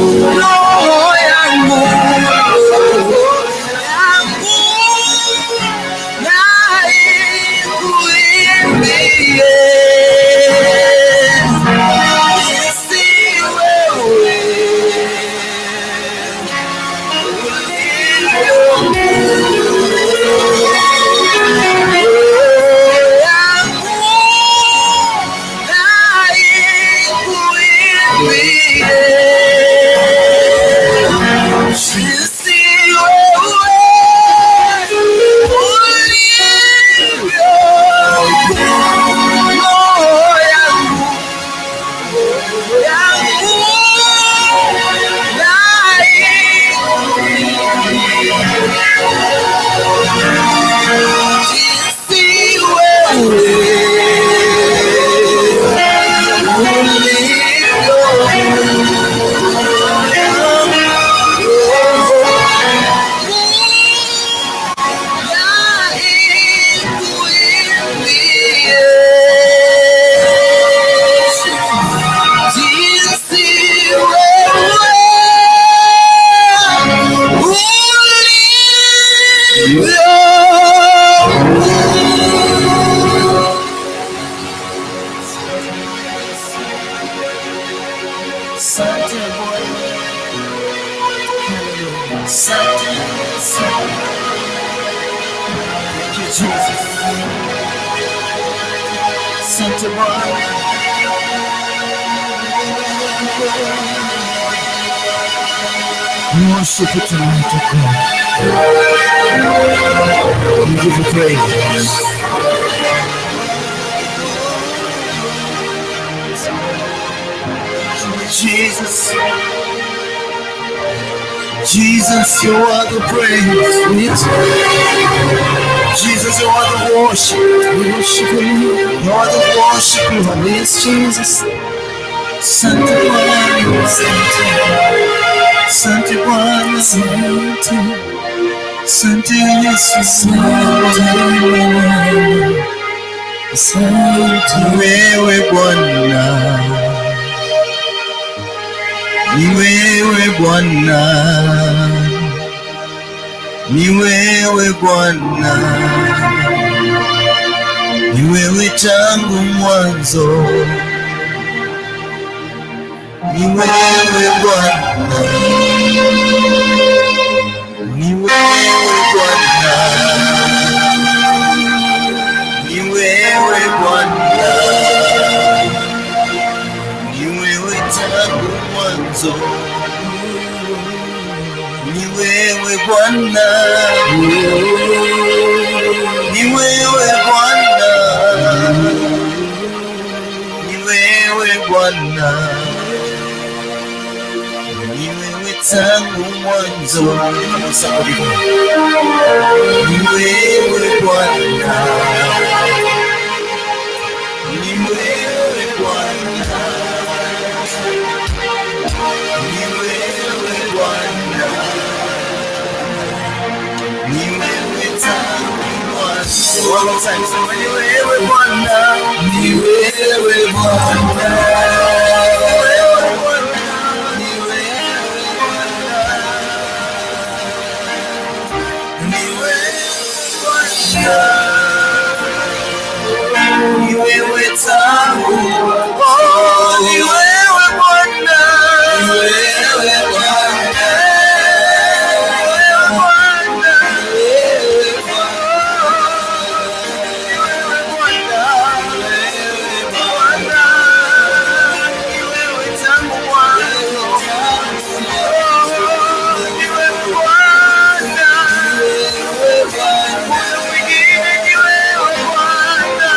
Roho yangu, yangu na ikuimbie. Jinsi wewe Asante Bwana. Hallelujah. Asante Yesu. Thank you, Jesus. Asante Bwana. We worship you tonight, O God. We give you praise. Jesus, Jesus, you are the praise. Jesus, you are the worship. We worship you, Lord. You are the worship, Lord. Yes, Jesus. Asante Bwana, Asante. asante Bwana, Asante. asante Yesu. Asante Bwana. Asante. Ni wewe Bwana, ni wewe Bwana, ni wewe Bwana, ni wewe tangu mwanzo, ni wewe Bwana, ni wewe Bwana, ni wewe Bwana, ni wewe tangu mwanzo, ni wewe Bwana, ni wewe Bwana, ni wewe Bwana, ni wewe tangu mwanzo, ni wewe Bwana, ni wewe Bwana, ni wewe Bwana, ni wewe tangu mwanzo. One more time, sema ni wewe Bwana, Ni wewe Bwana. wewe Bwana, ni wewe Bwana, ni wewe Bwana, ni wewe tangu, oh, ni wewe Bwana, Ni wewe Bwana. wewe Bwana, Wewe Bwana. ni wewe Bwana, Bwana, ni wewe tangu mwanzo, ni wewe Bwana, huyu mwingine ni wewe Bwana.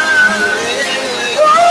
Oh,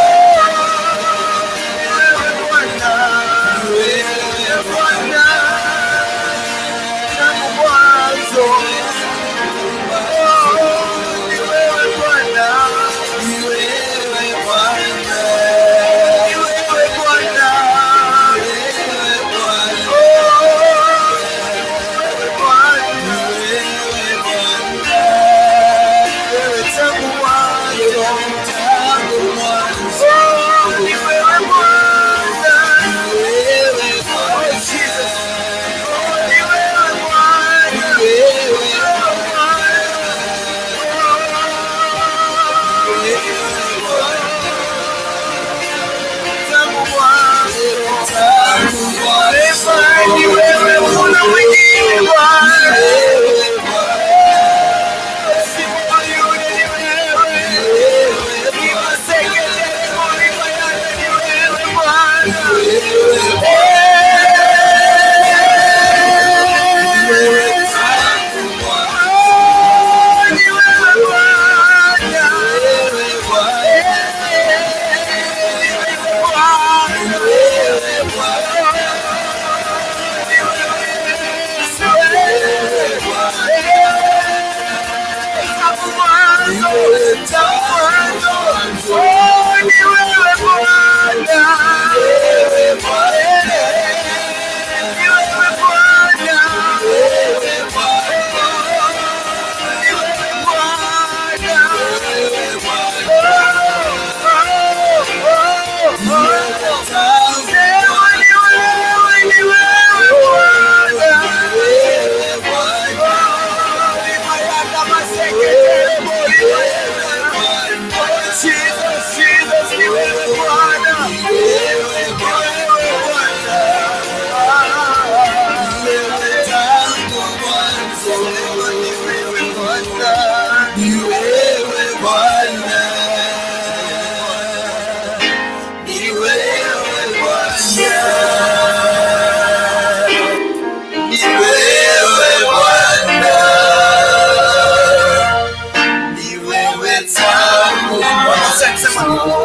Oh, ni wewe Bwana. Ni wewe Bwana. Ni wewe Bwana. Oh, oh, oh, oh. Sema ni wewe, ni wewe Bwana. Jesus, Jesus, ni wewe Bwana. Ni wewe Bwana. Ni wewe Bwana. Ni wewe Bwana. Ni wewe Bwana. Ni wewe Bwana. Ni wewe tangu mwanzo.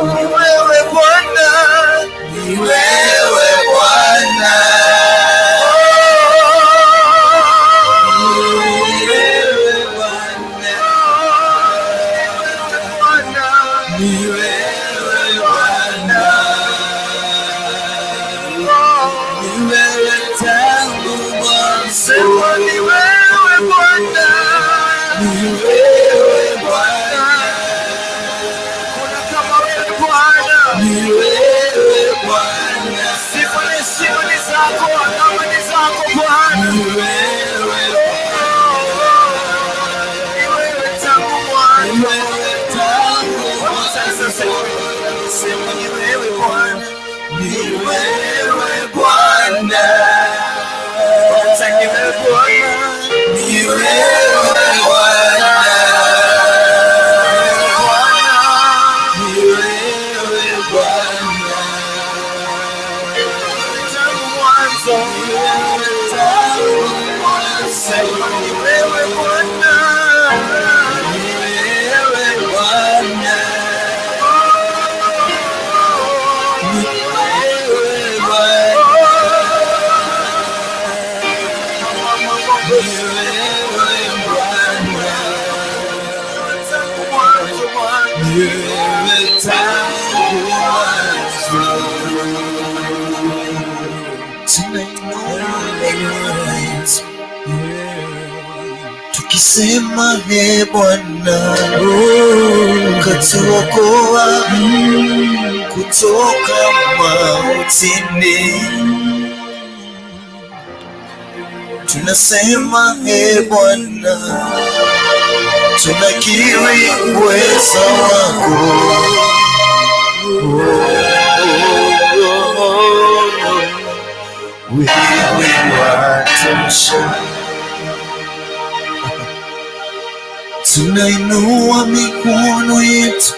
Ni wewe Bwana. Ni wewe Bwana. Ni wewe Bwana. Ni wewe Bwana. Ni wewe tangu mwanzo. Sema ni wewe Bwana. Ni wewe Bwana. Kuna kama wewe Bwana. Ni wewe Bwana. Sifa na heshima ni zako, adama ni zako Bwana. Ni wewe. Ni wewe tangu mwanzo. Ni wewe tangu mwanzo. Sema ni wewe Bwana. Ni wewe Bwana. Ni wewe Bwana. Ni wewe Bwana. Ni wewe Bwana. Tangu mwanzo. Ni wewe tangu mwanzo. Sema ni wewe Bwana. Ni wewe Bwana. Ni wewe Bwana. Ni wewe Bwana. Tangu mwanzo Bwana. Ni wewe tangu mwanzo. Tunainua mikono yetu tukisema, he Bwana, ukatuokoa kutoka mautini. Tunasema he Bwana, tunakiri uweza wako. Oh, oh, oh, wewe watosha. Tunainua mikono yetu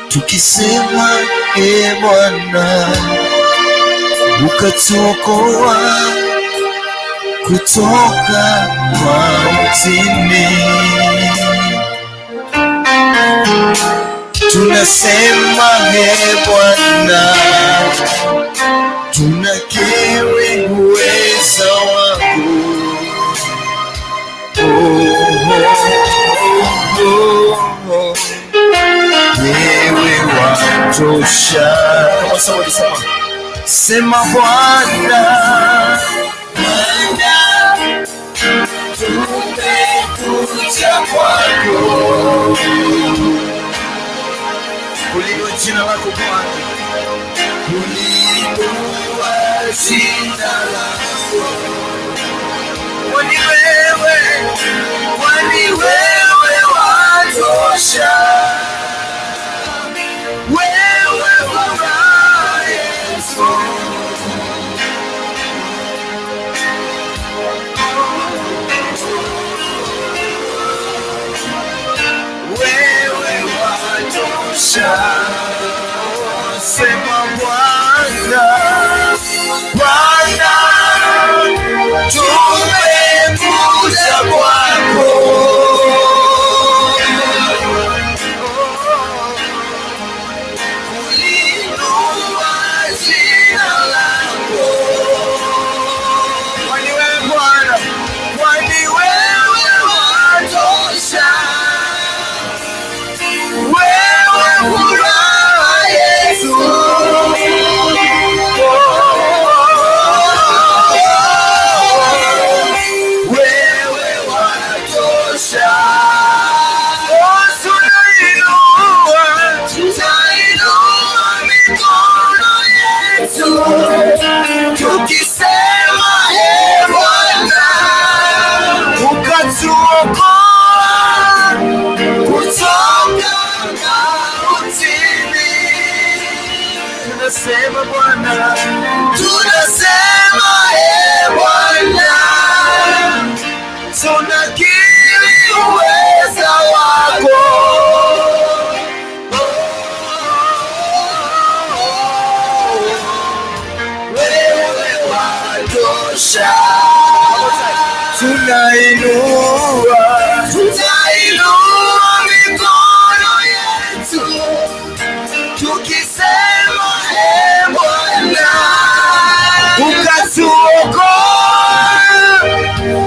tukisema, e Bwana, ukatuokoa kutoka mautini. Tunasema e Bwana, tunakiri uweza wako. Oh, oh, oh, oh. Wewe watosha. Kama somebody sema, sema Bwana, Bwana, tumekuja kwako. Kuliinua jina lako Bwana. Kuliinua jina lako. Kwani wewe watosha. Wewe Bwana Yesu. Wewe watosha. Sema Bwana, Bwana, tumekuja kwako. Watosha. Tunainua, tunainua mikono yetu tukisema, e Bwana, ukatuokoa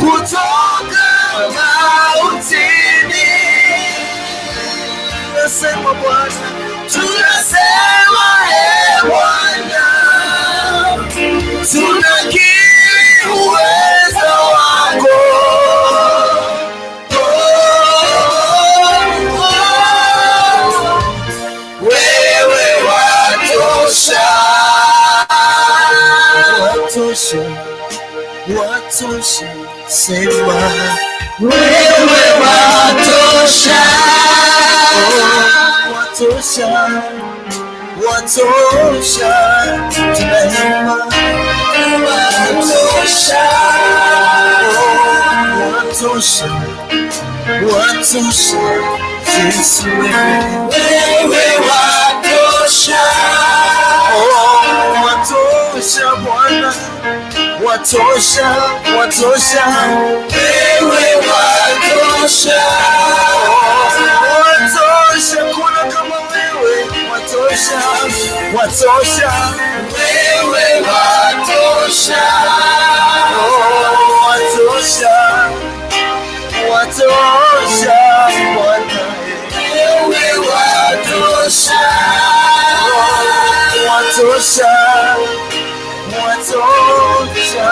kutoka mautini. Tunasema Bwana, tunasema e Bwana, tunakiri uweza wako. Oh. Wewe watosha, watosha, watosha, sema wewe watosha, oh, watosha, watosha, tunaimba watosha, oh, watosha, watosha, Yesu wewe, wewe watosha, oh, watosha Bwana, watosha, watosha, wewe watosha, oh, watosha, kuna kama wewe, watosha, watosha, wewe watosha, oh, watosha, watosha Bwana, wewe watosha, oh, watosha, watosha,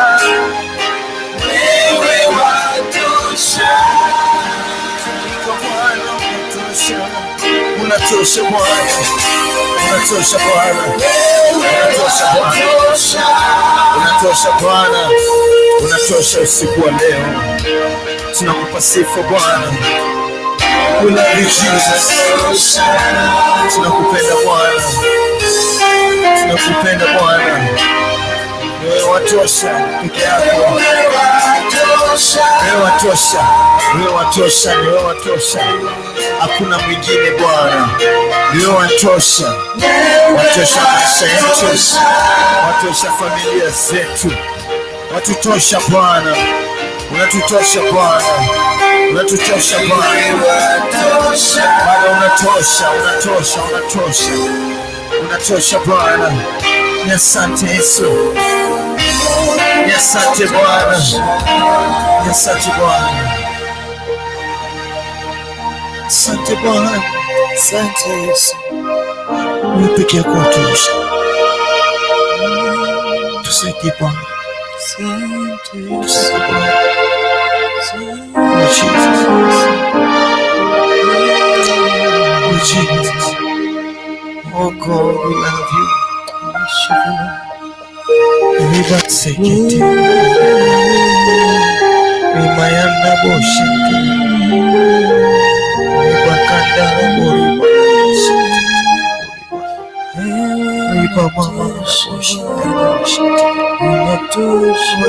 wewe watosha, Bwana unatosha, unatosha Bwana, unatosha Bwana, unatosha Bwana, unatosha Bwana, unatosha usiku wa leo. Tunakupa sifa Bwana. We love you, Jesus. Tunakupenda Bwana, tunakupenda Bwana. Wewe watosha peke yako. Wewe watosha, wewe watosha, ni wewe watosha. Hakuna mwingine Bwana, ni wewe watosha. Watosha maisha yetu, watosha familia zetu, watutosha Bwana, unatutosha Bwana, unatutosha Bwana, Bwana unatosha, unatosha, unatosha, unatosha Bwana. Ni asante Yesu, ni asante Bwana, ni asante Bwana, asante Bwana. Asante Yesu. Wewe peke yako watosha. Tusaidie Bwana, Asante Yesu. Tusaidie Bwana. Oh Jesus, oh Jesus, oh God, we love you. Riba sekete, rimayanda boshete, riba kandara boriba shete, riba mama boshete, boshete. Oh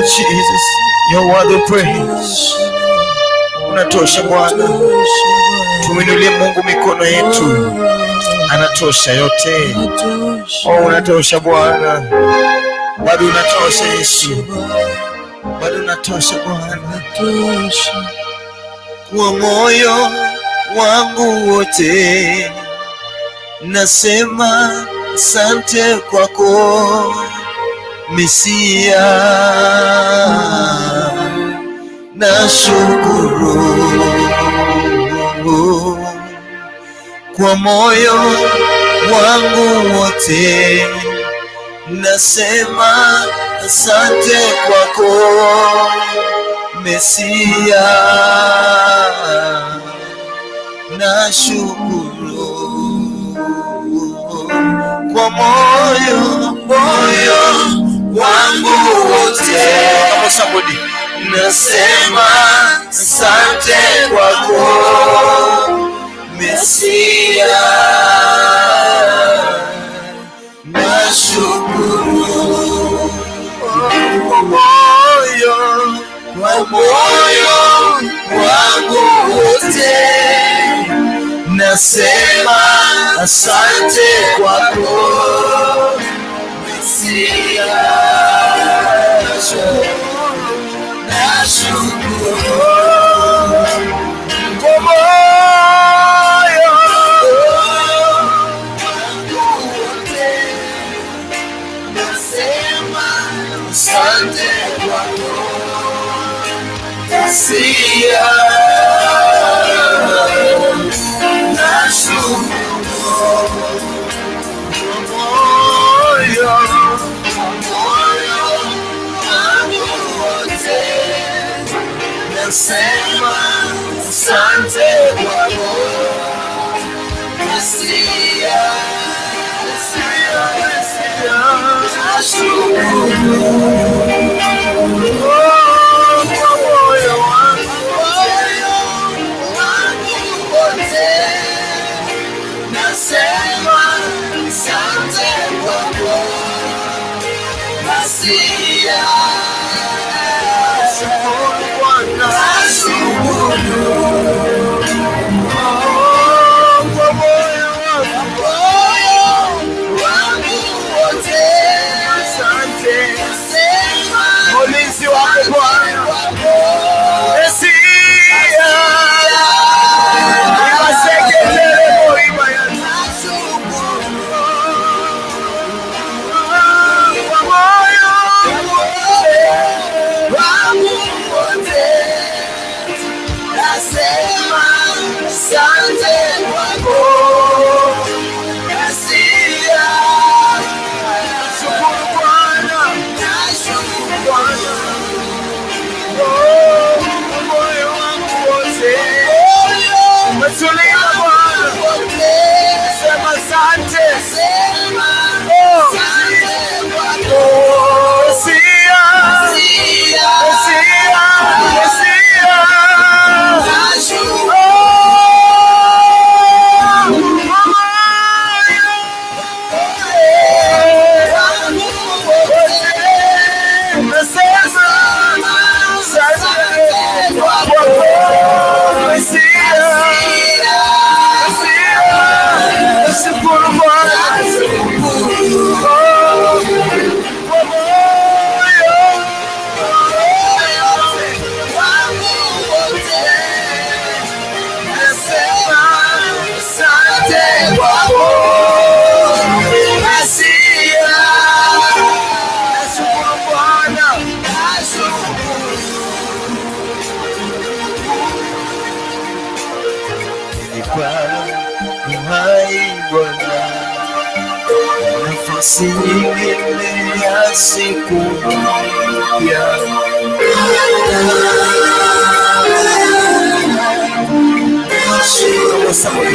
Jesus, you're worthy of praise. Unatosha Bwana, tumwinulie Mungu mikono yetu, anatosha yote. Oh, unatosha Bwana, bado unatosha Yesu, bado unatosha Bwana. Kwa moyo wangu wote nasema asante kwako Mesia, nashukuru kwa moyo wangu wote nasema asante kwako Mesia, nashukuru kwa moyo wangu wote. Kama somebody nasema asante kwako Mesia, nashukuru kwa moyo wangu wote nasema asante kwako Mesia, nashukuru. Asante kwako Mesia, nashukuru moyo, moyo wangu wote, nasema asante kwako Mesia, Mesia, Mesia, nashukuru. Oh, kwa moyo wangu, moyo wangu wote, nasema asante kwako Mesia. Shukuru Bwana, nashukuru. Oh, kwa moyo wangu, moyo wangu wote, asante. Ulinzi wako Bwana, Mesia, ibasekele moima ya kwa moyo wangu wote, nasema asante kwako Mesia. Shukuru Bwana, nashukuru Bwana. Oh, moyo wangu wote umetulia Bwana, sema asante. Oh, Mesia, Mesia, Mesia. Oh, moyo nasema asante kwako Mesia, Mesia, nashukuru Bwana. Oh, kwa moyo wangu wote, nasema asante kwako Mesia. Nashukuru Bwana, nashukuru. Nipa uhai Bwana, nafasi nyingine ya siku mpya. Come on, somebody,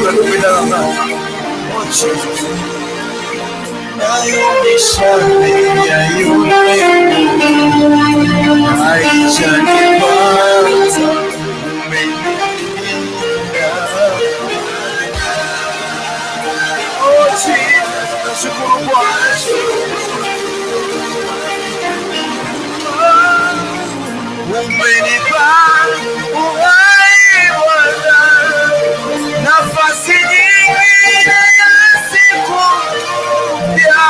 Oh, Jesus. Nayo mishale ya yule haijanipata, umenilinda. Oh, Jesus. Nashukuru Bwana. Umenipa uhai Bwana, nafasi nyingine ya siku mpya.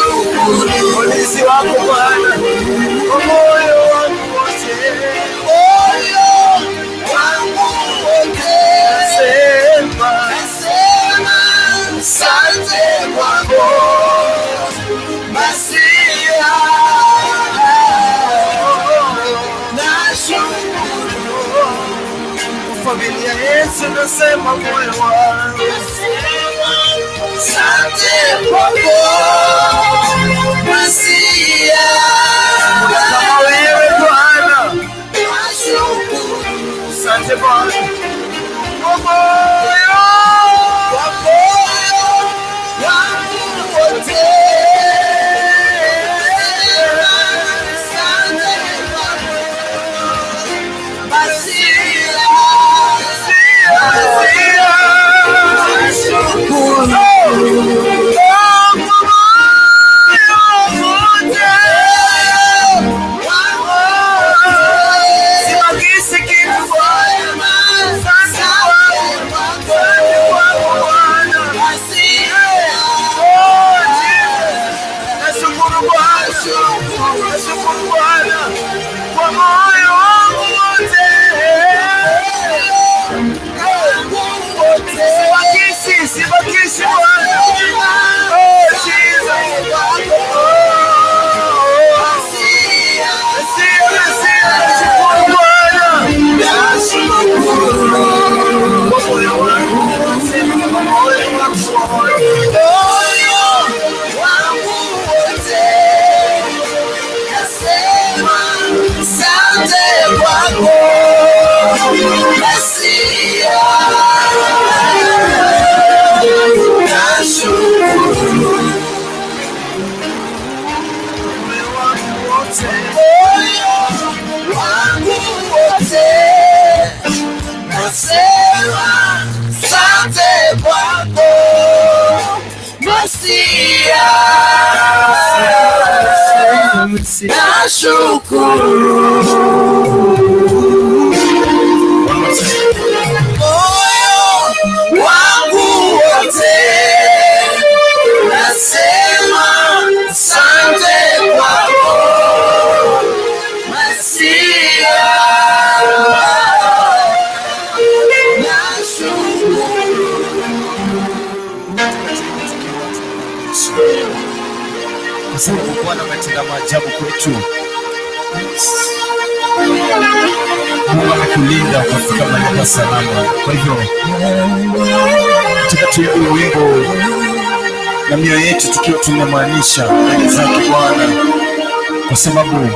Nashukuru ulinzi wako Bwana kwa moyo wangu wote, moyo wangu wote. Nasema, nasema asante kwako Masia, nashukuru familia yetu, nasema moyo wangu asante kwako Masia, kama wewe Bwana, nashukuru. Asante Bwana kwa moyo, kwa moyo wangu wote. Asante kwako Masia, Masia, nashukuru kwa moyo wote. Sibakishi kitu Bwana. Asante kwako Bwana. Oh, Jesus. Nashukuru Bwana. Nashukuru Bwana kwa moyo wangu wote. Sibakishi, sibakishi Bwana. Oh, Jesus. Oh, Masia, Masia, nashukuru Bwana. Kwa moyo wangu wote, kwa moyo wangu wote. Moyo wangu wote. Nasema asante kwako Masia, nashukuru moyo wangu wote, moyo wangu wote. Nasema asante kwako Masia, nashukuru moyo wangu wote. Nasema asante kwako Masia, nashukuru. Kwa sababu Bwana ametenda maajabu kwetu. Mungu amekulinda ukafika mahali hapa salama. Kwa hivyo nataka tuimbe wimbo na mioyo yetu tukiwa tunamaanisha mbele zake Bwana, kwa sababu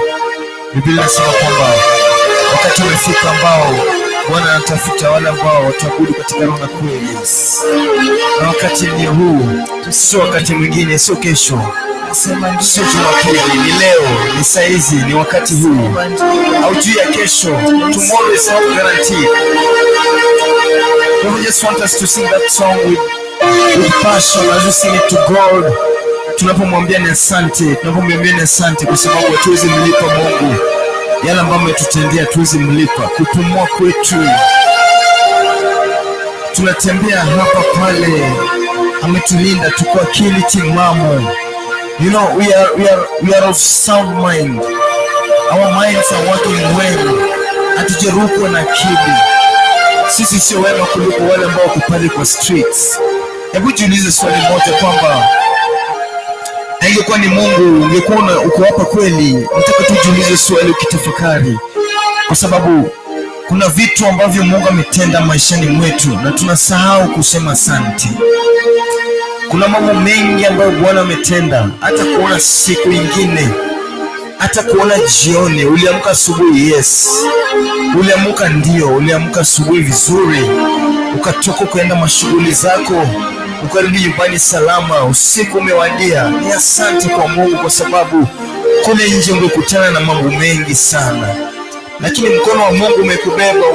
Biblia inasema kwamba wakati umefika ambao Bwana anatafuta wale ambao wataabudu katika roho na kweli, na wakati ni huu, sio wakati mwingine, sio kesho, sio Jumapili, ni leo, ni saizi, ni wakati huu, haujui ya kesho. Tomorrow is not guaranteed. We just want us to sing that song with passion as we sing it to God. Tunapomwambia ni asante, tunapomwambia ni asante, kwa sababu hatuwezi mlipa Mungu yale ambayo ametutendea, hatuwezi mlipa. Kupumua kwetu, tunatembea hapa pale, ametulinda, tuko akili timamu. We are of sound mind. Our minds are working well. Hatujarukwa na akili. Sisi sio wema kuliko wale ambao wako pale kwa streets. Hebu jiulize swali moja kwamba ingekuwa ni Mungu ungekuwa uko hapa kweli? Nataka tu jiulize swali ukitafakari, kwa sababu kuna vitu ambavyo Mungu ametenda maishani mwetu na tunasahau kusema asante. Kuna mambo mengi ambayo Bwana ametenda, hata kuona siku ingine, hata kuona jioni. Uliamka asubuhi, yes, uliamka ndio, uliamka asubuhi vizuri, ukatoka ukaenda mashughuli zako, ukarudi nyumbani salama, usiku umewadia. Ni asante kwa Mungu, kwa sababu kule nje ungekutana na mambo mengi sana, lakini mkono wa Mungu umekubeba,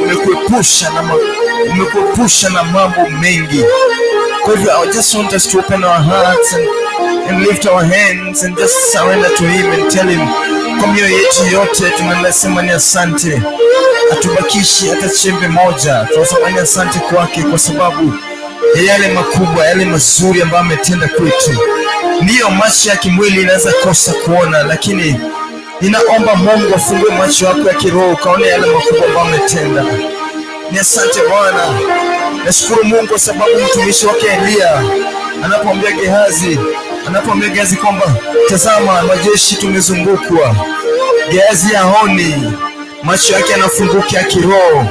umekuepusha na mambo mengi. Kwa hivyo I just want us to open our hearts and lift our hands and just surrender to him and tell him kwa mioyo yetu yote tunasema ni asante, hatubakishi hata chembe moja. Tunasema ni asante kwake kwa sababu ya yale makubwa, yale mazuri ambayo ametenda kwetu. Ndiyo, macho ya kimwili inaweza kosa kuona, lakini ninaomba Mungu afungue macho yako ya kiroho ukaone yale makubwa ambayo ametenda. Ni asante Bwana. Nashukuru Mungu kwa sababu mtumishi wake Eliya anapoambia Gehazi kwamba tazama, majeshi tumezungukwa. Gehazi haoni, macho yake yanafunguka ya kiroho,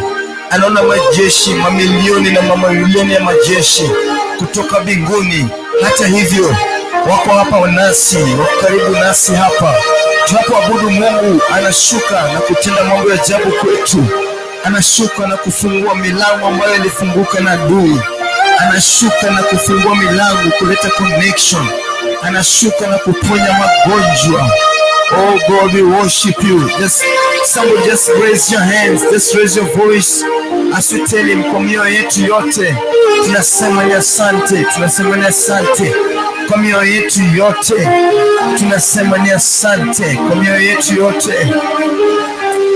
anaona majeshi, mamilioni na mamilioni ya majeshi kutoka mbinguni. Hata hivyo wako hapa nasi, wako karibu nasi hapa. Tunapoabudu Mungu, anashuka na kutenda mambo ya ajabu kwetu. Anashuka na kufungua milango ambayo ilifunguka na adui. Anashuka na kufungua milango, kuleta connection. Anashuka na kuponya magonjwa. Oh God, we worship you. Just somebody just raise your hands, just raise your voice as we tell him, kwa mioyo yetu yote tunasema ni asante, tunasema ni asante kwa mioyo yetu yote, tunasema ni asante kwa mioyo yetu yote.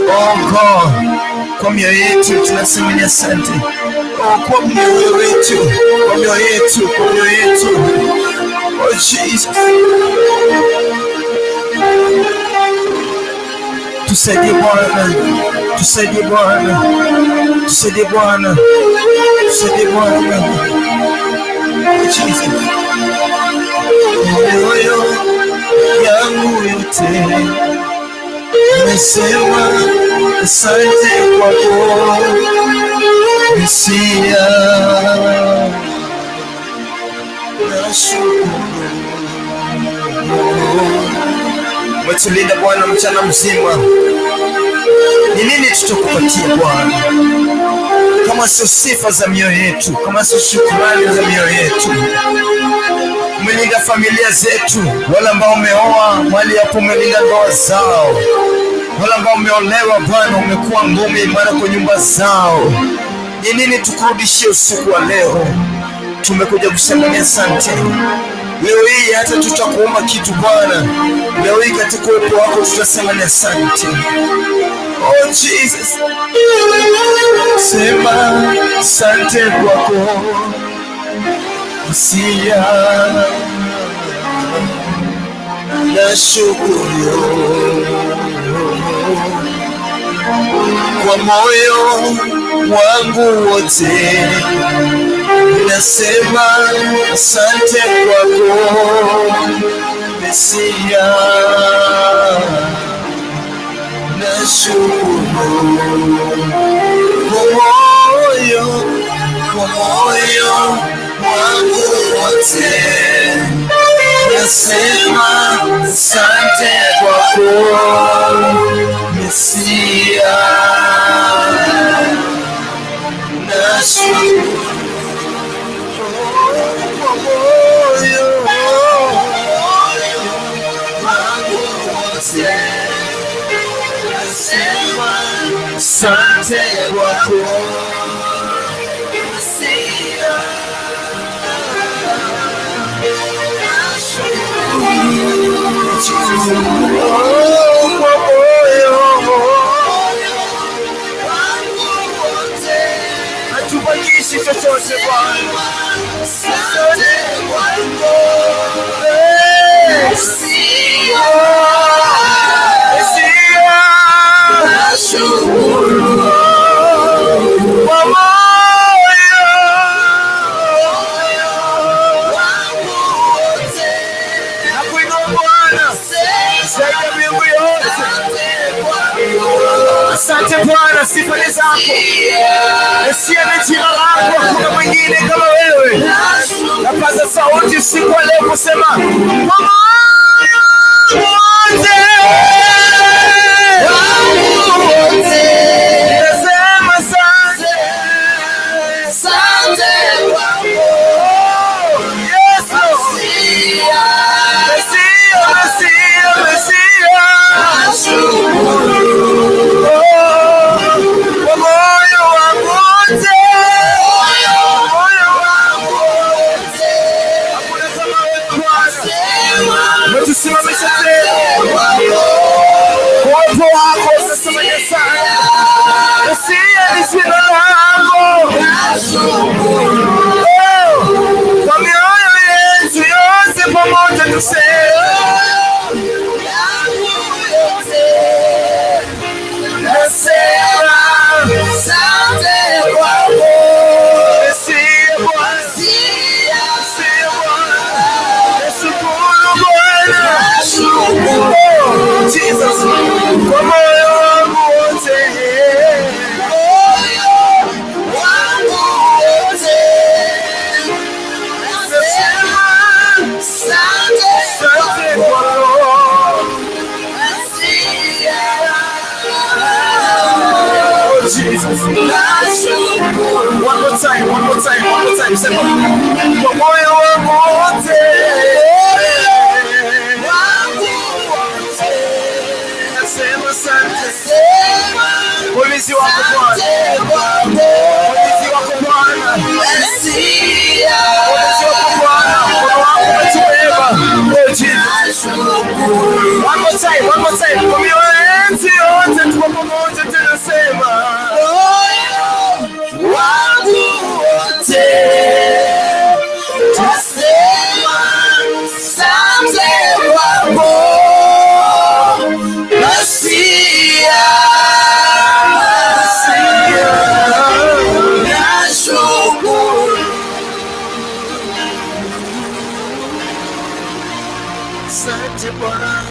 Oh God, kwa mioyo yetu tunasema ni asante. Oh, kwa mioyo yetu, kwa mioyo yetu, kwa mioyo yetu. Oh Jesus. Tusaidie Bwana, tusaidie Bwana, tusaidie Bwana, tusaidie Bwana. Oh Jesus. Mioyo yangu yote nimesema asante kwako Mesia, nashukuru. Umetulinda Bwana mchana mzima. Ni nini tutakupatia Bwana kama sio sifa za mioyo yetu, kama sio shukrani za mioyo yetu? Umelinda familia zetu, wale ambao umeoa mahali hapo, umelinda ndoa zao, wale ambao umeolewa Bwana, umekuwa ngome imara kwa nyumba zao. Ni nini tukurudishie usiku wa leo? Tumekuja kusema ni asante. Leo hii hata tutakuomba kitu Bwana, leo hii katika uwepo wako tutasema ni asante. Oh Jesus, sema asante kwako Mesia, nashukuru kwa moyo wangu wote, nasema asante kwako Mesia, nashukuru kwa moyo wangu wote, nasema asante kwako Mesia, nashukuru kwa moyo wangu wote, nasema asante kwako Mesia, nashukuru kwa moyo wangu wote, hatubakishi chochote Bwana. Asante kwako Mesia, Mesia, nashukuru kwa moyo wangu wote, nakuinua Bwana zaidi ya mbingu yote. Asante Bwana, sifa ni zako. Mesia ni jina lako, hakuna mwingine kama wewe. Napaza sauti usiku wa leo kusema kwa moyo wote, nasema asante, asante kwako Yesu, Mesia, Mesia, Mesia, oh, kwa moyo wangu wote, moyo wangu wote, hakuna kama wewe Bwana. wote tuseme nasema asante kwako. Mesia Bwana, Mesia Bwana, nashukuru Bwana, oh Jesus, kwa moyo wangu wote, moyo wangu wote, nasema asante kwako. Oh Jesus. One more time, one more time, one more time. Sema kwa moyo wangu wote, wangu wote, nasema asante. Ulinzi wako Bwana, ulinzi wako Bwana, ulinzi wako Bwana, mkono wako umetubeba. Oh Jesus. One more time, one more time. Kwa mioyo yetu yote tuko pamoja tunasema moyo wangu wote tasema asante kwako Masia, Masia, nashukuru. Asante Bwana.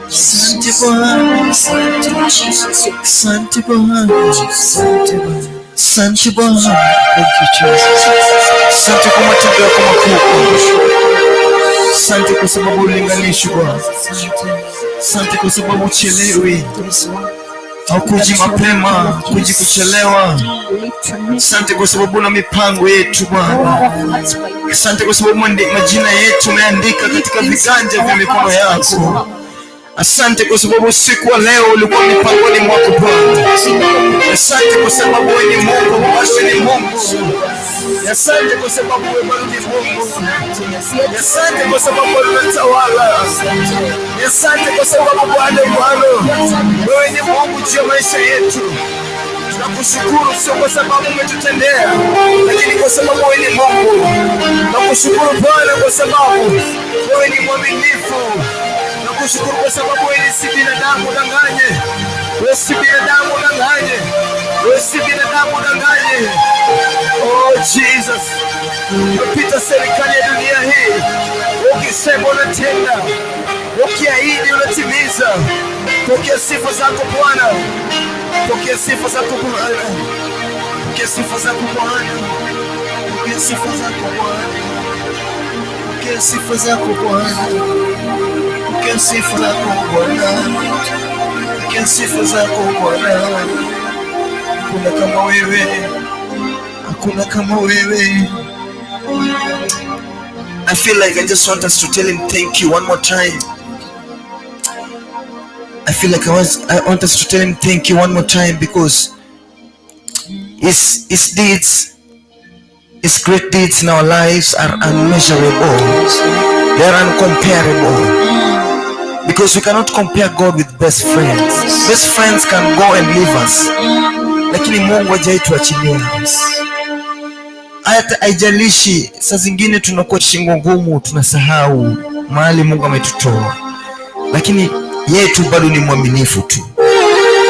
Asante Bwana. Asante Jesus. Asante Bwana. Asante Bwana. Asante Bwana. Thank you, Jesus. Asante kwa matendo yako makuu. Asante kwa sababu hulinganishwi Bwana. Asante. Asante kwa sababu huchelewi, Yes, Lord. haukuji mapema, hukuji kuchelewa. Asante kwa sababu una mipango yetu Bwana. Asante kwa sababu majina yetu umeandika katika viganja vya mikono yako. Asante kwa sababu usiku wa leo ulikuwa mipangoni mwako Bwana. Asante kwa sababu wewe ni Mungu, basi ni Mungu. Asante kwa sababu wewe bado ni Mungu. Asante kwa sababu wewe unatawala. Asante kwa sababu Bwana Bwana, wewe ni Mungu juu ya maisha yetu. Tunakushukuru sio kwa sababu umetutendea, lakini kwa sababu wewe ni Mungu. Nakushukuru Bwana kwa sababu wewe ni mwaminifu. Nakushukuru kwa sababu wewe si binadamu udanganye. Wewe si binadamu udanganye. Wewe si binadamu udanganye. Oh Jesus, umepita serikali ya dunia hii, ukisema unatenda, ukiahidi unatimiza. Pokea sifa zako Bwana, pokea sifa zako Bwana, pokea sifa zako Bwana, pokea sifa zako Bwana, pokea sifa zako Bwana, pokea sifa zako Bwana, pokea sifa zako Bwana. Hakuna kama wewe, hakuna kama wewe. I feel like I just want us to tell him thank you one more time. I feel like I want us to tell him thank you one more time because his deeds, his great deeds in our lives are unmeasurable. They are uncomparable. Because we cannot compare God with best friends. Best friends can go and leave us. Lakini Mungu hajawahi tuachilia. Hata haijalishi saa zingine tunakuwa shingo ngumu, tunasahau mahali Mungu ametutoa, lakini yeye tu bado ni mwaminifu tu.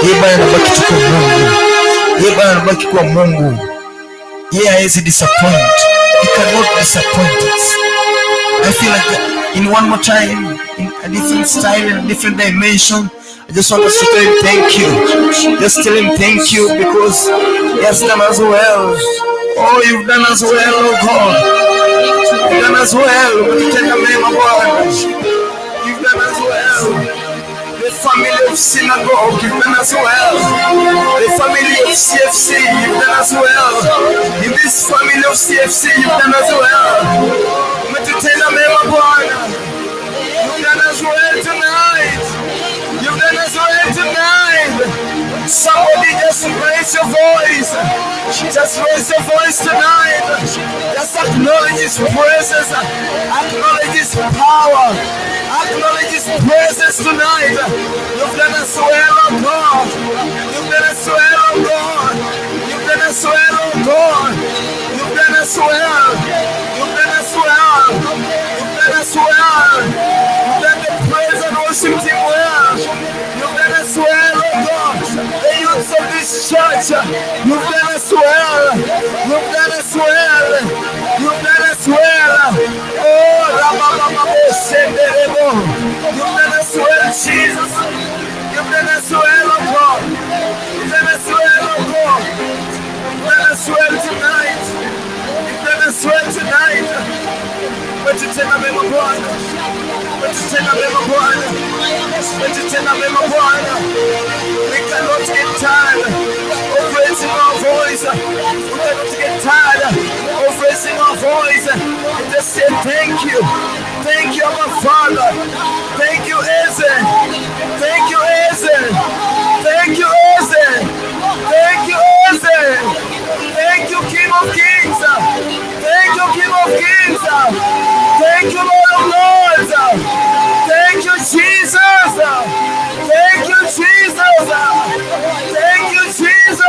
Yeye bado anabaki tu kuwa Mungu. Yeye bado anabaki kuwa Mungu. Yeye hawezi disappoint. He cannot disappoint us. I feel like in one more time, in a different style, in a different dimension, I just want us to tell him thank you. Just tell him thank you because he has done us well. Oh, you've done us well, oh God. You've done us well. Umetutenda mema Bwana. You've done us well. The family of synagogue, you've done us well. The family of CFC, you've done us well. In this family of CFC, you've done us well. Umetutenda mema Bwana. You've done us well tonight. You've done us well tonight. Somebody just raise your voice. Just raise your voice tonight. Just acknowledge His presence. Acknowledge His power. Acknowledge His presence tonight. You've done us well, oh God. You've done us well, oh God. You've done us well, oh God. You've done us well. You've done us well. You've done much. You've done us well. You've done us well. You've done us well. Oh, Rabababo Senderebo. You've done us well, Jesus. You've done us well, oh God. You've done us well, oh God. You've done us well tonight. You've done us well tonight. Umetutenda mema, Bwana. Umetutenda mema, Bwana. Umetutenda mema, Bwana. We cannot get tired of raising our voice. We cannot get tired of raising our voice and just say thank you. Thank you, our Father. Thank you, Eze. Thank you, Eze. Thank you, Eze. Thank you, Eze. Thank you, King of Kings. Thank you, King of Kings. Thank you, Lord of Lords. Thank you, Jesus. Thank you, Jesus. Thank you, Jesus.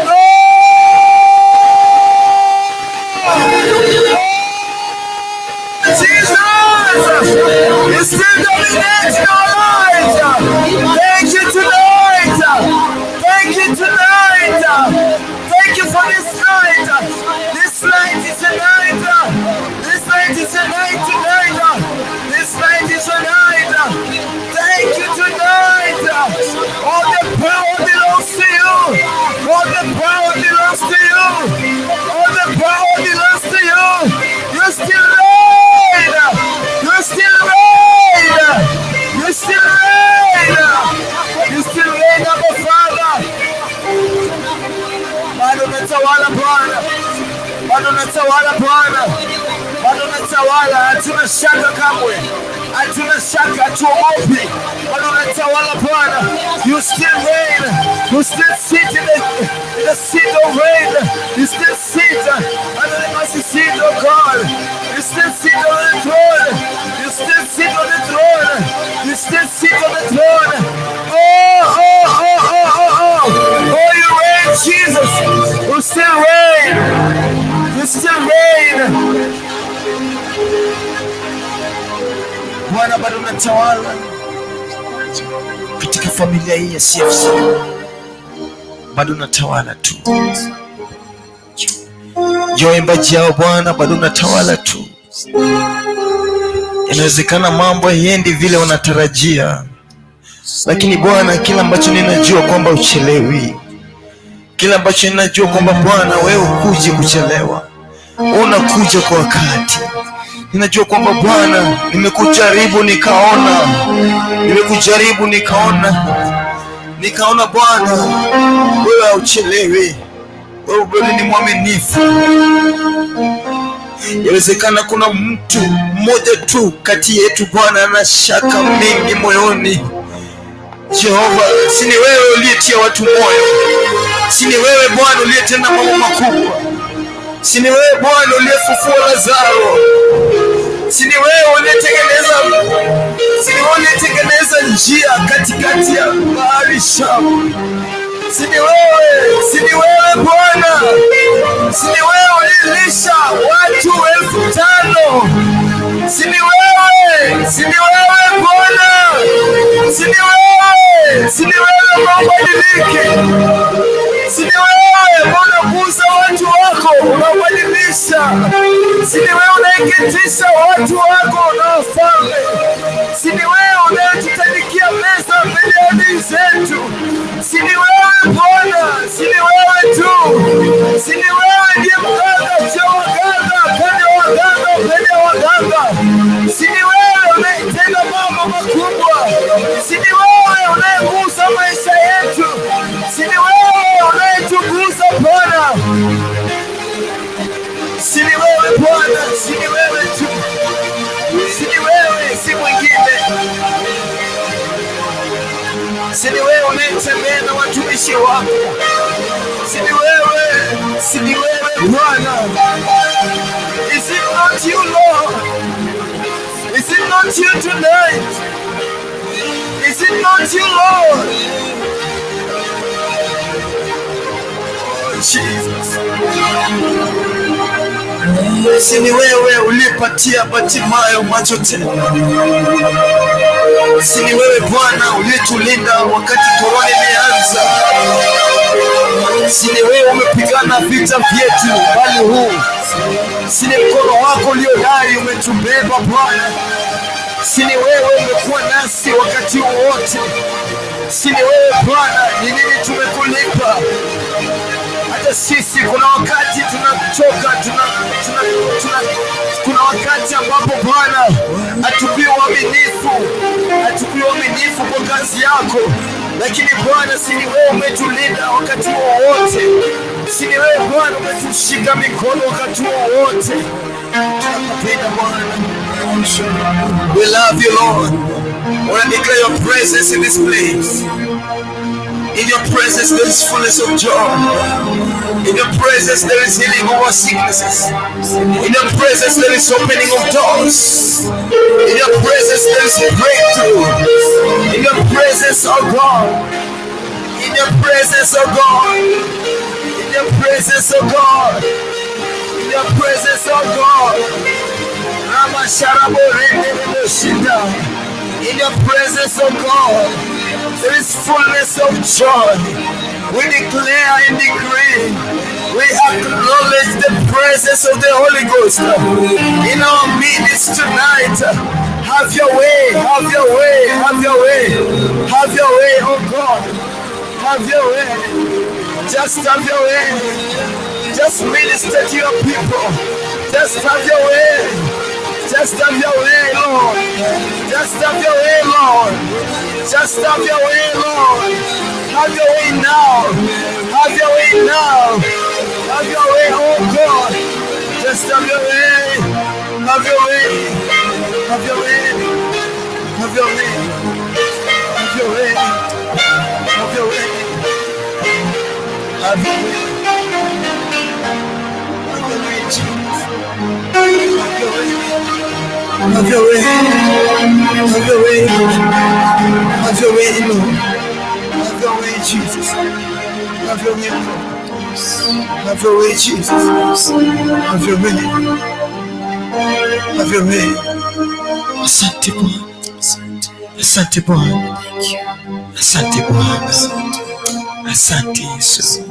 Lord! Jesus! You still dominate in our lives. Thank you tonight. Thank you tonight. Thank you for this night. This night is a night. This night is a night tonight. This night is a night. Thank you tonight. All the power belongs to you. All the power belongs to you. All the power belongs to you. You still reign. You still reign. You still reign. You still reign, Abba Father. Bado unatawala, Bwana. Bado unatawala, Bwana. Bado unatawala, hatuna shaka kamwe. Hatuna shaka, hatuogopi. Bado unatawala, Bwana. You still reign. You still sit in the seat of reign. You still sit under the mercy seat of God. You still sit on the throne. You still sit on the throne. You still sit on the throne. Oh. Oh, you reign, Jesus. You still reign. You still reign. Bwana, bado unatawala katika familia hii ya CFC, bado unatawala tu. Juu waimbaji hao, Bwana, bado unatawala tu. Inawezekana mambo haiendi vile unatarajia, lakini Bwana, kila ambacho ninajua kwamba uchelewi, kila ambacho ninajua kwamba Bwana, wewe ukuje kuchelewa, unakuja kwa wakati. Ninajua kwamba Bwana, nimekujaribu nikaona, nimekujaribu nikaona, nikaona Bwana, wewe hauchelewi, wewe bado ni mwaminifu. Yawezekana kuna mtu mmoja tu kati yetu, Bwana, ana shaka mingi moyoni. Jehova, si ni wewe uliyetia watu moyo? Si ni wewe, Bwana, uliyetenda mambo makubwa? Si ni wewe, Bwana, uliyefufua Lazaro? Si ni wewe uliyetengeneza, si ni wewe uliyetengeneza njia katikati ya bahari Shamu? Si ni wewe, si ni wewe, Bwana, si ni wewe ulilisha watu 5,000? Si ni wewe, si ni wewe, Bwana, si ni wewe, si ni wewe ubadilike? Si ni wewe unagusa watu wako, unabadilisha? Si ni wewe unayeketisha watu wako na wafalme? Si ni wewe unayetutandikia meza mbele ya adui zetu? Si ni wewe, Bwana? Si ni wewe tu? Si ni wewe ndiye mganga sio waganga, kando ya waganga, mbele ya waganga? Si ni wewe unayetenda mambo makubwa? Si ni wewe unayegusa maisha yetu? Si ni wewe unayetugusa, Bwana? Si ni wewe, Bwana? Si ni wewe tu? Si ni wewe, si mwingine? Si ni wewe unayetembea na watumishi wako? Si ni wewe, si ni wewe, Bwana? Is it not you, Lord? Is it not you tonight? Is it not you, Lord? Oh, Jesus. Si ni wewe uliyepatia Batimayo macho tena? Si ni wewe, Bwana, uliyetulinda wakati korona imeanza? Si ni wewe umepigana vita vyetu bali huu. Si ni mkono wako ulio umetubeba Bwana. Si ni wewe umekuwa nasi wakati wote. Si ni wewe Bwana, ni nini tumekulipa? Hata sisi kuna wakati tunachoka, kuna wakati ambapo Bwana hatukui uaminifu, hatukui uaminifu kwa kazi yako, lakini Bwana, si ni wewe umetulinda wakati wowote? Si ni wewe Bwana umetushika mikono wakati wowote? Tunakupenda Bwana. We love you, Lord. We declare your presence in this place. In your presence there is fullness of joy. In your presence there is healing over sicknesses. In your presence there is opening of doors. In your presence there is breakthrough. In your presence, oh God. In your presence, oh God. In your presence, oh God. In your presence, oh God. Rama Sharabo Rende Shinda. In your presence, oh God, there is fullness of joy. We declare and decree. We acknowledge the presence of the Holy Ghost in our midst tonight. Have your way, have your way, have your way, have your way, oh God. Have your way. Just have your way. Just minister to your people. Just have your way. Just have your way, Lord. Just have your way, Lord. Just have your way, Lord. Have your way now. Have your way now. Have your way, oh God. Just have your way. Have your way. Have your way. Have your way. Have your way. Have your way. Have your way. Have your way, Jesus. Have your way. Have your way. Have your way. Have your way, Lord. Have your way, Jesus. Have your way, Lord. Have your way, Jesus. Have your way. Have your way. Asante Bwana. Asante Bwana. Asante Bwana. Asante Yesu.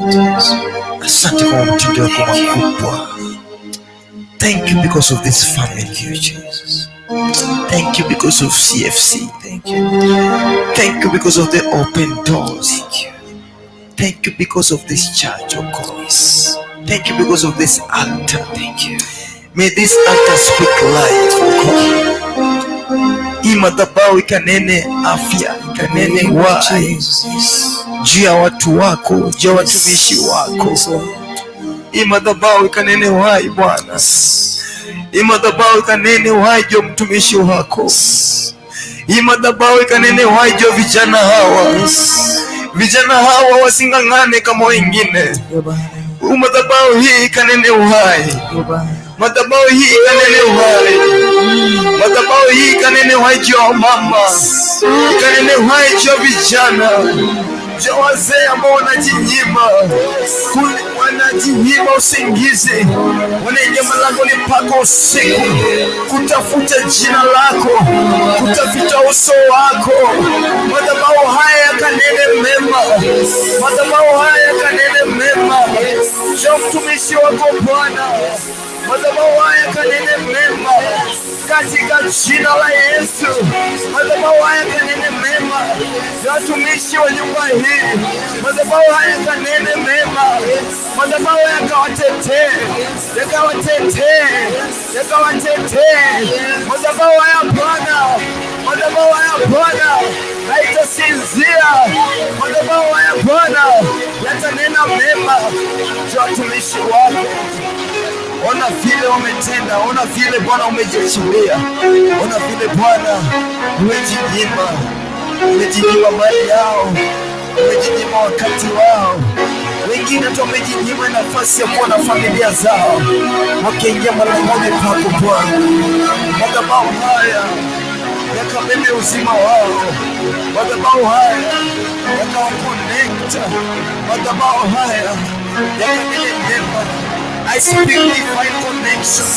Asante kwa mtindo wako makubwa. Thank you because of this family. Jesus. Thank you because of CFC. Thank you. Thank you because of the open doors. Thank you. Thank you because of this church, oh God. Thank you because of this altar. Thank you. May this altar speak life, oh God. Hii madhabahu ikanene afya, ikanene uhai Jesus. Juu ya watu wako, juu ya watumishi wako. Yes, Lord. Hii madhabahu ikanene uhai Bwana. Hii madhabahu ikanene uhai juu ya mtumishi wako. Hii madhabahu ikanene uhai juu ya vijana hawa. Vijana hawa wasing'ang'ane kama wengine. Ndio Bwana. Madhabahu hii ikanene uhai. Ndio Bwana. Madhabahu hii ikanene uhai. Madhabahu hii ikanene uhai juu ya mama, ikanene uhai juu ya vijana, juu ya wazee ambao wanajinyima, wanajinyima usingizi, wanaingia malangoni pako usiku kutafuta jina lako, kutafuta uso wako. Madhabahu haya yakanene mema, madhabahu haya yakanene mema juu ya mtumishi wako Bwana. Madhabahu haya kanene mema katika jina la Yesu. Madhabahu haya kanene mema ya watumishi wa nyumba hii. Madhabahu haya kanene mema. Madhabahu yakawatetee, yakawatetee, yakawatetee. Madhabahu haya Bwana, madhabahu haya Bwana haitasinzia. Madhabahu haya Bwana yatanena mema juu ya watumishi wako. Ona vile wametenda, ona vile Bwana umejiachilia, ona vile Bwana umejinyima, umejinyima mali yao, umejinyima wakati wao. Wengine hata wamejinyima nafasi ya kuwa na familia zao, wakiingia malangoni pako Bwana. Madhabahu haya yakabebe uzima wao, madhabahu haya yakawaconnect, madhabahu haya yakanene mema. I speak divine connection.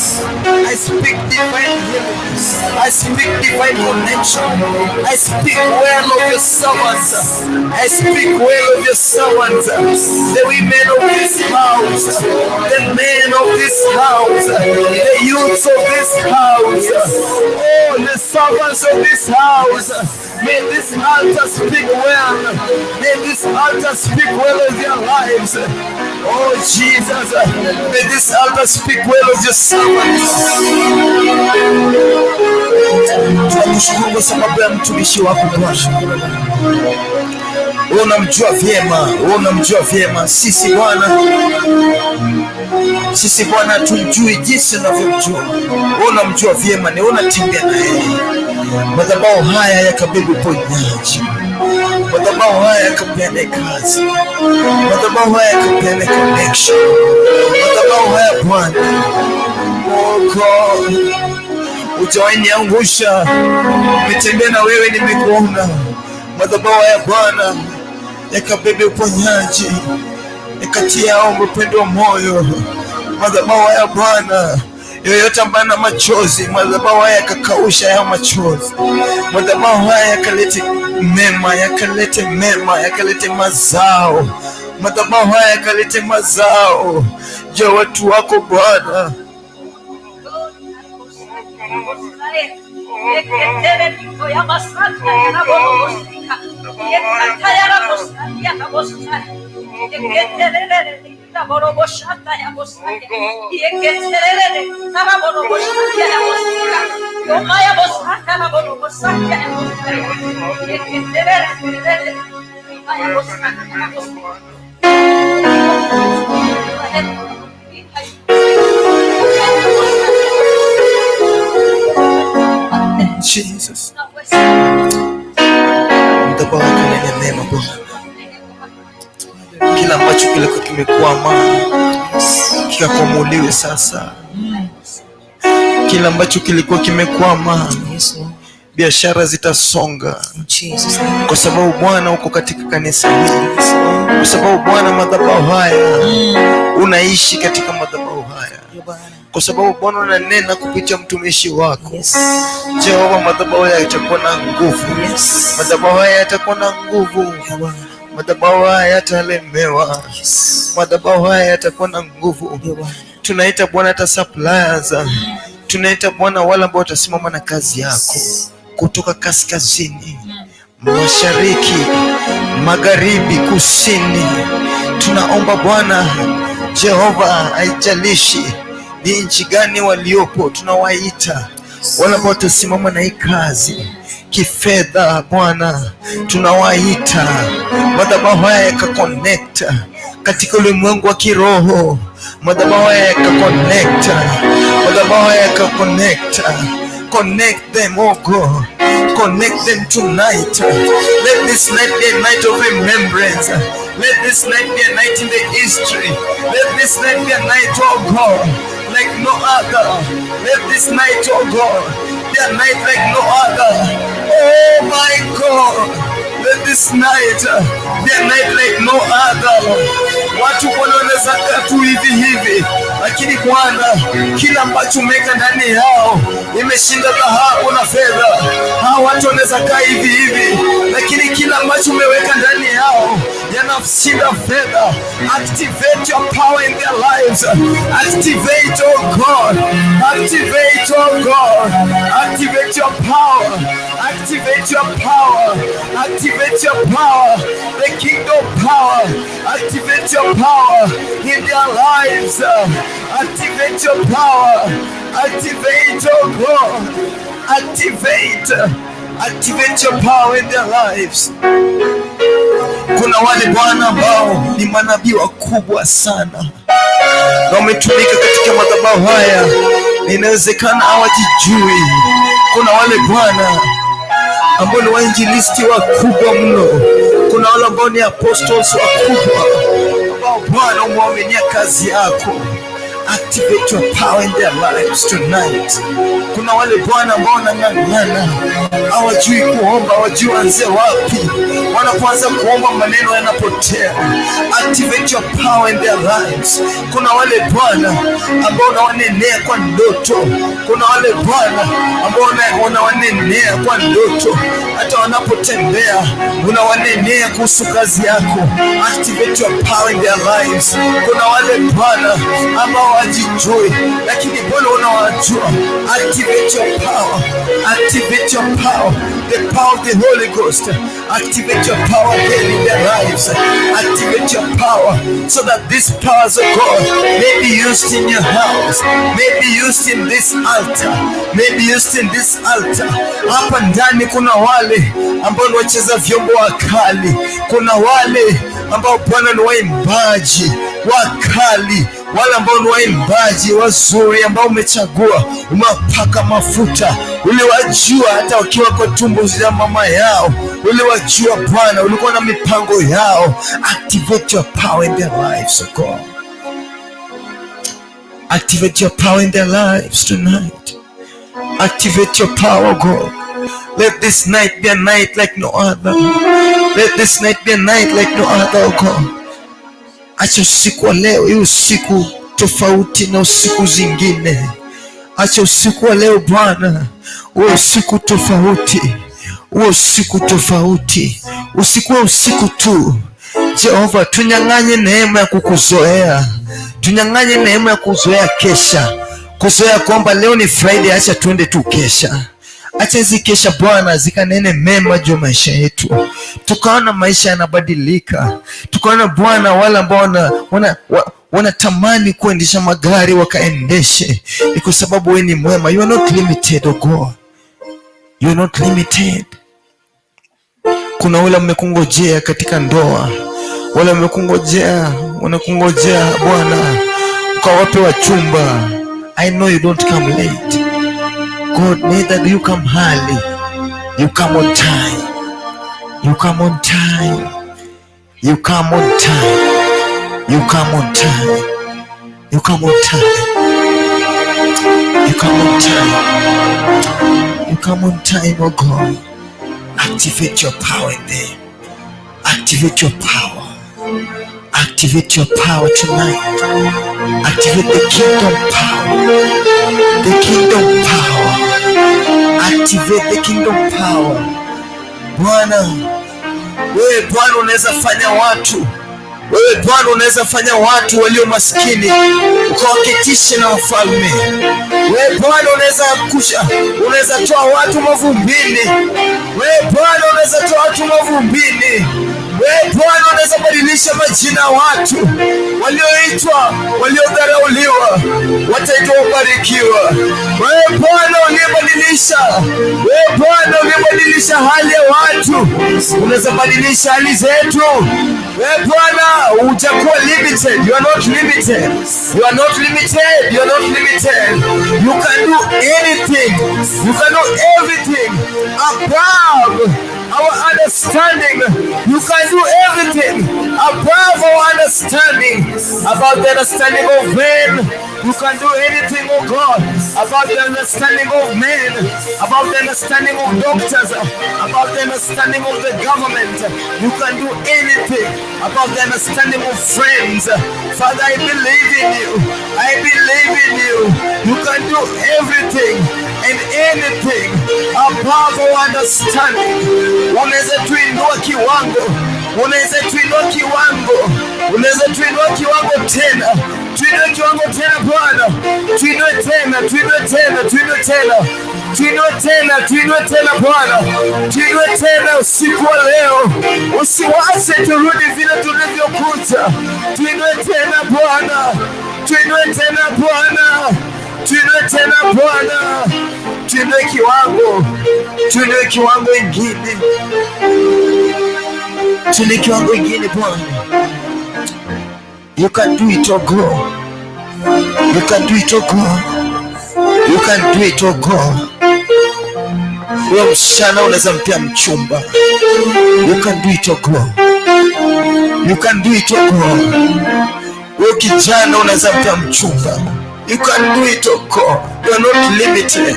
I speak divine healing. I speak divine connection. I speak well of your servants. I speak well of your servants. The women of this house, the men of this house, the youths of this house, oh, the servants of this house. May this altar speak well. May this altar speak well of their lives. Oh Jesus, may this altar speak well of your servants. Tunakushukuru kwa sababu ya mtumishi wako Bwana. Wewe unamjua vyema, wewe unamjua vyema. Sisi Bwana hatumjui jinsi unavyomjua. Wewe unamjua vyema, ni wewe unatembea na yeye. Madhabahu haya yakabebe uponyaji, madhabahu haya yakapeane kazi, madhabahu haya yakapeane connection, madhabahu haya Bwana, oh God, hujawahi niangusha, nimetembea na wewe, nimekuona. Madhabahu haya Bwana yakabebe uponyaji, yakatia ombi upendo wa moyo. Madhabahu haya Bwana, yoyote ambaye ana machozi, madhabahu haya yakakausha hayo machozi. Madhabahu haya yakalete mema, yakalete mema, yakalete mazao. Madhabahu haya yakalete mazao juu ya watu wako Bwana. Jesus. Madhabahu yakanene mema Bwana, kila ambacho kilikuwa kimekwama kikakwamuliwe sasa. Kila ambacho kilikuwa kimekwama, Yes, Lord. Biashara zitasonga, In Jesus' name. Kwa sababu Bwana uko katika kanisa hili, Yes, Lord. Kwa sababu Bwana madhabahu haya unaishi katika madhabahu haya, Ndio Bwana. Kwa sababu Bwana unanena kupitia mtumishi wako. Yes. Jehova, madhabahu haya yatakuwa na nguvu, Yes. madhabahu haya yatakuwa na nguvu, Ndio Bwana. Madhabahu haya yatalemewa, Yes. madhabahu haya yatakuwa na nguvu. Ndio Bwana. Tunaita Bwana hata suppliers, tunaita Bwana wale ambao watasimama na kazi yako kutoka kaskazini, mashariki, magharibi, kusini. Tunaomba Bwana Jehova, haijalishi ni nchi gani waliopo, tunawaita wale ambao watasimama na hii kazi kifedha. Bwana, tunawaita madhabahu haya yakaconnect katika ulimwengu wa kiroho, madhabahu haya yakaconnect, madhabahu haya yakaconnect. Connect them, oh God. Connect them tonight. Let this night be a night of remembrance. Let this night be a night in the history. Let this night be a night, oh God, like no other. Let this night, oh God, be a night like no other. Oh my God. Let this night be a night like no other. Watu wanaweza kaa tu hivi hivi, lakini Bwana, kila ambacho umeweka ndani yao imeshinda dhahabu na fedha. Hawa watu wanaweza kaa hivi hivi, lakini kila ambacho umeweka ndani yao yanashinda fedha. Activate your power in their lives. Activate, oh God. Activate, oh God. Activate your power. Activate your power. Activate your power. The kingdom power. Activate your power in their lives. Activate your power. Activate, oh God. Activate. Activate your power in their lives. Kuna wale Bwana ambao ni manabii wakubwa sana na wametumika katika madhabahu haya, inawezekana hawajijui. Kuna wale Bwana ambao ni wainjilisti wakubwa mno, kuna wale ambao ni apostles wakubwa ambao Bwana umewaaminia kazi yako. Activate your power in their lives tonight. Kuna wale, Bwana, ambao wanang'ang'ana, hawajui kuomba, hawajui waanze wapi. Wanapoanza kuomba, maneno yanapotea. Activate your power in their lives. Kuna wale, Bwana, ambao unawanenea kwa ndoto. Kuna wale, Bwana, ambao unawanenea kwa ndoto, hata wanapotembea unawanenea kuhusu kazi yako. Activate your power in their lives. Kuna wale, Bwana, ambao hawajijui, lakini Bwana, unawajua. Activate your power. Activate your power. The power of the Holy Ghost. Activate your power again in their lives. Activate your power so that these powers of God may be used in your house, may be used in this altar, may be used in this altar. Hapa ndani kuna wale ambao ni wacheza vyombo wakali, kuna wale ambao, Bwana, ni waimbaji wakali, wale ambao ni waimbaji wazuri ambao umechagua, umewapaka mafuta, uliwajua hata wakiwa kwa tumbo za mama yao, uliwajua, Bwana, ulikuwa na mipango yao. Activate your power in their lives, oh God. Activate your power in their lives tonight. Activate your power, God. Let this night be a night like no other. Let this night be a night like no other, oh God. Acha usiku wa leo iwe usiku tofauti na usiku zingine. Acha usiku wa leo, Bwana, uwe usiku tofauti, uwe usiku tofauti, usikuwe usiku tu. Jehova, tunyang'anye neema ya kukuzoea, tunyang'anye neema ya kuzoea kesha, kuzoea kwamba leo ni Friday, acha tuende tu kesha. Acha hizi kesha, Bwana, zikanene mema juu ya maisha yetu, tukaona maisha yanabadilika, tukaona, Bwana, wale ambao wanatamani kuendesha magari wakaendeshe, ni kwa sababu wewe ni mwema. You are not limited, oh God. You are not limited. Kuna wale wamekungojea katika ndoa, wale wamekungojea, wanakungojea, Bwana, ukawape wachumba. I know you don't come late. God, neither do you come early. You come on time. You come on time. You come on time. You come on time. You come on time. You come on time. You come on time, oh God. Activate your power in them. Activate your power. Activate your power tonight. Activate the kingdom power. The kingdom power. Activate the kingdom power. Bwana, wewe, Bwana, unaweza fanya watu, wewe, Bwana, unaweza fanya watu walio maskini ukawaketisha na wafalme. Wewe, Bwana, unaweza kusha, unaweza toa watu mavumbini. Wewe, Bwana, unaweza toa watu mavumbini. Wewe, Bwana, unaweza badilisha majina ya watu walioitwa waliodharauliwa, wataitwa wabarikiwa. Wewe, Bwana, uliyebadilisha, wewe, Bwana, uliyebadilisha hali ya watu, unaweza badilisha hali zetu. Wewe, Bwana, hujakuwa limited. You are not limited. You are not limited. You are not limited. You can do anything. You can do everything above our understanding. You can do everything above our understanding, above the understanding of men. You can do anything, oh God, above the understanding of men, above the understanding of doctors, above the understanding of the government. You can do anything above the understanding of friends. Father, I believe in you. I believe in you. You can do everything and anything above our understanding. Unaweza tuinua kiwango, unaweza tuinua kiwango, unaweza tuinua kiwango tena, tuinue kiwango tena, Bwana, tuinue tena, tuinue tena, tuinue tena, tuinue tena, tuinue tena, Bwana, tuinue tena usiku wa leo, usiwache turudi vile tulivyokuja. Tuinue tena, Bwana, tuinue tena, Bwana, tuinue tena, Bwana, tuinue kiwango, tuinue kiwango ingine, tuinue kiwango ingine, Bwana. You can do it, oh God. You can do it, oh God. You can do it, oh God. Huyo msichana unaweza mpea mchumba. You can do it, oh God. You can do it, oh God. Huyo kijana unaweza mpea mchumba. You can do it, oh God. You are not limited.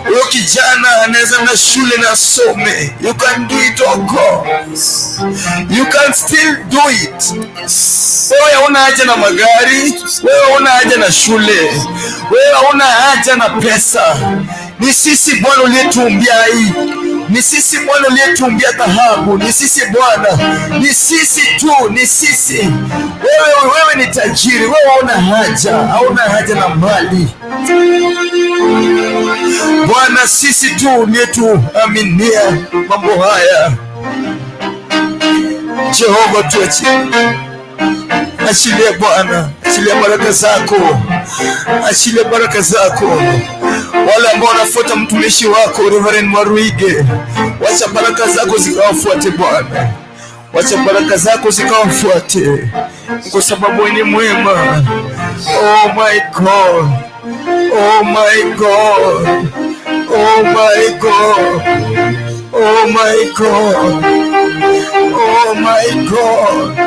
Huyo kijana anaweza na shule na asome. You can do it, oh God. You can still do it. Wewe hauna haja na magari, wewe hauna haja na shule, wewe hauna haja na pesa. Ni sisi, Bwana, uliyetuumbia hii. Ni sisi, Bwana, uliyetuumbia dhahabu. Ni sisi, Bwana, ni sisi tu, ni sisi. Wewe ni tajiri, wewe hauna haja, hauna haja na mali. Bwana, sisi tu uliyetuaminia mambo haya. Jehova, tuachie. Achilia, Bwana, achilia baraka zako, achilia baraka zako. Wale ambao wanafuata mtumishi wako Reverend Mwaruige, wacha baraka zako zikawafuate, Bwana, wacha baraka zako zikawafuate, kwa sababu wewe ni mwema. Oh my God, oh my God, oh my God, oh my God, oh my God.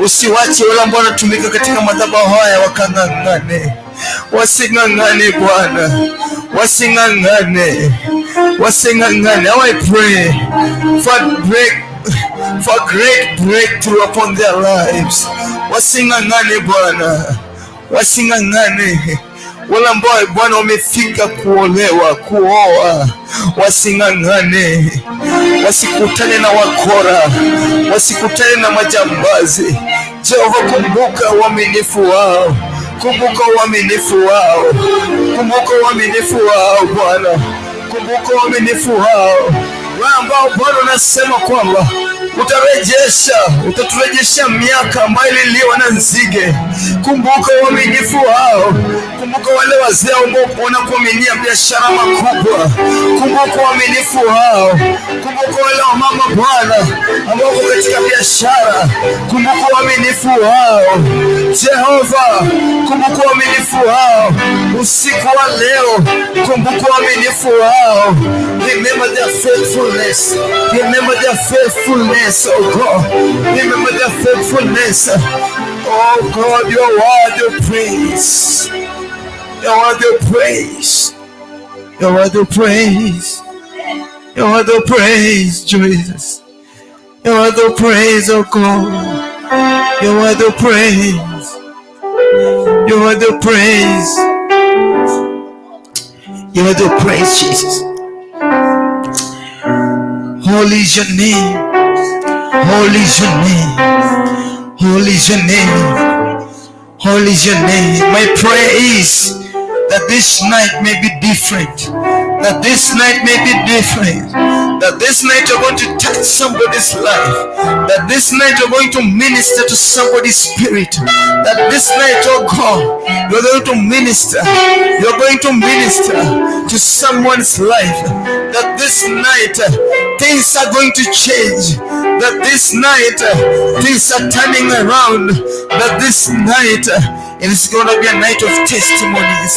Usiwache wale ambao wanatumika katika madhabahu haya wakang'ang'ane, wasing'ang'ane, Bwana, wasing'ang'ane, wasing'ang'ane. How I pray for great breakthrough upon their lives. Wasing'ang'ane, Bwana, wasing'ang'ane. Wale ambao, Bwana, wamefika kuolewa, kuoa, wasing'ang'ane, wasikutane na wakora, wasikutane na majambazi. Jehova, kumbuka uaminifu wao, kumbuka uaminifu wao, kumbuka uaminifu wao, Bwana, kumbuka uaminifu wao. Wewe ambao, Bwana, unasema kwamba utarejesha, utaturejesha miaka ambayo ililiwa na nzige. Kumbuka uaminifu wao, kumbuka wale wazee ambao wanakuaminia biashara makubwa. Kumbuka uaminifu wao, kumbuka wale wamama, Bwana, ambao wako katika biashara. Kumbuka uaminifu wao, Jehova, kumbuka uaminifu wao usiku wa leo, kumbuka uaminifu wao. Remember their faithfulness, remember their faithfulness, oh God, remember their faithfulness. Oh God, you are worthy of praise. You are worthy of praise. You are worthy of praise. You are worthy of praise, Jesus. You are worthy of praise, oh God. You are worthy of praise. You are worthy of praise. You are worthy of praise, Jesus. Holy is your name. Holy is your name. Holy is your name. Holy is your name. My prayer is that this night may be different. That this night may be different. That this night you're going to touch somebody's life. That this night you're going to minister to somebody's spirit. That this night, oh God, you're going to minister. You're going to minister to someone's life. That this night things are going to change. That this night things are turning around. That this night it is going to be a night of testimonies.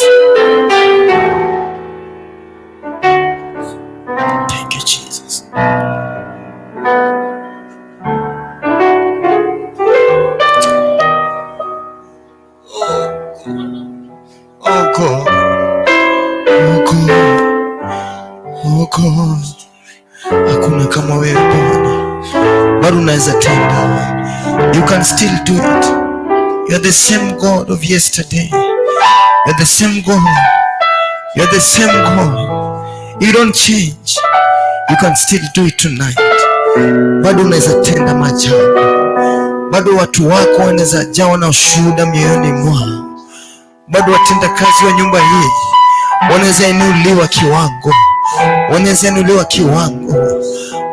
Thank you, Jesus. Oh God. Oh God. Oh God. Hakuna kama wewe, Bwana. Bado unaweza tenda. You can still do it. You're the same God of yesterday. You're the same God. You're the same God. You don't change. You can still do it tonight. Bado unaweza tenda maajabu. Bado watu wako wanaweza jawa na ushuhuda mioyoni mwao. Bado watenda kazi wa nyumba hii wanaweza inuliwa kiwango, wanaweza inuliwa kiwango.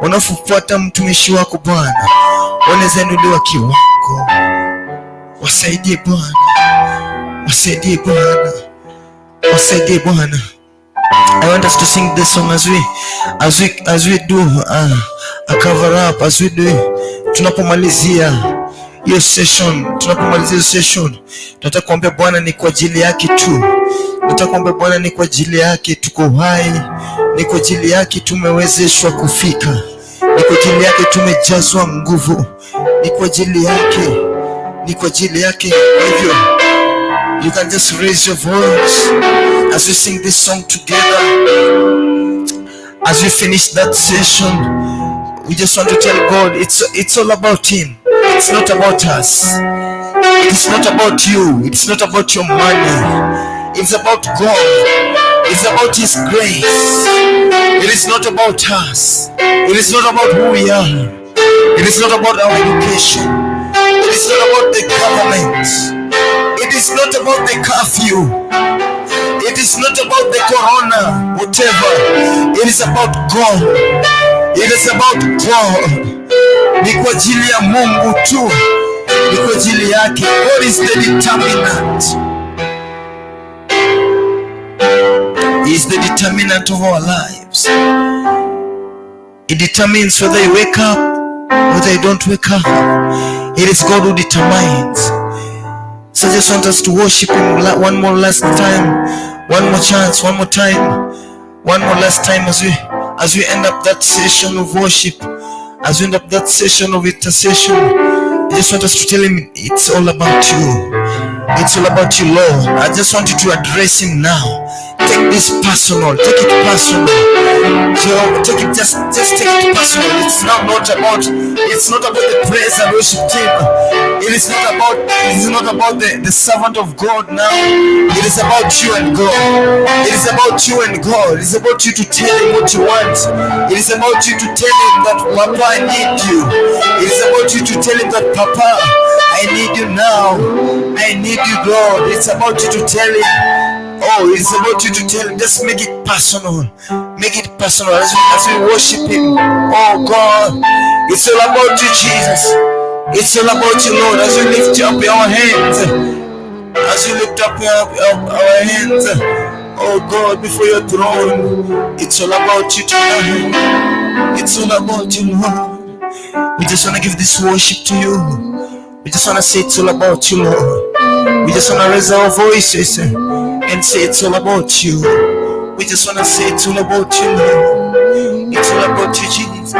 Wanapofuata mtumishi wako, Bwana, wanaweza inuliwa kiwango. Wasaidie, Bwana, wasaidie, Bwana, wasaidie, Bwana. I want us to sing this song as we do a cover up, as we do, tunapomalizia hiyo session, tunapomalizia hiyo session, tunataka kuambia Bwana ni kwa ajili yake tu. Nataka kuambia Bwana ni kwa ajili yake tuko hai, ni kwa ajili yake tumewezeshwa kufika, ni kwa ajili yake tumejazwa nguvu, ni kwa ajili yake, ni kwa ajili yake. Kwa hivyo You can just raise your voice as we sing this song together. As we finish that session, we just want to tell God it's all about Him. It's not about us. It's not about you. It's not about your money. It's about God. It's about His grace. It is not about us. It is not about who we are. It is not about our education. It is not about the government. It is not about the curfew. It is not about the corona, whatever. It is about God. It is about God. Ni kwa ajili ya Mungu tu, ni kwa ajili yake. God is the determinant. He is the determinant of our lives. It determines whether you wake up, whether you don't wake up. It is God who determines. So I just want us to worship Him one more last time, one more chance, one more time, one more last time as we end up that session of worship, as we end up that session of intercession. I just want us to tell Him it's all about you. It's all about you, Lord. I just want you to address Him now. Take this personal. Take it personal. So take it, just take it personal. It's not about the praise and worship team. It is not about the servant of God now. It is about you and God. It is about you and God. It is about you to tell Him what you want. It is about you to tell Him that, "Papa, I need you." It is about you to tell Him that, "Papa, I need you now. I need you, Lord." It's about you to tell Him. Oh, it's about you to tell Him. Just make it personal. Make it personal as we worship Him. Oh God, it's all about you, Jesus. It's all about you, Lord. As we lift up our hands, as we lift up our hands, oh God, before your throne, it's all about you tonight. It's all about you, Lord. We just want to give this worship to you. We just want to say it's all about you, Lord. We just want to raise our voices and say it's all about you. We just want to say it's all about you, Lord. It's all about you, Jesus.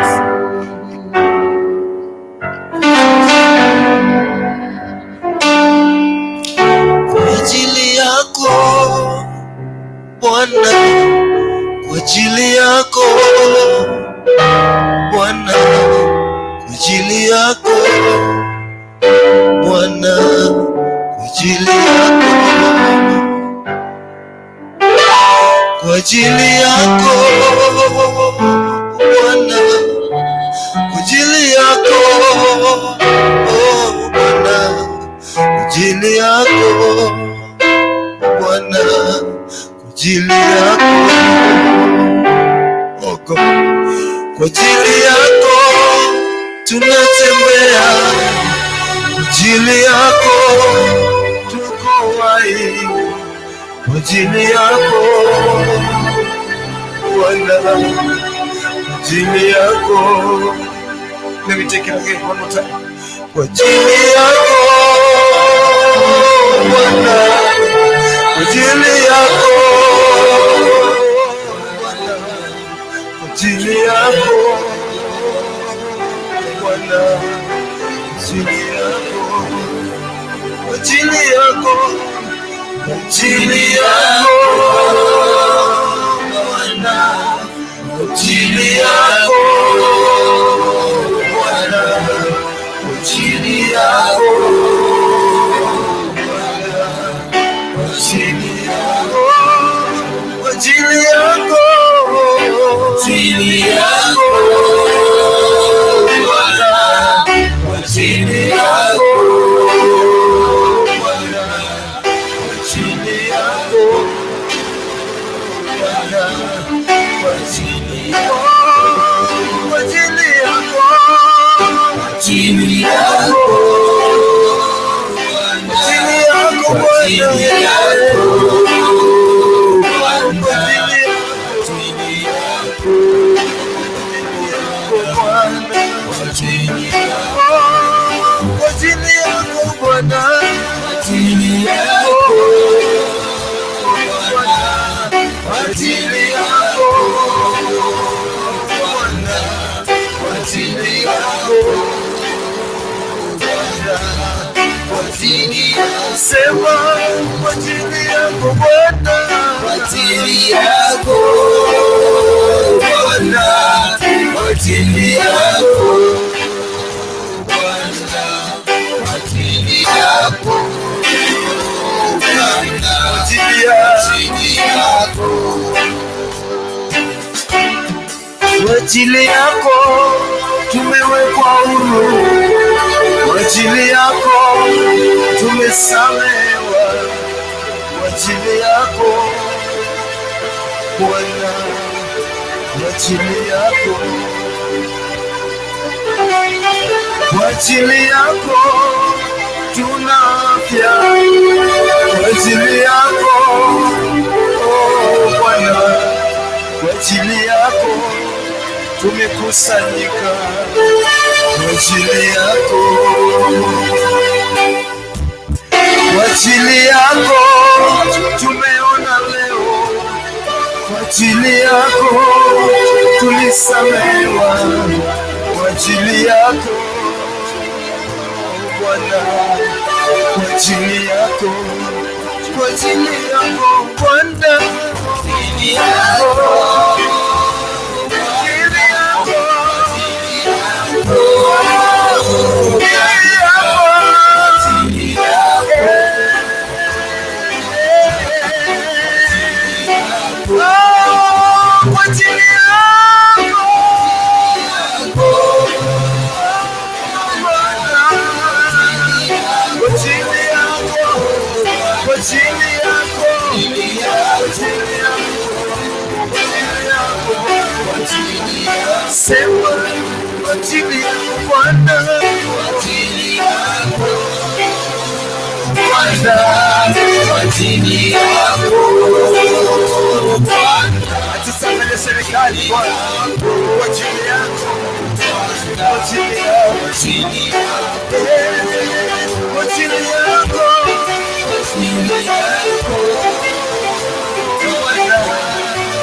Kwa ajili yako Bwana, kwa ajili yako Bwana, kwa ajili yako Bwana, kwa ajili yako, kwa ajili yako Bwana, kwa ajili yako, oh Bwana, kwa ajili yako Bwana, kwa ajili yako, oh God, kwa ajili yako tunatembea, kwa ajili yako tuko hai, kwa ajili yako Bwana, kwa ajili yako. Let me take it again one more time. Kwa ajili yako Bwana, kwa ajili yako Bwana, kwa ajili yako Bwana, kwa ajili yako, kwa ajili yako, kwa ajili yako Bwana, kwa ajili yako Bwana, kwa ajili yako Bwana, kwa ajili yako, kwa ajili yako, kwa ajili yako Bwana, kwa ajili yako Bwana, kwa ajili yako Bwana, kwa ajili yako, kwa ajili yako, kwa ajili yako, kwa ajili yako Bwana, kwa ajili yako Bwana, kwa ajili yako Bwana, kwa ajili yako Bwana, kwa ajili yako Bwana, kwa ajili yako Bwana, kwa ajili yako. Sema kwa ajili yako Bwana, Kwa ajili yako Bwana, kwa ajili yako Bwana, kwa ajili yako Bwana, kwa ajili yako, kwa ajili yako kwa ajili yako tumewekwa huru, kwa ajili yako tumesamehewa, kwa ajili yako Bwana, kwa ajili yako, kwa ajili yako tuna afya, kwa ajili yako, oh Bwana, kwa ajili yako tumekusanyika, kwa ajili yako, kwa ajili yako tumeona leo, kwa ajili yako tulisamehewa, kwa ajili yako Bwana, kwa ajili yako, kwa ajili yako Bwana, kwa ajili yako, kwa ajili yako, kwa ajili yako. Oh, kwa ajili yako Bwana, kwa ajili yako, kwa ajili yako, kwa ajili yako, kwa ajili yako, sema kwa ajili yako Bwana, kwa ajili yako Bwana, kwa ajili yako Bwana, Atusamehe serikali Bwana, kwa ajili yako, kwa ajili yako, kwa ajili yako, kwa ajili yako kwa ajili yako Bwana,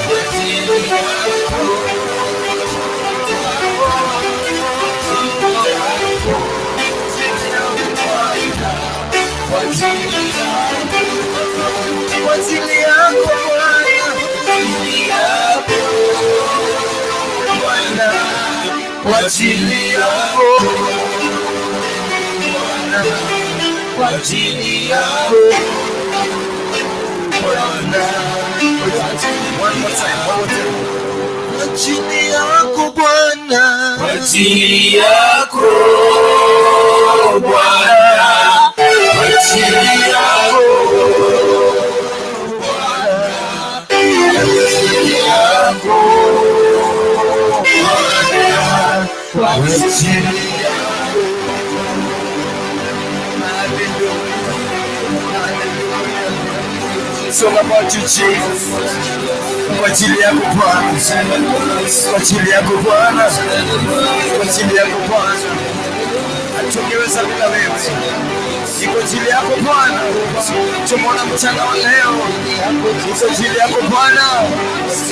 kwa ajili yako kwa ajili yako, kwa ajili yako Bwana, Bwana, kwa ajili yako Bwana, kwa ajili yako Bwana. One more time, one more time. Kwa ajili yako Bwana, kwa ajili yako Bwana, kwa ajili yako Bwana, kwa ajili yako Bwana, kwa ajili yako. Hallelujah. Hallelujah. It's all about you, Jesus. Kwa ajili yako Bwana, kwa ajili yako Bwana, kwa ajili yako Bwana, hatungeweza bila wewe. Ni kwa ajili yako Bwana, tumeona mchana wa leo. Ni kwa ajili yako Bwana,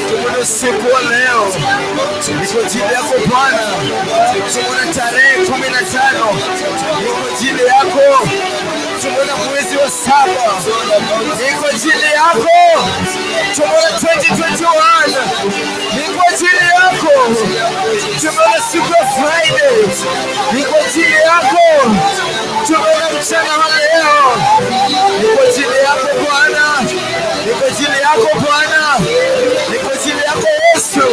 tumeona usiku wa leo. Ni kwa ajili yako Bwana, tumeona tarehe 15. Ni kwa ajili yako tumeona mwezi wa saba. Ni kwa ajili yako tumeona 2021. Ni kwa ajili yako tumeona siku ya Friday. Ni kwa ajili yako tumeona mchana wa leo. Ni kwa ajili yako Bwana, ni kwa ajili yako Bwana, ni kwa ajili yako Yesu,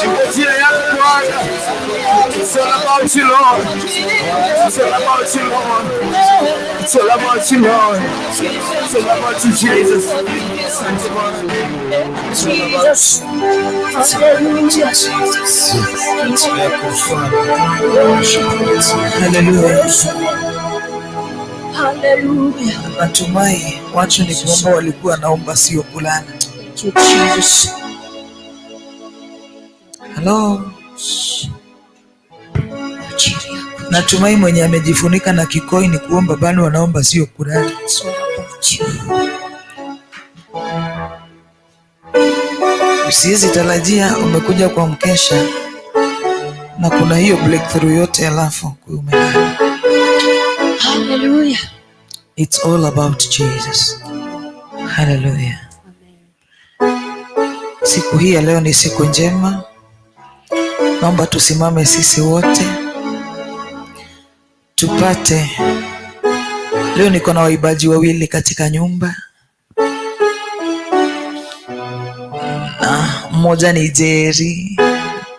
ni kwa ajili yako Bwana. It's all about you, Lord. It's all about you, Lord. It's all about you, Lord. It's all about you, Jesus. Asante Bwana. Jesus. Hallelujah. Haleluya. Hallelujah. Natumai watu ni kuomba walikuwa naomba, sio kulala. Thank you, Jesus. Halo, natumai mwenye amejifunika na kikoi ni kuomba, bali wanaomba sio kulala. It's all about you. Usiwezi tarajia umekuja kwa mkesha na kuna hiyo breakthrough yote, alafu umelala. Hallelujah. It's all about Jesus. Hallelujah. Siku hii ya leo ni siku njema. Naomba tusimame sisi wote tupate. Leo niko na waibaji wawili katika nyumba, na mmoja ni Jerry,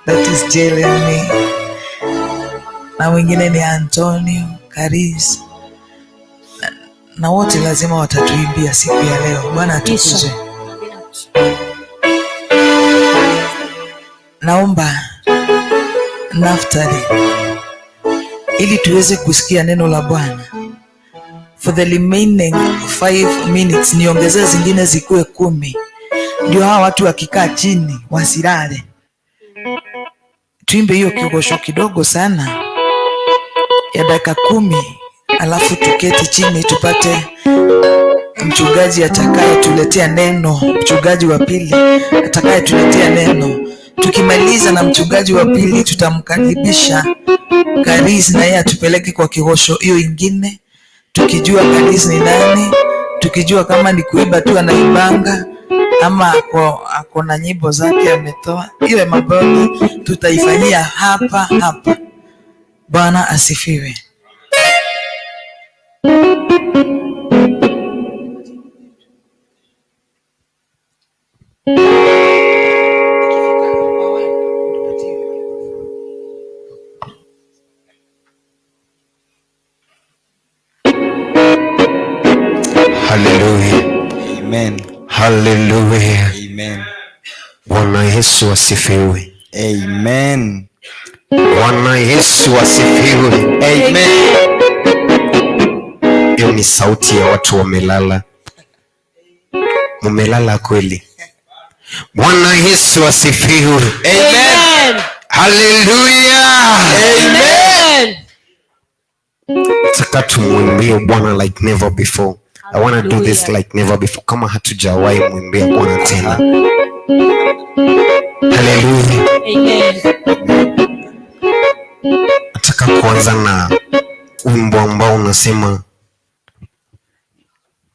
that is Jeremy, na mwingine ni Antonio Karis, na wote lazima watatuimbia siku ya leo. Bwana atukuzwe. Naomba Naftali, ili tuweze kusikia neno la Bwana for the remaining 5 minutes, niongezee zingine zikuwe 10, ndio hawa watu wakikaa chini wasilale. Tuimbe hiyo kigosho kidogo sana ya dakika 10, alafu tuketi chini tupate mchungaji atakayetuletea neno, mchungaji wa pili atakayetuletea neno. Tukimaliza na mchungaji wa pili tutamkaribisha Karis na yeye atupeleke kwa kigosho hiyo ingine, tukijua Karis ni nani, tukijua kama ni kuiba tu anaibanga ama ako na nyimbo zake ametoa. Ile mambo tutaifanyia hapa hapa. Bwana asifiwe. Hallelujah. Amen. Hallelujah. Amen. Bwana Yesu asifiwe. Amen. Bwana Yesu asifiwe. Amen. Hiyo ni sauti ya watu wamelala. Mumelala kweli. Bwana Yesu asifiwe. Amen. Hallelujah. Amen. Nataka tumwimbie Bwana like never before. I want to do this like never before. Kama hatujawahi mwimbia Bwana tena. Hallelujah. Amen. Nataka kuanza na wimbo ambao unasema,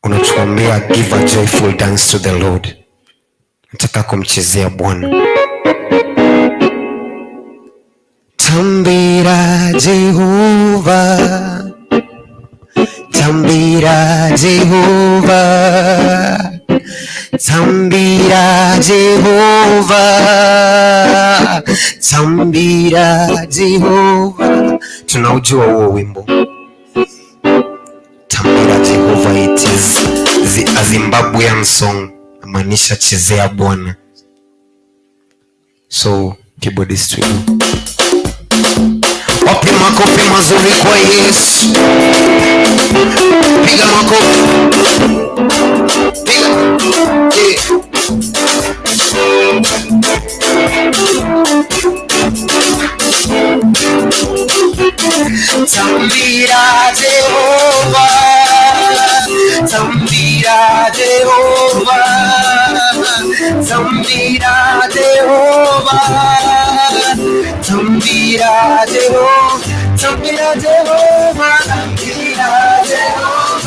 unatuambia give a joyful dance to the Lord. Nataka kumchezea Bwana. Tambira Jehova, tambira Jehova, tambira Jehova, tambira Jehova. Tunaujua huo wimbo. Tambira Jehova, it is a Zimbabwean song, maanisha chezea Bwana. So keyboardist we do. Wapi makofi mazuri kwa Yesu. Piga makofi. Piga. Yeah. Tambira Jehova, tambira Jehova, tambira Jehova, tambira Jehova, tambira Jehova, tambira Jehova,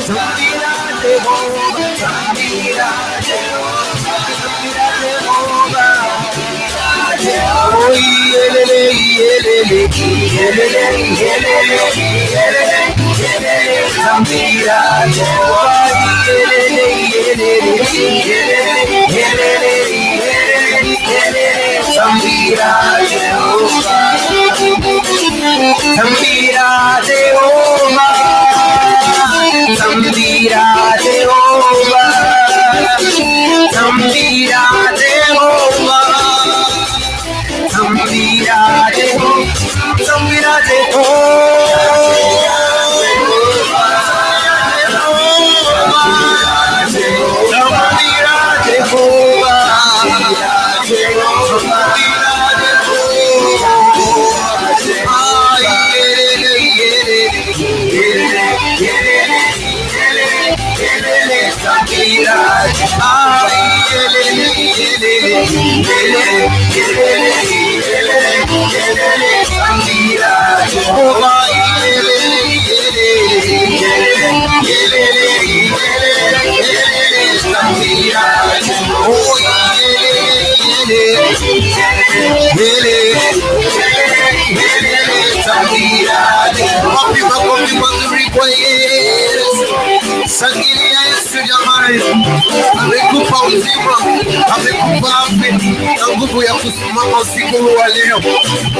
tambira Jehova, tambira Jehova, tambira Jehova. Oh, yelele, yelele, yelele, yelele, yelele, yelele, tambira Jehova, yelele, yelele, yelele, yelele, yelele, yelele, tambira Jehova, tambira Jehova, tambira Jehova, tambira Jehova. Tambira Jehova, tambira Jehova, tambira Jehova, tambira Jehova. Milele, milele, milele tabia. Wapi makofi mazuri kwa Yesu? Shangilia Yesu jamani, amekupa uzima, amekupa afya na nguvu ya kusimama usiku huu wa leo.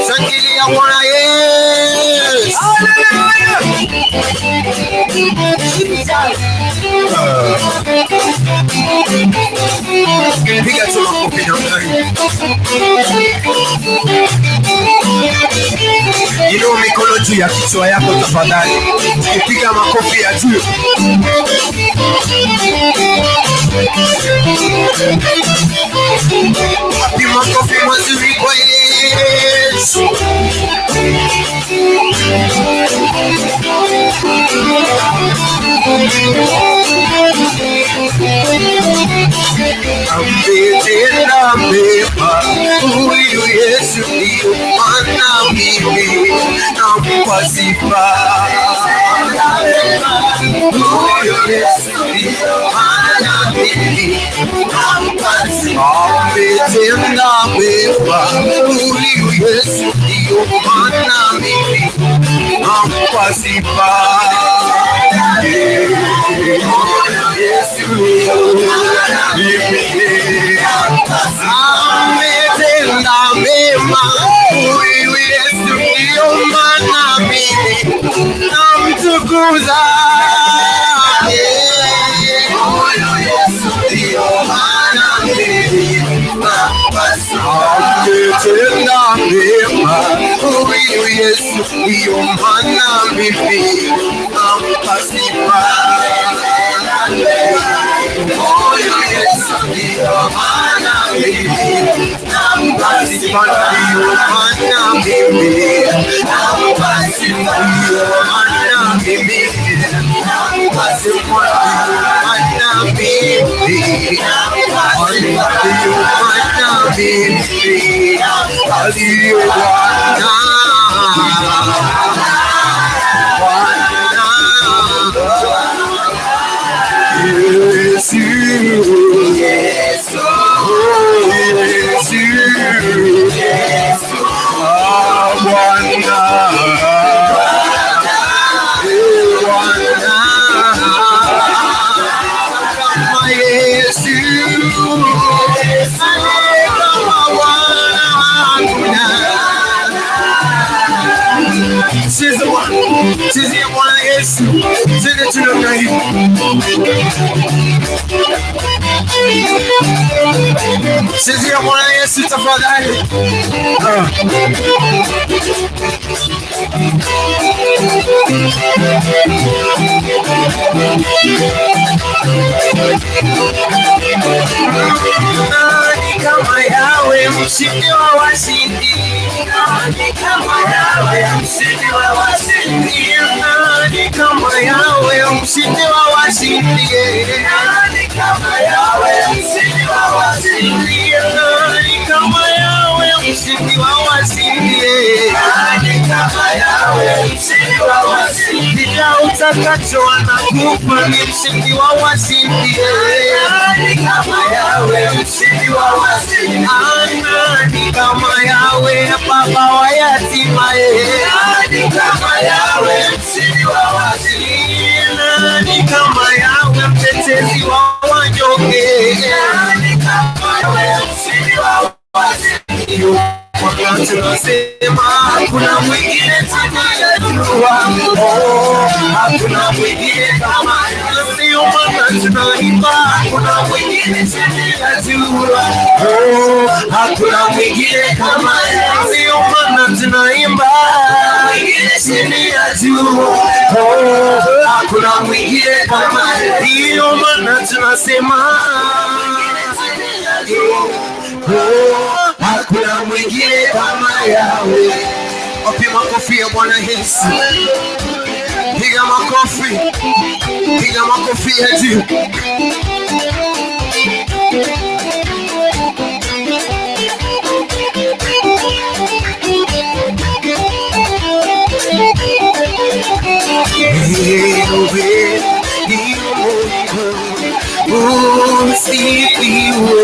Shangilia Bwana Yesu. Piga tu makofi namna hii. Inua mikono juu ya kichwa yako tafadhali, ukipiga makofi ya juu. Wapi makofi mazuri kwa Yesu? Ametenda mema huyu Yesu, ndiyo maana mimi nampa sifa. Huyu Yesu ndiyo maana mimi nampa sifa. Ametenda mema huyu Yesu, ndiyo maana mimi nampa sifa. Yesu ametenda mema huyu Yesu, ndiyo maana mimi namtukuza. Huyu Yesu ndiyo maana mimi ametenda mema huyu Yesu, ndiyo maana mimi nampa sifa. Huyu Yesu ndiyo maana mimi nampa sifa, ndiyo maana mimi nampa sifa, ndiyo maana mimi nampa sifa, ndiyo maana mimi nampa sifa, ndiyo maana mimi aliye Bwana Bwana Yesu, Yesu, Yesu, ah, Bwana, eh, Bwana, kama Yesu, kama Bwana. Cheza Bwana Yesu, cheza tu namna hii. Chezea Bwana Yesu tafadhali. Nani kama Yahweh, mshindi wa washindi? Nani kama Yahweh, mshindi wa washindi? Nani kama Yahweh, mshindi wa washindi? Nani kama Yahweh, mshindi wa washindi? Nani kama Yahweh, mshindi wa washindi? Nani kama Yahweh, mshindi wa washindi? Kila utakacho anakupa, ni mshindi wa washindi. Nani kama Yahweh, mshindi wa washindi? Nani kama Yahweh, baba wa yatima? Nani kama Yahweh, mshindi wa washindi? Nani kama Yahweh, mtetezi wa wanyonge? Nani kama Yahweh, mshindi wa washindi? Tunasema hakuna mwingine tunayejua, oh, hakuna mwingine kama ndio maana tunaimba, hakuna mwingine tunayejua, oh, hakuna mwingine kama ndio maana tunaimba, mwingine tunayejua, oh, hakuna mwingine kama ndio maana tunasema oh, hakuna mwingine kama Yahweh. Wapi makofi ya Bwana Yesu? Piga makofi, piga makofi ya juu. Wewe ni Mungu usifiwe.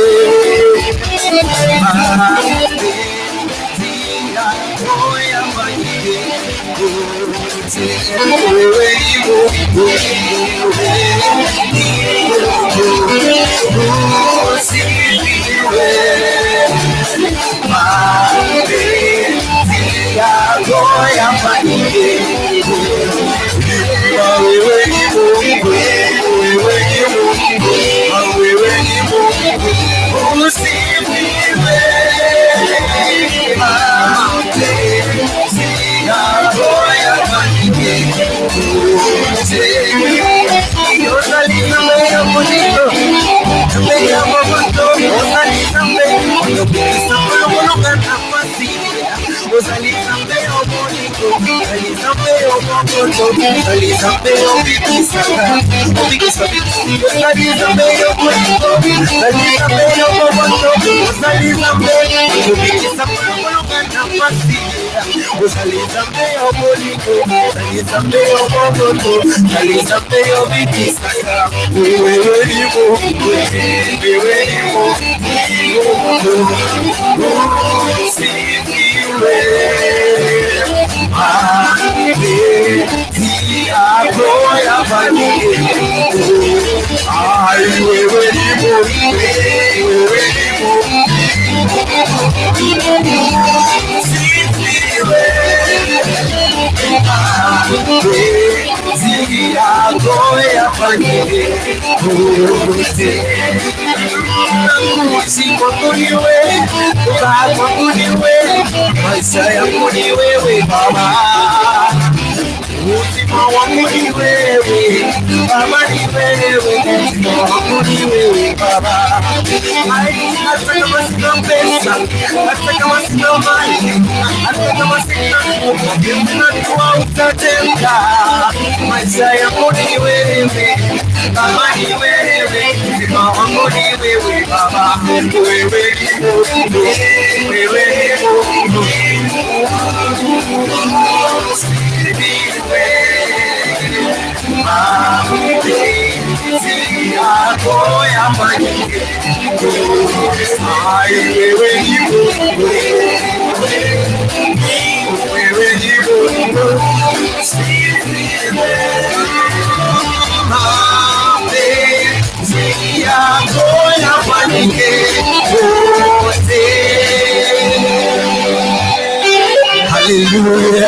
Hallelujah.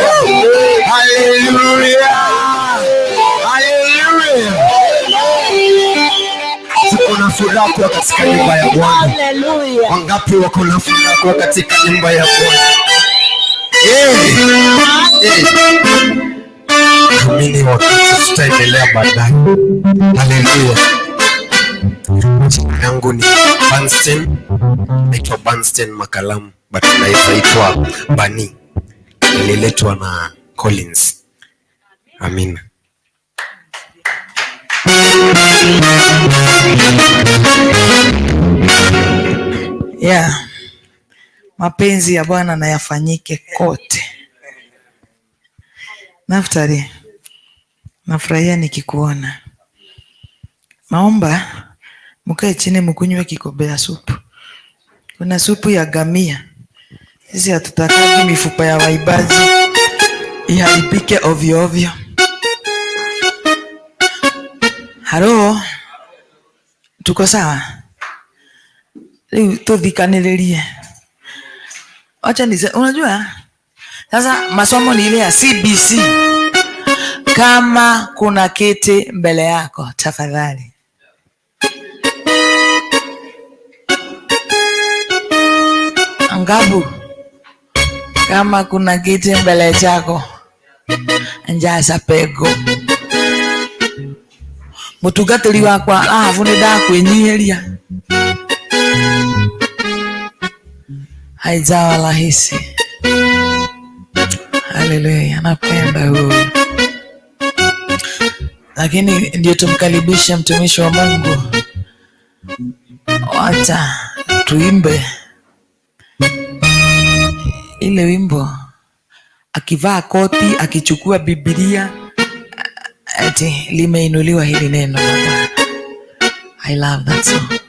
Hallelujah. Hallelujah. Tuko na furaha kuwa katika nyumba ya Bwana. Hallelujah. Wangapi wako na furaha kuwa katika nyumba ya Bwana? Amini wakati tutaendelea baadaye. Haleluya. Jina yangu ni Bansten. Naitwa Bansten Makalamu, but naweza itwa Bani. Nililetwa na Collins. Amina. Yeah. Mapenzi ya Bwana na yafanyike kote. Naftali, nafurahia nikikuona. Naomba mkae chini mkunywe kikombe ya supu. Kuna supu ya gamia. Sisi hatutakagi mifupa ya waibaji iharibike ovyo ovyo. Halo, tuko sawa? Rĩu tuthikanĩrĩrie. Wacha nise, unajua sasa masomo ni ile ya CBC. Kama kuna kiti mbele yako tafadhali. Angabu, kama kuna kiti mbele chako njaza pego. Mutungatĩri wakwa Ahabu nĩ ndakwĩnyihĩria. Haijawa rahisi. Haleluya, napenda huyu. Lakini ndio tumkaribishe mtumishi wa Mungu. Wacha tuimbe ile wimbo akivaa koti, akichukua Biblia, ati limeinuliwa hili neno la Bwana. I love that song.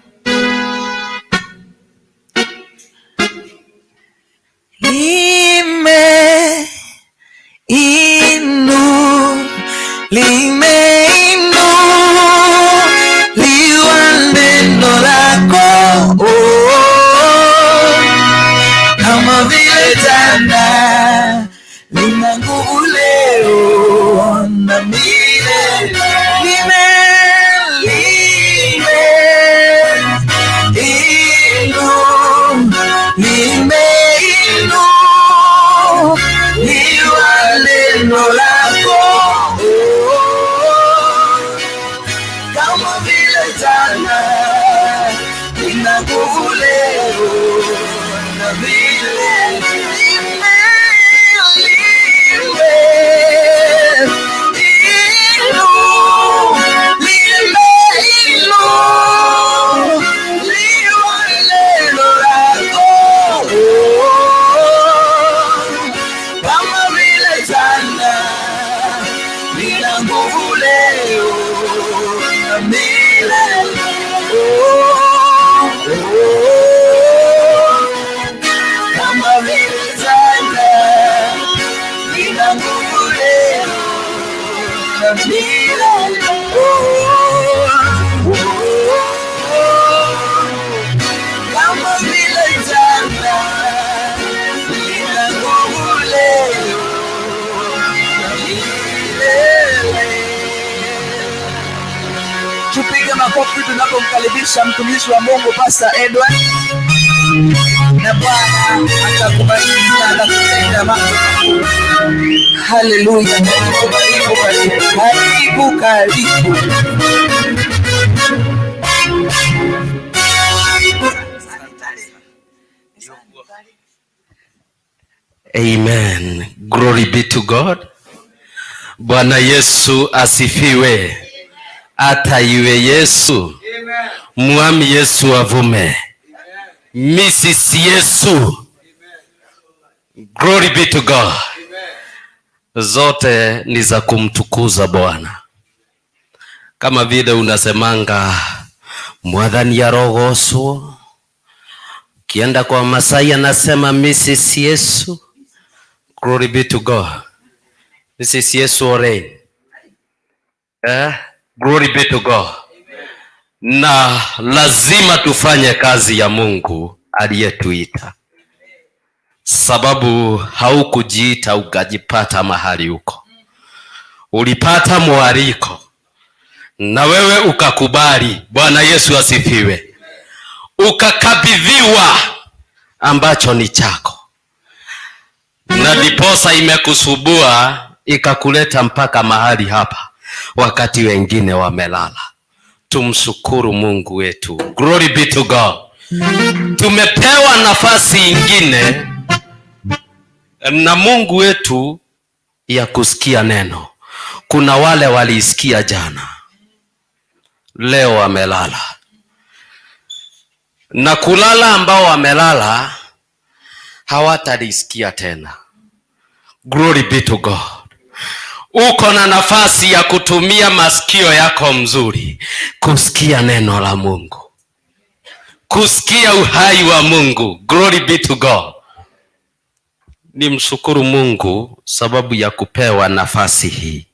leo na milele. Lime, lime, inu, lime, inu, liwa neno lako. Kama vile jana, lina nguvu leo na milele. Lime, lime, inu, lime, inu, liwa neno lako. Kama vile jana, lina nguvu leo na milele. Oh, oh, kama vile jana, lina nguvu leo na milele. Oh, oh, kama vile jana, lina nguvu leo na milele. Tupige makofi tunapomkaribisha mtumishi wa Mungu Pastor Edward, na Bwana atakubariki na atakutenda mambo makuu. Haleluya! Karibu, karibu, karibu, karibu. Amen. Glory be to God. Bwana Yesu asifiwe. Ata iwe Yesu. Mwami Yesu avume. Mrs. Yesu. Glory be to God. Zote ni za kumtukuza Bwana. Kama vile unasemanga mwathani arogocwo. Ukienda kwa Masai anasema Mrs. Yesu. Glory be to God. Mrs. Yesu Orane. Glory be to God. Na lazima tufanye kazi ya Mungu aliyetuita, sababu haukujiita ukajipata mahali huko. Ulipata mwaliko na wewe ukakubali. Bwana Yesu asifiwe. Ukakabidhiwa ambacho ni chako, na ndiposa imekusubua ikakuleta mpaka mahali hapa, wakati wengine wamelala. Tumshukuru Mungu wetu. Glory be to God. Tumepewa nafasi ingine na Mungu wetu ya kusikia neno. Kuna wale waliisikia jana, leo wamelala, na kulala ambao wamelala hawatalisikia tena. Glory be to God. Uko na nafasi ya kutumia masikio yako mzuri kusikia neno la Mungu, kusikia uhai wa Mungu. Glory be to God. Nimshukuru Mungu sababu ya kupewa nafasi hii,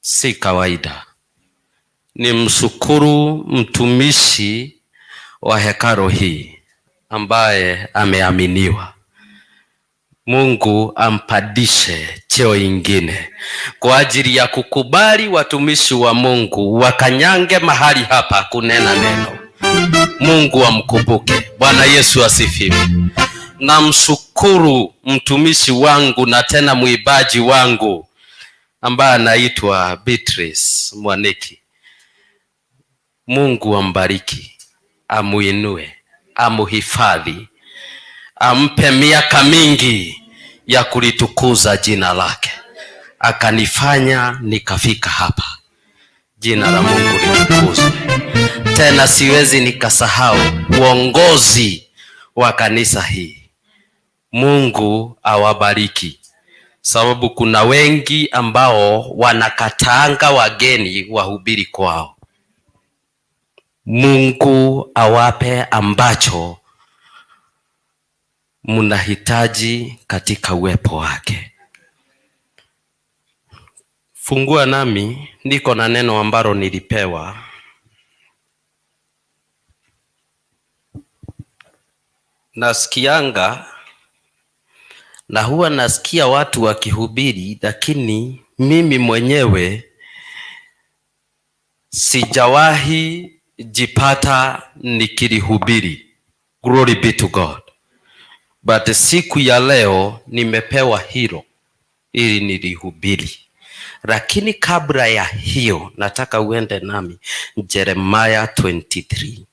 si kawaida. Nimshukuru mtumishi wa hekalu hii ambaye ameaminiwa. Mungu ampadishe cheo ingine kwa ajili ya kukubali watumishi wa Mungu wakanyange mahali hapa kunena neno. Mungu amkumbuke. Bwana Yesu asifiwe. Namshukuru mtumishi wangu na tena muibaji wangu ambaye anaitwa Beatrice Mwaniki. Mungu ambariki, amuinue, amuhifadhi, ampe miaka mingi ya kulitukuza jina lake. Akanifanya nikafika hapa. Jina la Mungu litukuzwe. Tena siwezi nikasahau uongozi wa kanisa hii. Mungu awabariki, sababu kuna wengi ambao wanakataanga wageni wahubiri kwao. Mungu awape ambacho mnahitaji katika uwepo wake. Fungua nami, niko na neno ambalo nilipewa. Nasikianga Na huwa nasikia watu wakihubiri, lakini mimi mwenyewe sijawahi jipata nikilihubiri. Glory be to God. But siku ya leo nimepewa hilo ili nilihubiri. Lakini kabla ya hiyo, nataka uende nami Jeremiah 23.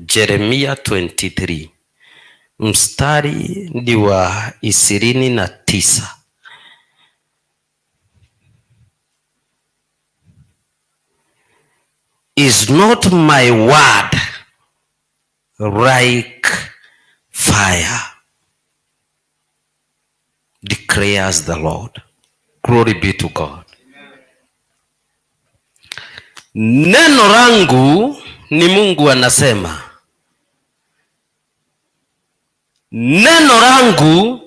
Jeremia 23 mstari ni wa 29. Is not my word like fire, declares the Lord. Glory be to God. Neno langu ni Mungu anasema, neno langu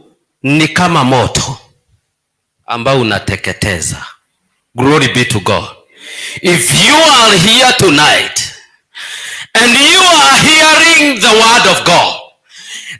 ni kama moto ambao unateketeza. Glory be to God. If you are here tonight and you are hearing the word of God,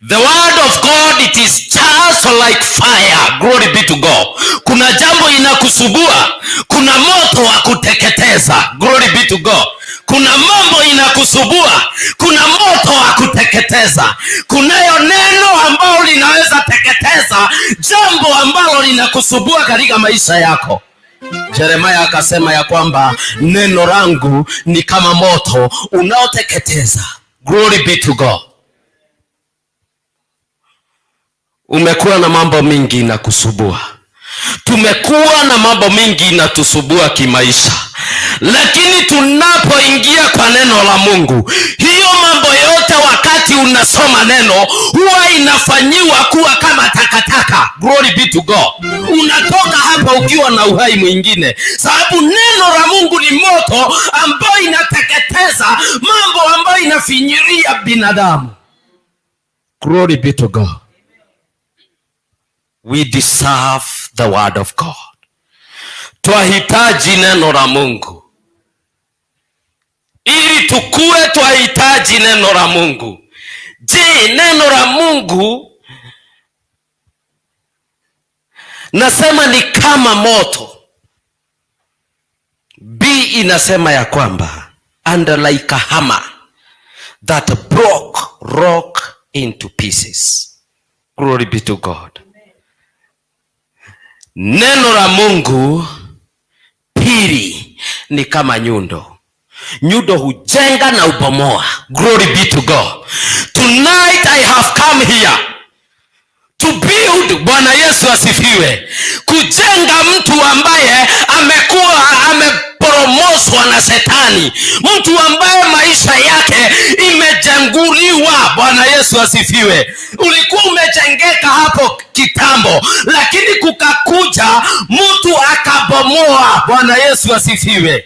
the word of God, it is just like fire. Glory be to God. Kuna jambo inakusubua, kuna moto wa kuteketeza. Glory be to God. Kuna mambo inakusubua, kuna moto wa kuteketeza. Kunayo neno ambalo linaweza teketeza jambo ambalo linakusubua katika maisha yako. Jeremiah akasema ya kwamba neno langu ni kama moto unaoteketeza. Glory be to God. Umekuwa na mambo mingi inakusubua. Tumekuwa na mambo mingi inatusubua kimaisha. Lakini tunapoingia kwa neno la Mungu, hiyo mambo yote wakati unasoma neno huwa inafanyiwa kuwa kama takataka. Glory be to God. Unatoka hapa ukiwa na uhai mwingine, sababu neno la Mungu ni moto ambao inateketeza mambo ambayo inafinyiria binadamu. Glory be to God. We deserve the word of God. Twahitaji neno la Mungu ili tukue, twahitaji neno la Mungu. Je, neno la Mungu nasema ni kama moto. B inasema ya kwamba and like a hammer that broke rock into pieces. Glory be to God. Neno la Mungu pili ni kama nyundo. Nyundo hujenga na ubomoa. Glory be to God. Tonight I have come here to build. Bwana Yesu asifiwe. Kujenga mtu ambaye amekuwa ameporomoswa na shetani, mtu ambaye maisha yake imejenguliwa. Bwana Yesu asifiwe. Ulikuwa umejengeka hapo kitambo, lakini kukakuja mtu akabomoa. Bwana Yesu asifiwe.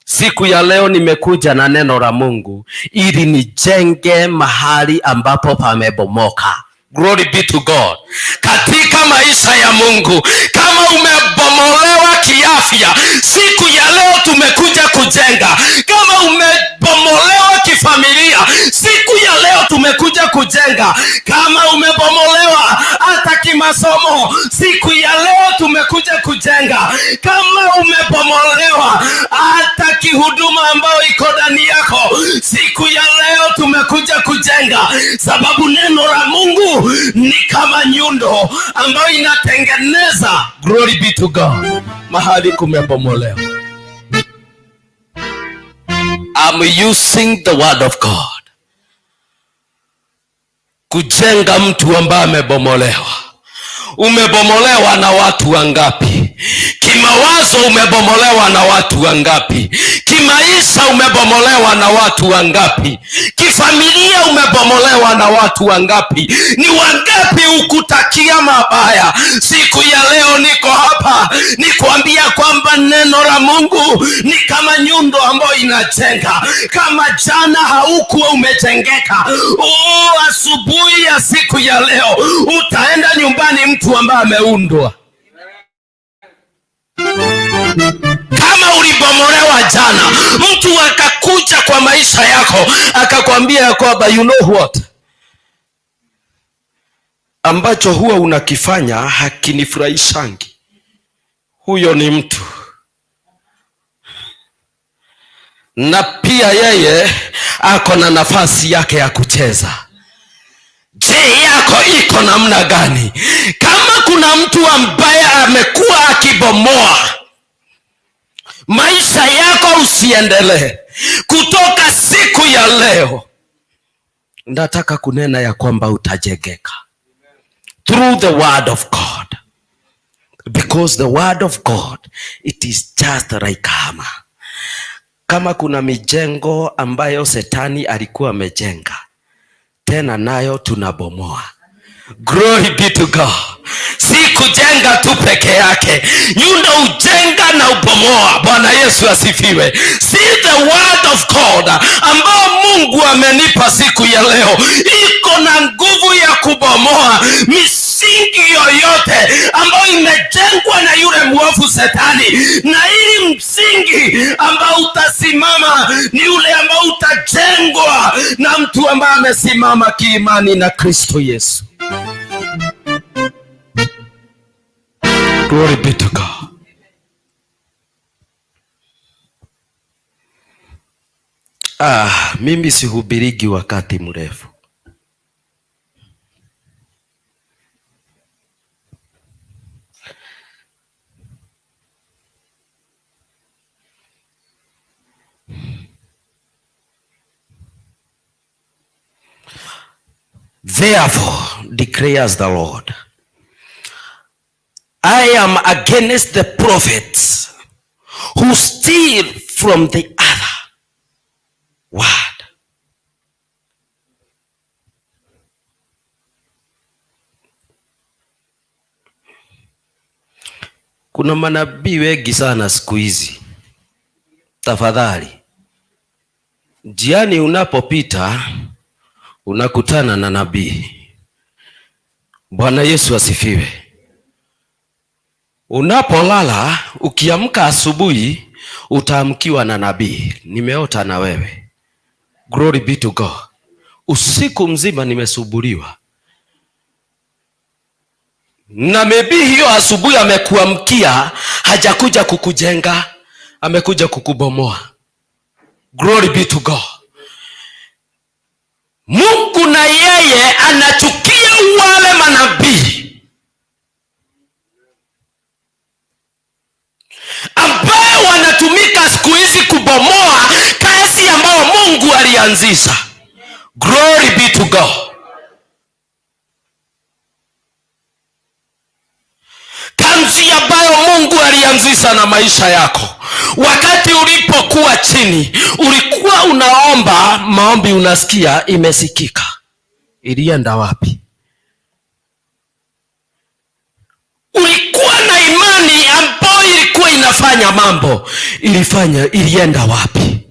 Siku ya leo nimekuja na neno la Mungu ili nijenge mahali ambapo pamebomoka. Glory be to God. Katika maisha ya Mungu, kama umebomolewa kiafya, siku ya leo tumekuja kujenga. Kama umebomolewa kifamilia, siku ya leo tumekuja kujenga. Kama umebomolewa hata kimasomo, siku ya leo tumekuja kujenga. Kama umebomolewa hata kihuduma ambayo iko ndani yako, siku ya leo tumekuja kujenga, sababu neno la Mungu ni kama nyundo ambayo inatengeneza. Glory be to God. Mahali kumebomolewa. I'm using the word of God kujenga mtu ambaye amebomolewa. Umebomolewa na watu wangapi? Kimawazo umebomolewa na watu wangapi? Kimaisha umebomolewa na watu wangapi? Kifamilia umebomolewa na watu wangapi? Ni wangapi hukutakia mabaya? Siku ya leo niko hapa nikuambia kwamba neno la Mungu ni kama nyundo ambayo inajenga. Kama jana haukuwa umejengeka, asubuhi ya siku ya leo utaenda nyumbani mtu ambaye ameundwa. Kama ulibomolewa jana, mtu akakuja kwa maisha yako akakwambia kwamba you know what, ambacho huwa unakifanya hakinifurahishangi. Huyo ni mtu, na pia yeye ako na nafasi yake ya kucheza. Je, yako iko namna gani? Kama kuna mtu ambaye amekuwa akibomoa maisha yako usiendelee, kutoka siku ya leo nataka kunena ya kwamba utajengeka through the word of God, because the word of God, it is just like hammer. Kama kuna mijengo ambayo setani alikuwa amejenga, tena nayo tunabomoa. Glory be to God. Si kujenga tu peke yake, nyundo ujenga na ubomoa. Bwana Yesu asifiwe. See the word of God ambao Mungu amenipa siku ya leo iko na nguvu ya kubomoa misingi yoyote ambayo imejengwa na yule mwovu setani, na ili msingi ambao utasimama ni ule ambao utajengwa na mtu ambaye amesimama kiimani na Kristo Yesu. Glory be to God. Mimi sihubirigi wakati mrefu. Therefore, declares the Lord, I am against the prophets who steal from the other word. Kuna manabii wengi sana siku hizi. Tafadhali, njiani unapopita unakutana na nabii. Bwana Yesu asifiwe. Unapolala ukiamka asubuhi utaamkiwa na nabii. Nimeota na wewe. Glory be to God. Usiku mzima nimesubuliwa. Na maybe hiyo asubuhi amekuamkia, hajakuja kukujenga, amekuja kukubomoa. Glory be to God. Mungu na yeye anachukia wale manabii ambao wanatumika siku hizi kubomoa kazi ambayo Mungu alianzisha. Glory be to God. Kazi ambayo Mungu alianzisha na maisha yako. Wakati ulipokuwa chini, ulikuwa unaomba maombi, unasikia imesikika. Ilienda wapi? Ulikuwa na imani ambayo ilikuwa inafanya mambo, ilienda wapi?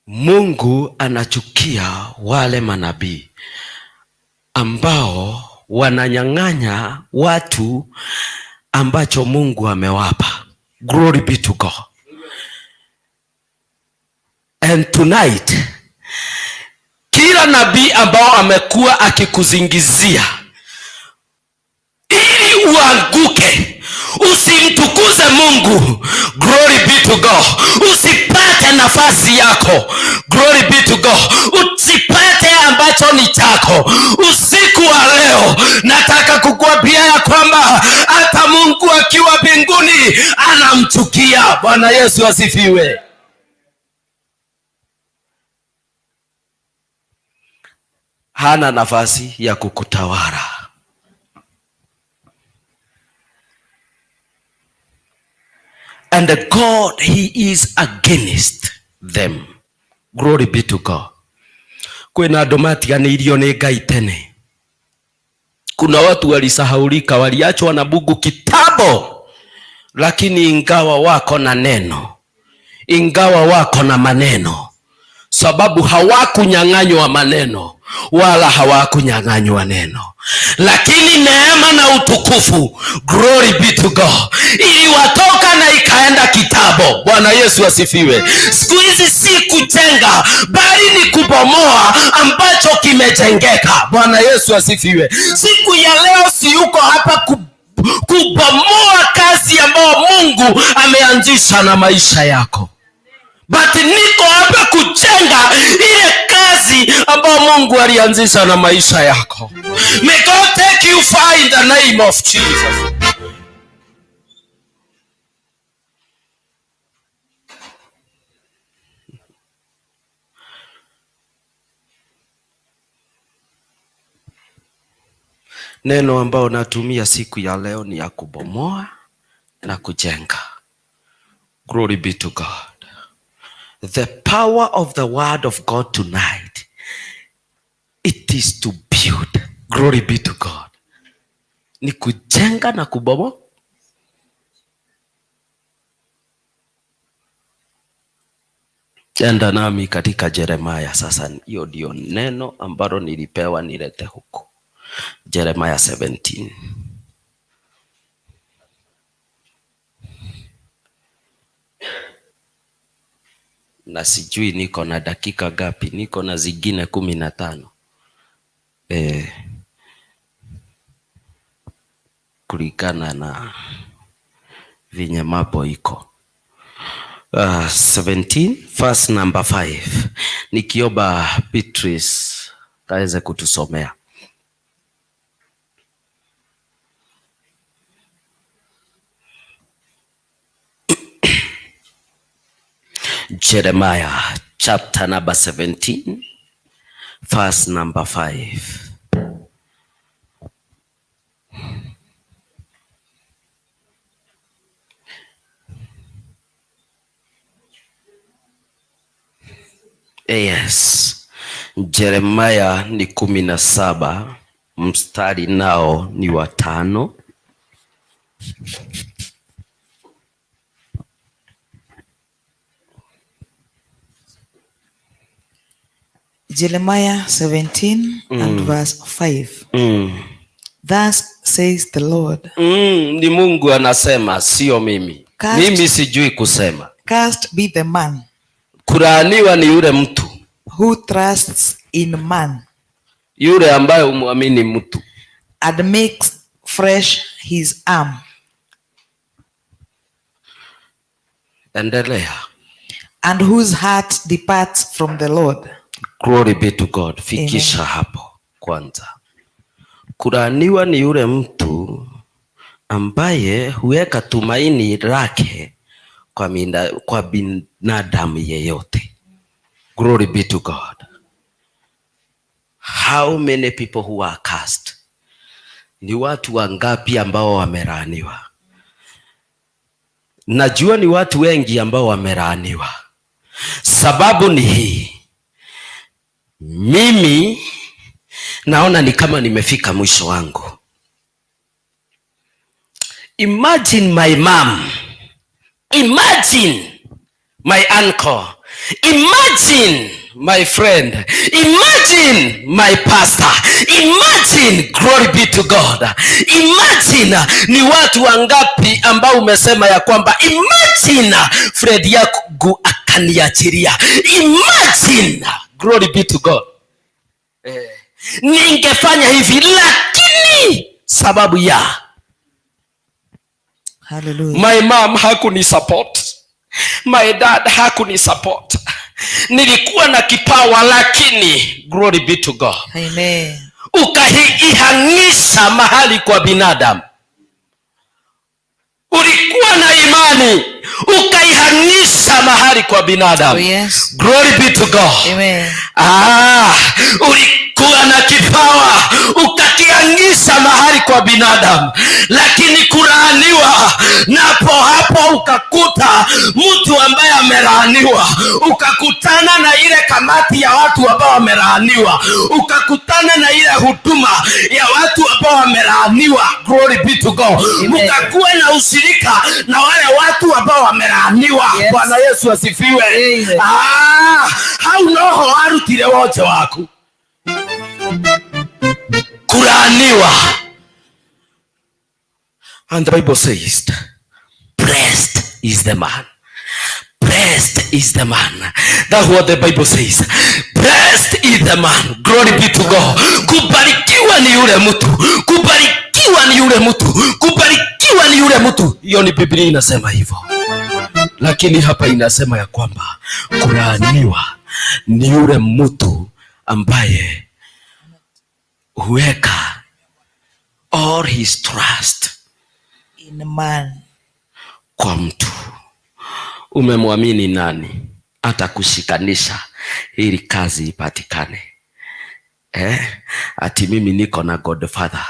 Mungu anachukia wale manabii ambao wananyang'anya watu ambacho Mungu amewapa. Glory be to God. And tonight, kila nabii ambao amekuwa akikuzingizia ili uanguke, usimtukuze Mungu. Glory be to God. Usipate nafasi yako. Glory be to God. Usipate ambacho ni chako. Usiku wa leo nataka kukuambia ya kwamba hata Mungu akiwa mbinguni anamchukia. Bwana Yesu asifiwe. Hana nafasi ya kukutawala. And the God, he is against them. Glory be to God. Kwina andu matiganĩirio nĩ Ngai tene. Kuna watu walisahaulika, waliachwa na Mungu kitambo, lakini ingawa wako na neno, ingawa wako na maneno, sababu hawakunyang'anywa maneno wala hawakunyang'anywa neno, lakini neema na utukufu, glory be to God, iliwatoka na ikaenda Ikaenda kitabo. Bwana Yesu asifiwe. Siku hizi si kujenga, bali ni kubomoa ambacho kimejengeka. Bwana Yesu asifiwe. Siku ya leo si yuko hapa kubomoa kazi ambayo Mungu ameanzisha na maisha yako, but niko hapa kujenga ile kazi ambayo Mungu alianzisha na maisha yako. May God take you far in the name of Jesus. Neno ambao natumia siku ya leo ni ya kubomoa na kujenga. Glory be to God. The power of the word of God tonight, it is to build. Glory be to God. Ni kujenga na kubomoa. Enda nami katika Jeremiah sasa. Hiyo ndio neno ambalo nilipewa nilete huku. Jeremiah 17. Na sijui niko na dakika gapi, niko na zingine 15. Kulingana na vinye mambo iko. 17 verse number 5. Nikiomba Beatrice kaweze kutusomea. Jeremiah chapter number 17 verse number 5. Yes. Jeremiah ni 17 mstari nao ni wa 5. Jeremiah 17 and verse 5. Thus says the Lord. Ni Mungu anasema, sio mimi. Mimi sijui kusema. Cursed be the man. Kulaaniwa ni yule mtu. Who trusts in man. Yule ambaye humwamini mtu. And makes fresh his arm. Endelea. And whose heart departs from the Lord. Glory be to God. Fikisha Amen. Hapo kwanza. Kulaaniwa ni yule mtu ambaye huweka tumaini lake kwa binadamu yeyote. Glory be to God. How many people who are cursed? Ni watu wangapi ambao wamelaaniwa? Najua ni watu wengi ambao wamelaaniwa. Sababu ni hii. Mimi naona ni kama nimefika mwisho wangu. Imagine my mom. Imagine my uncle. Imagine my friend. Imagine my pastor. Imagine, glory be to God. Imagine ni watu wangapi ambao umesema ya kwamba imagine Fred yangu akaniachilia. Imagine, glory be to God. Ningefanya hivi lakini sababu ya Hallelujah. My mom hakunisupport. My dad hakunisupport. Nilikuwa na kipawa lakini glory be to God. Amen. Ukaihangisha mahali kwa binadamu. Ulikuwa na imani, ukaihangisha mahali kwa binadamu. Oh, yes. Glory be to God. Amen. Ulikuwa na kipawa, ukakihangisha mahali kwa binadamu, lakini kulaaniwa, napo hapo ukakuta mtu ambaye amelaaniwa, ukakutana na ile kamati ya watu ambao wamelaaniwa, ukakutana na ile huduma ya watu ambao wamelaaniwa. Glory be to God. Amen. Mkakuwa na ushirika na wale watu ambao wamelaaniwa. Yes. Bwana Yesu asifiwe. Amen. Hau noho warutire wote waku kulaaniwa. And the Bible says, blessed is the man. Blessed is the man. That's what the Bible says. Blessed is the man. Glory be to God. Kubarikiwa ni yule mtu. Kubarikiwa ni yule mtu. Kubarikiwa ni yule mtu. Hiyo ni Biblia inasema hivyo. Lakini hapa inasema ya kwamba kulaaniwa ni yule mtu ambaye huweka all his trust In man. Kwa mtu. Umemwamini nani atakushikanisha ili kazi ipatikane? Eh? Ati mimi niko na Godfather.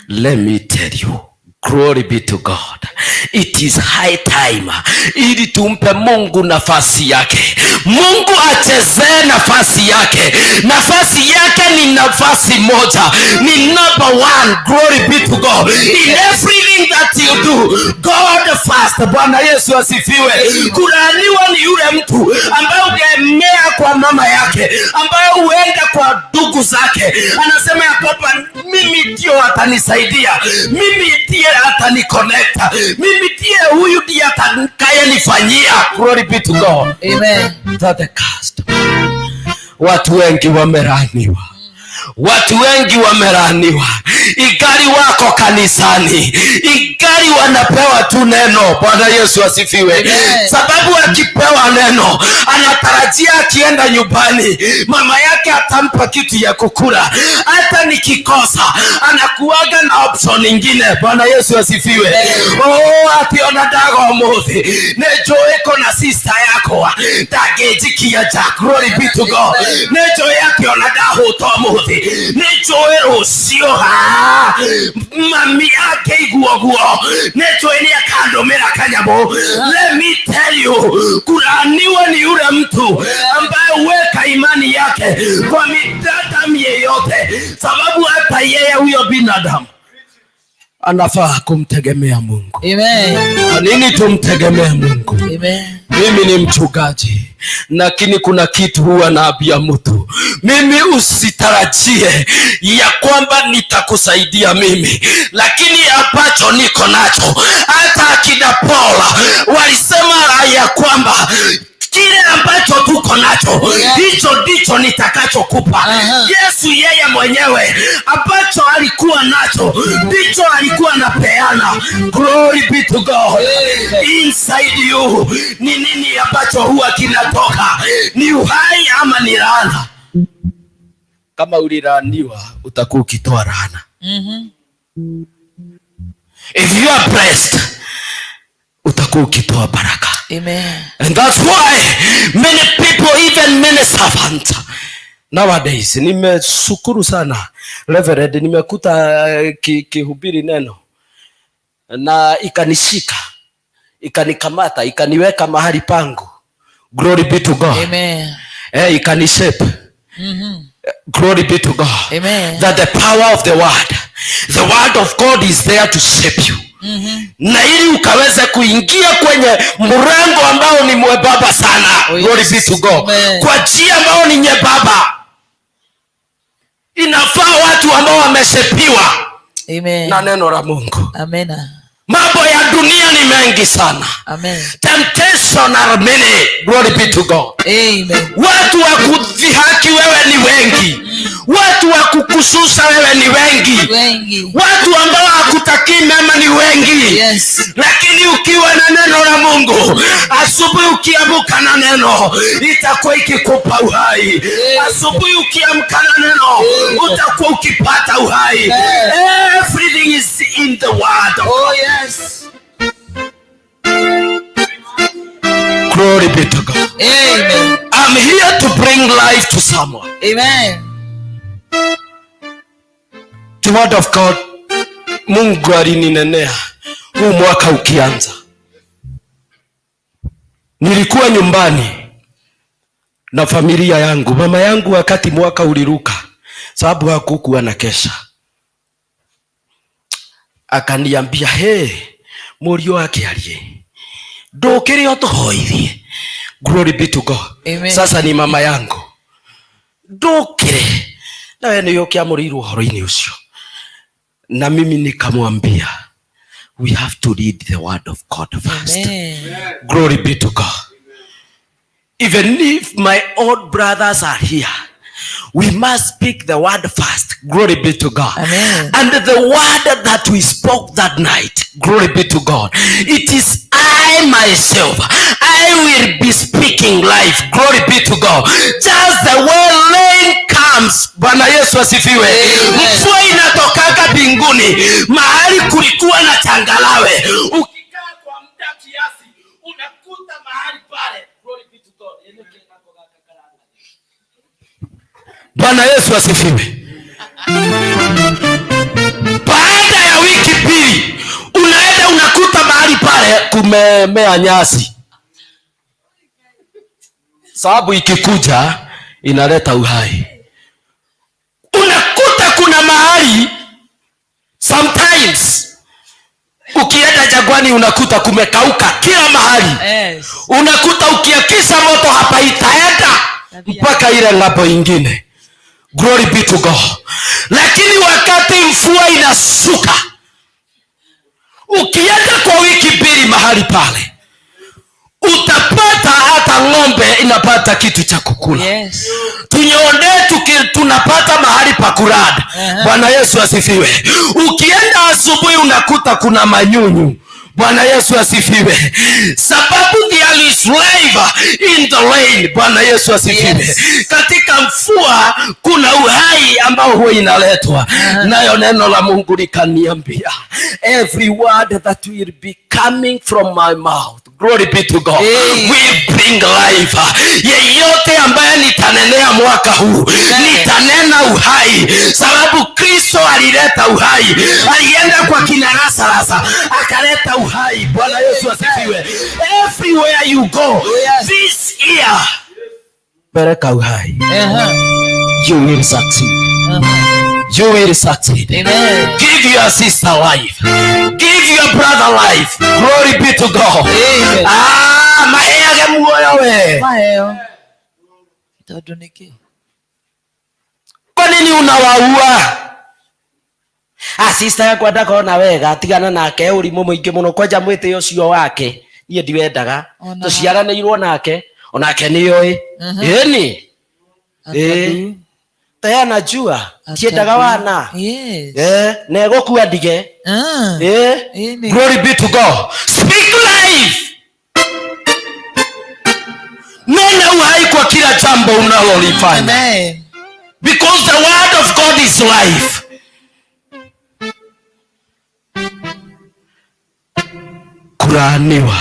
Let me tell you, glory be to God. It is high time ili tumpe Mungu nafasi yake. Mungu achezee nafasi yake. Nafasi yake ni nafasi moja, ni number one. Glory be to God. In everything that you do, God first. Bwana Yesu asifiwe. Kulaaniwa ni yule mtu ambaye huegemea kwa mama yake, ambaye huenda kwa ndugu zake, anasema ya kwamba mimi ndio atanisaidia, mimi ndiye ataniconnecta, mimi ndiye huyu ndiye atakayenifanyia. Glory be to God. Amen. That the cast. Watu wengi wamelaaniwa, watu wengi wamelaaniwa, ingali wako kanisani, ingali wanapewa tu neno. Bwana Yesu asifiwe. Amen. Sababu akipewa neno anatarajia akienda nyumbani mama yake atampa kitu ya kukula, hata nikikosa anakuaga na option ingine. Bwana Yesu asifiwe. Oh, ati ona ndaga umuthi nĩ njũĩ kũna sister yakwa ndangĩnjikia nja. Glory be to God. Nĩ njũĩ atĩ ona ndahũta ũmũthĩ nĩ njũĩ rũciũ ha mami angĩigua ũguo nĩ njũĩ nĩ akandũmĩra kanyamũ. Let me tell you, kulaaniwa ni yule mtu ambaye huweka imani yake kwa binadamu yeyote, sababu hata yeye huyo binadamu anafaa kumtegemea Mungu. Amen. Kwa nini tumtegemee Mungu? Amen. Mimi ni mchungaji, lakini kuna kitu huwa naambia mtu, mimi usitarajie ya kwamba nitakusaidia mimi, lakini ambacho niko nacho, hata akina Paul walisema ya kwamba kile ambacho tuko nacho hicho ndicho nitakachokupa. Yesu yeye mwenyewe ambacho alikuwa nacho ndicho alikuwa anapeana. Glory be to God. Inside you ni nini ambacho huwa kinatoka? Ni uhai ama ni laana? Kama ulilaaniwa utakuwa ukitoa laana. If you are blessed utakuwa ukitoa baraka. Amen. And that's why many people, even many servants nowadays, nimeshukuru sana Reverend, nimekuta kihubiri neno na ikanishika, ikanikamata, ikaniweka mahali pangu. Glory be to God. Amen. Ikanishape. Glory be to God. Amen. That the power of the word of God is there to shape you na ili ukaweze kuingia kwenye mrengo ambao ni mwembamba sana. Oh, yes. Glory be to God. Amen. Kwa njia ambao ni nyembamba, inafaa watu ambao wameshapiwa Amen. na neno la Mungu. Amen. Mambo ya dunia ni mengi sana. Amen. Temptation are many. Glory be to God. Amen. Watu wa kudhihaki wewe ni wengi, watu wa kukususa wewe ni wengi, Wengi. Watu ambao hakutakii mema ni wengi. Lakini ukiwa na neno la Mungu, asubuhi ukiamka na neno itakuwa ikikupa uhai. Asubuhi ukiamka na neno utakuwa ukipata uhai. Everything is in the word of Oh God. Yes. Glory be to God. Amen. I'm here to bring life to someone. Amen. The word of God, Mungu alininenea huu mwaka ukianza. Nilikuwa nyumbani na familia yangu, mama yangu, wakati mwaka uliruka, sababu hakukuwa na kesha, akaniambia, "He mũriũ wake arie ndũkĩre ũtũhoithie." Glory be to God. Amen. Sasa ni mama yangu, ndũkĩre nawe nĩwe ũkĩamũrĩirwo ũhoro-inĩ ũcio, na mimi nikamwambia We have to read the word of God first. Amen. Glory be to God. Even if my old brothers are here, we must speak the word first. Glory be to God. Amen. And the word that we spoke that night, glory be to God. It is I myself. I will be speaking life. Glory be to God. Just the way rain comes. Bwana Yesu asifiwe. Mvua inatokaka mbinguni mahali kulikuwa na changalawe. Ukikaa kwa muda kiasi, unakuta mahali pale. Glory be to God. Bwana Yesu asifiwe. Baada ya wiki 2 unaenda unakuta mahali pale kumemea nyasi, sababu ikikuja inaleta uhai. Unakuta kuna mahali sometimes ukienda jangwani unakuta kumekauka kila mahali. Unakuta ukiakisha moto hapa itaenda mpaka ile ng'ambo ingine. Glory be to God. Lakini wakati mvua inashuka, ukienda kwa wiki 2 mahali pale, utapata hata ng'ombe inapata kitu cha kukula. Tunyonde tunapata mahali pa kulala. Bwana Yesu asifiwe. Ukienda asubuhi unakuta kuna manyunyu. Bwana Yesu asifiwe. Sababu there is life in the rain. Bwana Yesu asifiwe. Katika mvua kuna uhai ambao huwa inaletwa. Nayo neno la Mungu likaniambia, every word that will be coming from my mouth, glory be to God, will bring life. Yeyote ambaye nitanenea mwaka huu, nitanena uhai, sababu Kristo alileta uhai. Alienda kwa kina Lazarus akaleta uhai. Bwana Yesu asifiwe. Everywhere you go this year, peleka uhai. You will succeed. You will succeed. Amen. Give your sister life. Give your brother life. Glory be to God. Amen. Maheage muoyo we. Maheo. Tondu niki? Kwa nini unawaua? Sister yakwa ndakona wega, tigana nake urimu muingi muno, kwanja mwite ucio wake niĩ ndiwendaga. Tuciaranĩirwo nake onake nĩoĩ. Ĩni. Taya najua tiendaga wana. Na egũkua ndige. Ĩni. Glory be to God. Speak life. Nena uhai kwa kila jambo unalolifanya. Amen. Because the word of God is life. Kulaaniwa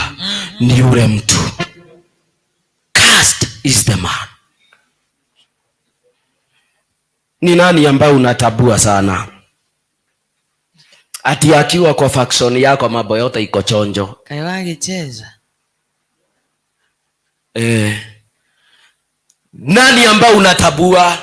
ni yule mtu. Cursed is the man. Ni nani ambaye unatabua sana? Ati akiwa kwa faction yako mambo yote iko chonjo. Kaiwagicheza. Nani ambaye unatabua?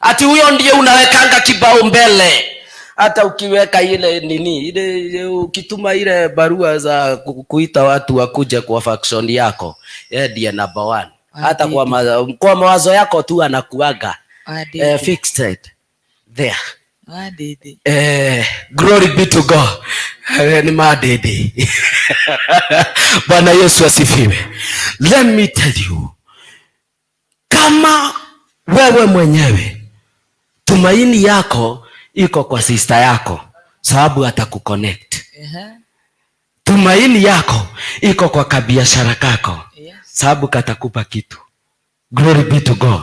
Ati huyo ndiye unawekanga kibao mbele. Hata ukiweka ile nini, ile ukituma ile barua za kuita watu wakuje kwa faction yako, yeye ndiye number 1. Hata kwa mawazo yako tu anakuaga. Fixed there. Wadidi. Glory be to God. Ni madidi. Bwana Yesu asifiwe. Let me tell you, kama wewe mwenyewe tumaini yako iko kwa sister yako, sababu atakuconnect. Tumaini yako iko kwa kabiashara kako, sababu katakupa kitu. Glory be to God.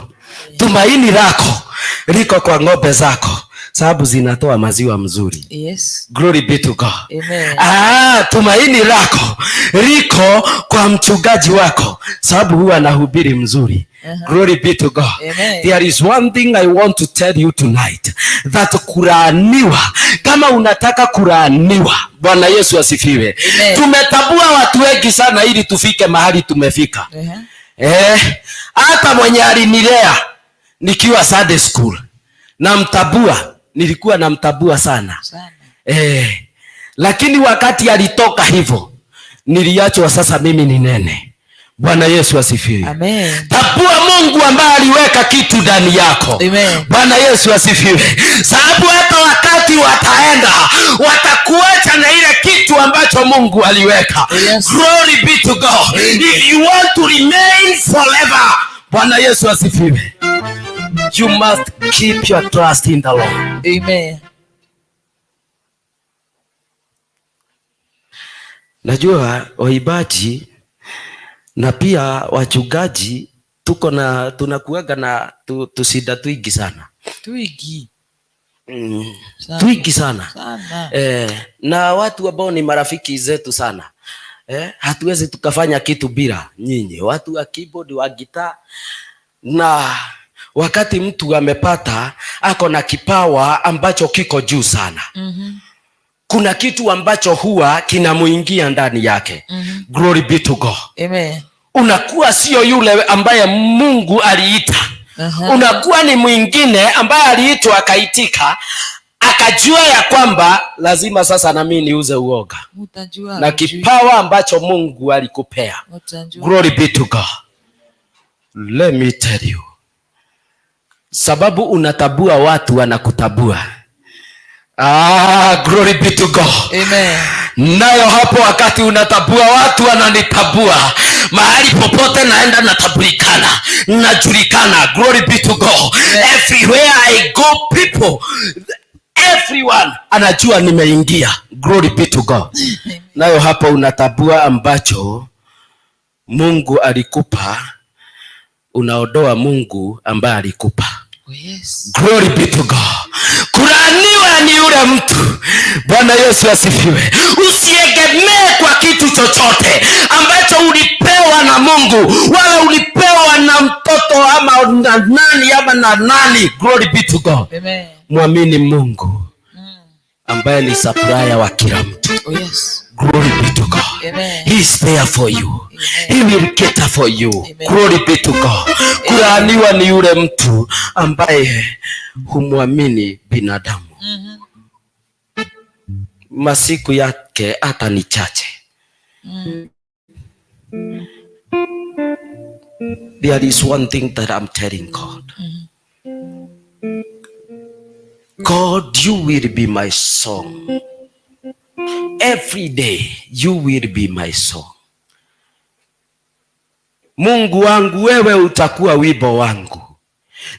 Tumaini lako liko kwa ng'ombe zako, sababu zinatoa maziwa mzuri. Glory be to God. Amen. Tumaini lako liko kwa mchungaji wako, sababu huwa anahubiri mzuri. Glory be to God. Amen. There is one thing I want to tell you tonight, that kulaaniwa, kama unataka kulaaniwa, Bwana Yesu asifiwe. Amen. Tumetabua watu wengi sana ili tufike mahali tumefika. Hata mwenye alinilea nikiwa Sunday school namtabua, nilikuwa namtabua sana. Sana. Lakini wakati alitoka hivyo niliachwa sasa mimi ni nene. Bwana Yesu asifiwe. Amen. Tabua Mungu ambaye aliweka kitu ndani yako. Amen. Bwana Yesu asifiwe. Sababu hata wakati wataenda watakuacha na ile kitu ambacho Mungu aliweka. Yes. Glory be to God. If you want to remain forever, Bwana Yesu asifiwe, you must keep your trust in the Lord. Amen. Najua waimbaji na pia wachungaji tuko na tunakuaga na tusida twingi sana. Twigi. Sana. Twingi sana. Sana. Na watu ambao ni marafiki zetu sana. Hatuwezi tukafanya kitu bila nyinyi, watu wa keyboard, wa gitaa. Na wakati mtu amepata ako na kipawa ambacho kiko juu sana. Kuna kitu ambacho huwa kinamuingia ndani yake. Glory be to God. Amen. Unakuwa sio yule ambaye Mungu aliita. Unakuwa ni mwingine ambaye aliitwa akaitika, akajua ya kwamba lazima sasa na mimi niuze uoga. Utajua Na hujui. kipawa ambacho Mungu alikupea. Utajua. Glory be to God. Let me tell you. Sababu unatabua watu wanakutabua. Glory be to God. Amen. Nayo hapo wakati unatabua watu wananitabua. Mahali popote naenda natabulikana, najulikana. Glory be to God. Everywhere I go people, everyone anajua nimeingia. Glory be to God. Nayo hapo unatabua ambacho Mungu alikupa, unaondoa Mungu ambaye alikupa. Oh, yes. Glory be to God. Kulaaniwa ni yule mtu. Bwana Yesu asifiwe. Usiegemee kwa kitu chochote ambacho ulipewa na Mungu, wala ulipewa na mtoto ama na nani ama na nani. Glory be to God. Amen. Mwamini Mungu ambaye ni supplier wa kila mtu. Oh, yes. Glory be to God. Amen. He is there for you. He will cater for you. Amen. Glory be to God. Kulaaniwa ni yule mtu ambaye humwamini binadamu. Masiku yake hata ni chache. There is one thing that I'm telling God. God, you will be my song. Every day you will be my song. Mungu wangu, wewe utakuwa wimbo wangu.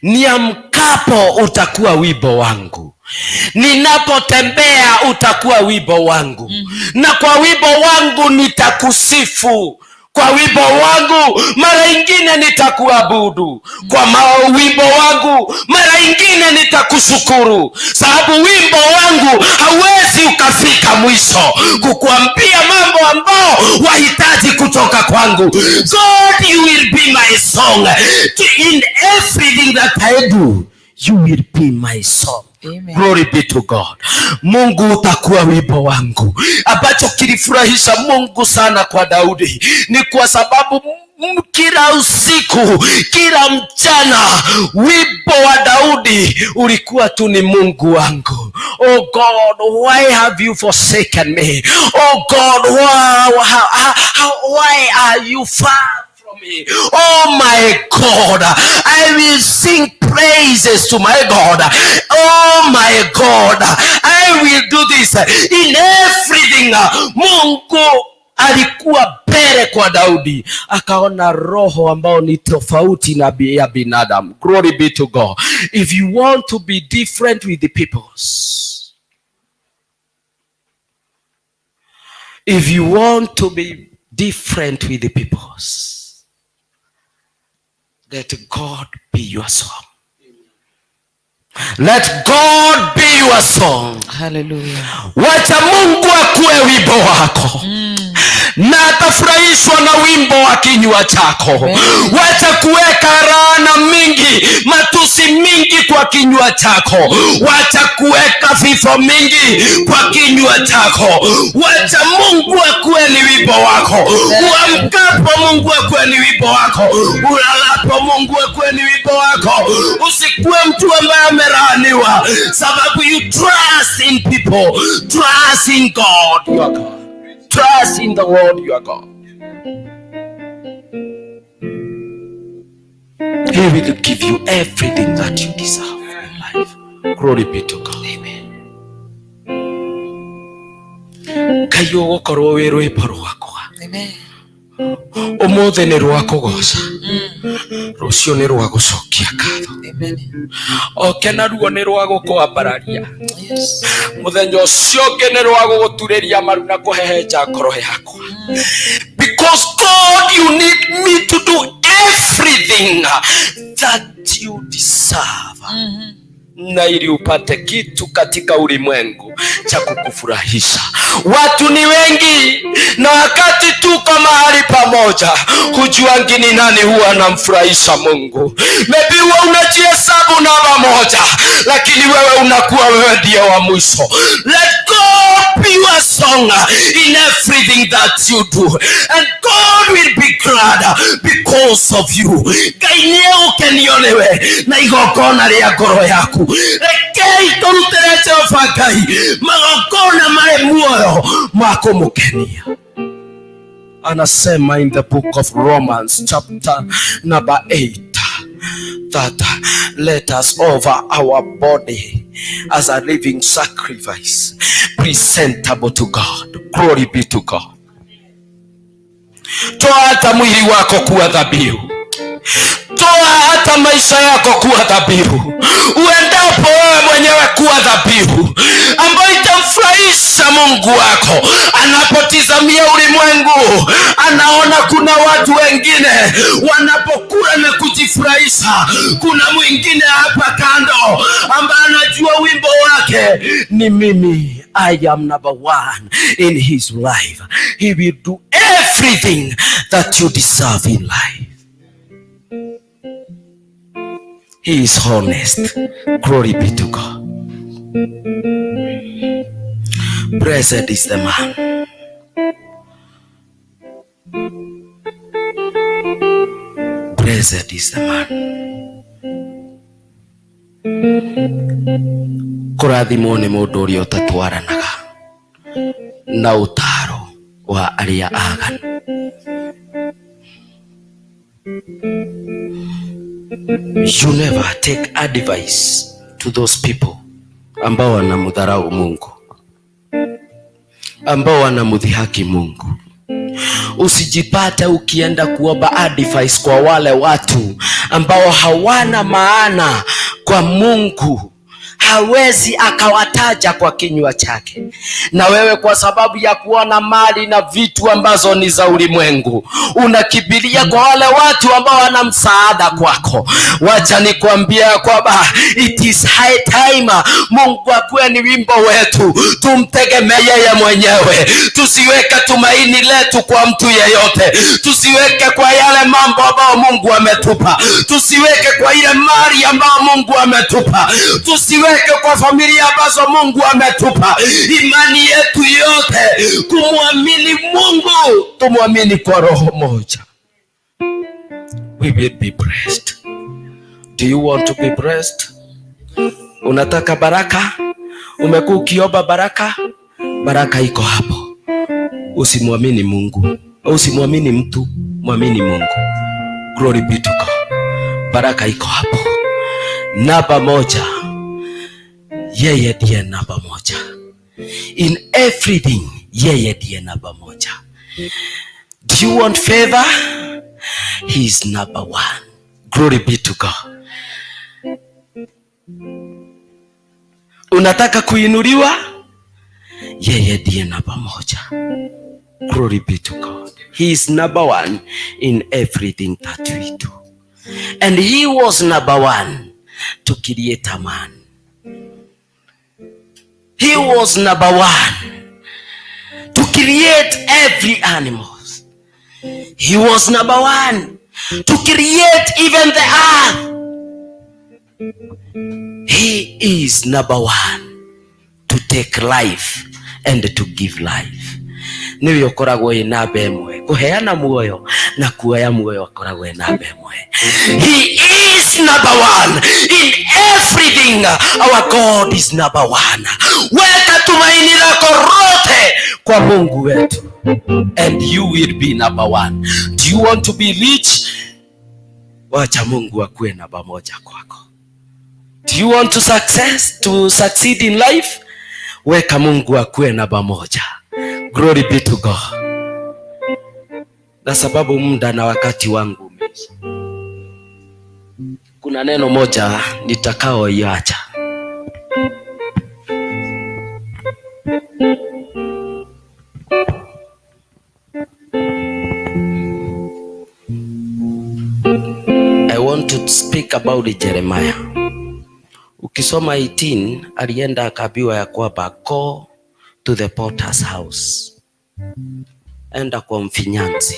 Niamkapo utakuwa wimbo wangu. Ninapotembea utakuwa wimbo wangu. Na kwa wimbo wangu nitakusifu. Kwa wimbo wangu mara ingine nitakuabudu. Kwa wimbo wangu mara ingine nitakushukuru. Sababu wimbo wangu hauwezi ukafika mwisho kukuambia mambo ambao wahitaji kutoka kwangu. God, you will be my song. In everything that I do, you will be my song. Amen. Glory be to God. Mungu utakuwa wimbo wangu. Ambacho kilifurahisha Mungu sana kwa Daudi ni kwa sababu kila usiku, kila mchana wimbo wa Daudi ulikuwa tu ni Mungu wangu. Oh God, why have you forsaken me? Oh God, why are you far from me? Oh my God, I will sing praises to my God. Oh my God, I will do this in everything. Mungu alikuwa mbele kwa Daudi, akaona roho ambao ni tofauti na ya binadamu. Glory be to God. If you want to be different with the peoples, if you want to be different with the peoples, let God be your song. Let God be your song. Hallelujah. Wacha Mungu akuwe wimbo wako. Na atafurahishwa na wimbo wa kinywa chako. Wacha kuweka laana mingi, matusi mingi kwa kinywa chako. Wacha kuweka vifo mingi kwa kinywa chako. Wacha Mungu akuwe ni wimbo wako. Uamkapo Mungu akuwe ni wimbo wako. Ulalapo Mungu akuwe ni wimbo wako. Usikuwe mtu ambaye amelaaniwa, sababu you trust in people. Trust in God your God. Trust in the Lord your God. He will give you everything that you deserve in life. Glory be to God. Amen. Ngai ũgũkorwo wĩ rwĩmbo rwakwa. Amen. Ũmũthĩ nĩ rwa kũgoca, rũciũ nĩ rwa gũcokia ngatho. Amen. Oke naruo nĩ rwa gũkwambararia. Yes. Mũthenya ũcio ũngĩ nĩ rwa gũgũturĩria maru na kũhehenja ngoro yakwa. Because God, you need me to do everything that you deserve, na ili upate kitu katika ulimwengu cha kukufurahisha. Watu ni wengi, na wakati tuko mahali pamoja, hujuangi ni nani huwa anamfurahisha Mungu. Maybe huwa unajihesabu namba moja, lakini wewe unakuwa wewe ndiye wa mwisho. Let God be your song in everything that you do, and God will be glad because of you. Ngai nĩ egũkenio nĩwe na igongona rĩa ngoro yaku. Rekei tũrutĩre Jehova Ngai magongona marĩ muoyo ma kũmũkenia. Anasema in the book of Romans chapter number 8 that let us offer our body as a living sacrifice presentable to God. Glory be to God. Toa hata mwili wako kuwa dhabihu, toa hata maisha yako kuwa dhabihu, uendapo wewe mwenyewe kuwa dhabihu ambayo itamfurahisha Mungu wako. Anapotizamia ulimwengu, anaona kuna watu wengine wanapokula na kujifurahisha, kuna mwingine hapa kando ambaye anajua wimbo wake ni mimi. I am number one in his life. He will do everything that you deserve in life. He is honest. Glory be to God. Blessed is the man. Blessed is the man. Kũrathimwo nĩ mũndũ ũrĩa ũtatwaranaga na ũtaaro wa arĩa aganu. You never take advice to those people ambao wanamdharau Mungu, ambao wanamdhihaki Mungu. Usijipate ukienda kuomba advice kwa wale watu ambao hawana maana kwa Mungu. Hawezi akawataja kwa kinywa chake. Na wewe kwa sababu ya kuona mali na vitu ambazo ni za ulimwengu, unakimbilia kwa wale watu ambao wana msaada kwako. Wacha nikwambie kwamba it is high time Mungu akuwe ni wimbo wetu. Tumtegemee yeye mwenyewe, tusiweke tumaini letu kwa mtu yeyote, tusiweke kwa yale mambo ambayo Mungu ametupa, tusiweke kwa ile mali ambayo Mungu ametupa, tusiweke kwa familia ambazo Mungu ametupa. Imani yetu yote kumwamini Mungu, tumwamini kwa roho moja. We will be blessed. Do you want to be blessed? Unataka baraka? Umekuwa ukiomba baraka? Baraka iko hapo. Usimwamini Mungu, usimwamini mtu, mwamini Mungu. Glory be to God. Baraka iko hapo. Namba moja, yeye ndiye namba moja. In everything, yeye ndiye namba moja. Do you want favor? He is number one. Glory be to God. Unataka kuinuliwa? Yeye ndiye namba moja. Glory be to God. He is number one in everything that we do. And he was number one to create a man. He was number one to create every animal. He was number one to create even the earth. He is number one to take life and to give life. Niwe ukoragwo ĩ namba ĩmwe kũheana muoyo na kuoya muoyo akoragwo ĩ namba ĩmwe. He is number one in everything. Our God is number one. Weka tumaini lako lote kwa Mungu wetu and you will be number one. Do you want to be rich? Wacha Mungu akuwe namba moja kwako. Do you want to succeed in life? Weka Mungu akuwe namba moja. Glory be to God. Na sababu muda na wakati wangu umeisha, kuna neno moja nitakaoiacha. I want to speak about Jeremiah. Ukisoma 18, alienda akaambiwa ya kwamba go to the potter's house. Enda kwa mfinyanzi.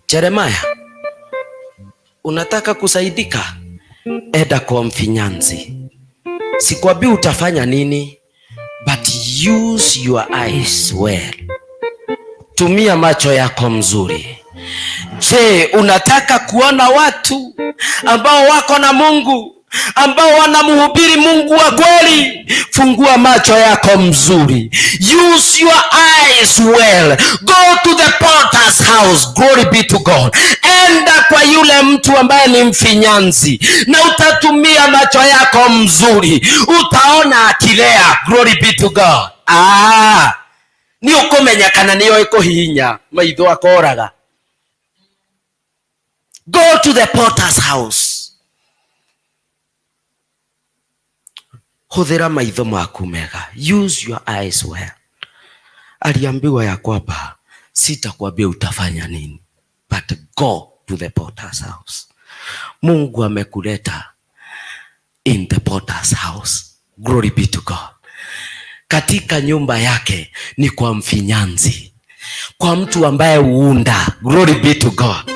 Jeremiah, unataka kusaidika? Enda kwa mfinyanzi. Sikwambii utafanya nini, but use your eyes well. Tumia macho yako mzuri. Je, unataka kuona watu ambao wako na Mungu, ambao wanamhubiri Mungu wa kweli? Fungua macho yako mzuri. Use your eyes well. Go to the potter's house. Glory be to God. Enda kwa yule mtu ambaye ni mfinyanzi, na utatumia macho yako mzuri, utaona akilea. Glory be to God. Ni ukumenya kana niyo ikuhihinya maitho akoraga. Go to the potter's house. Huthira maitho maku mega. Use your eyes well. Aliambiwa ya kwamba sitakwambia utafanya nini, but go to the potter's house. Mungu amekuleta in the potter's house. Glory be to God. Katika nyumba yake ni kwa mfinyanzi, kwa mtu ambaye huunda. Glory be to God.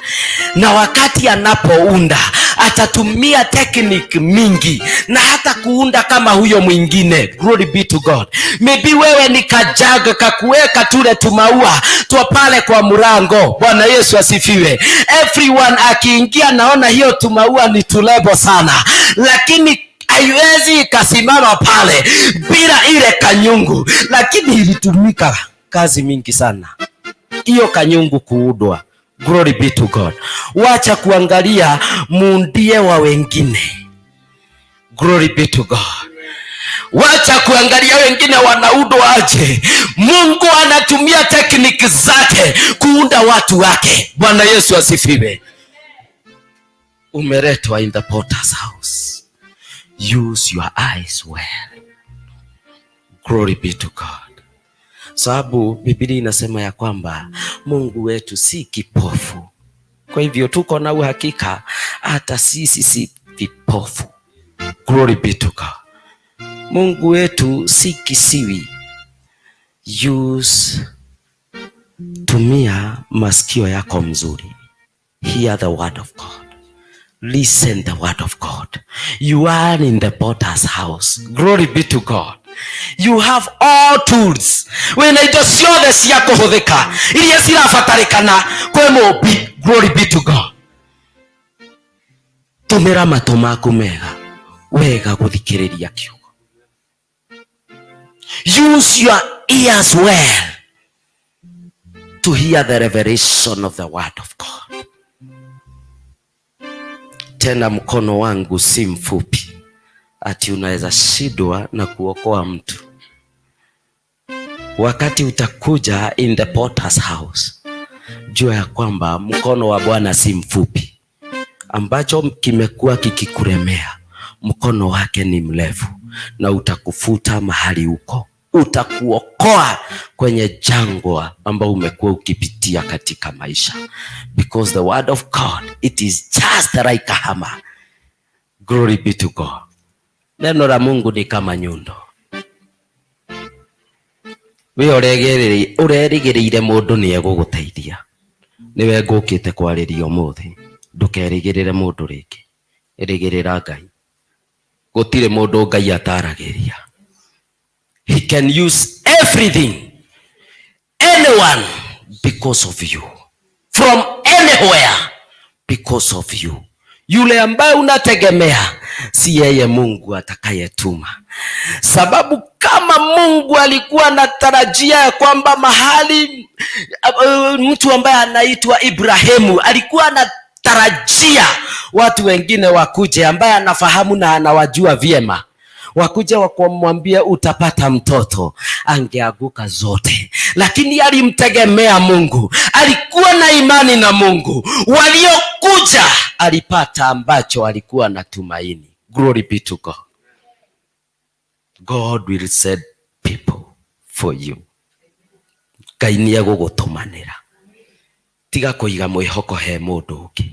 Na wakati anapounda atatumia technique mingi na hata kuunda kama huyo mwingine. Glory be to God. Maybe wewe ni kajaga kakuweka tule tumaua twa pale kwa mlango. Bwana Yesu asifiwe. Everyone akiingia naona hiyo tumaua ni tulebo sana, lakini haiwezi ikasimama pale bila ile kanyungu. Lakini ilitumika kazi mingi sana hiyo kanyungu kuundwa. Glory be to God. Wacha kuangalia muundie wa wengine. Glory be to God. Wacha kuangalia wengine wanaundwa aje. Mungu anatumia tekniki zake kuunda watu wake. Bwana Yesu asifiwe. Umeletwa in the potter's house. Use your eyes well. Glory be to God. Sababu Biblia inasema ya kwamba Mungu wetu si kipofu. Kwa hivyo tuko na uhakika hata sisi si vipofu. Glory be to God. Mungu wetu si kisiwi. Use, tumia masikio yako mzuri. Hear the word of God. Listen the word of God. You are in the potter's house. Glory be to God. You have all tools. Wĩna indo ciothe cia kũhũthĩka iria cirabatarĩkana kwĩ mũmbi. Glory be to God. Tũmĩra matũ maku mega wega gũthikĩrĩria kiugo. Use your ears well to hear the revelation of the word of God. Tena mkono wangu si mfupi ati unaweza shindwa na kuokoa mtu. Wakati utakuja in the potter's house, jua ya kwamba mkono wa Bwana si mfupi. Ambacho kimekuwa kikikulemea, mkono wake ni mrefu na utakufuta mahali uko. Utakuokoa kwenye jangwa ambao umekuwa ukipitia katika maisha. Because the word of God, it is just like a hammer. Glory be to God. Neno la Mungu ni kama nyundo. We ũrerĩgĩrĩire mũndũ nĩ egũgũteithia. Nĩwe ngũkĩte kwarĩria ũmũthĩ. Ndũkerĩgĩrĩre mũndũ rĩngĩ. Ĩrĩgĩrĩra Ngai. Gũtirĩ mũndũ Ngai ataragĩria. He can use everything, anyone, because of you. From anywhere, because of you. Yule ambaye unategemea si yeye Mungu atakayetuma. Sababu kama Mungu alikuwa anatarajia ya kwamba mahali mtu ambaye anaitwa Ibrahimu alikuwa anatarajia Watu wengine wakuje ambaye anafahamu na anawajua vyema, wakuje wakamwambia utapata mtoto, angeanguka zote. Lakini alimtegemea Mungu, alikuwa na imani na Mungu. Waliokuja alipata ambacho alikuwa na tumaini. Glory be to God. God will send people for you. Ngai nĩ egũgũtũmanĩra. Tiga kũiga mwĩhoko he mũndũ ũngĩ,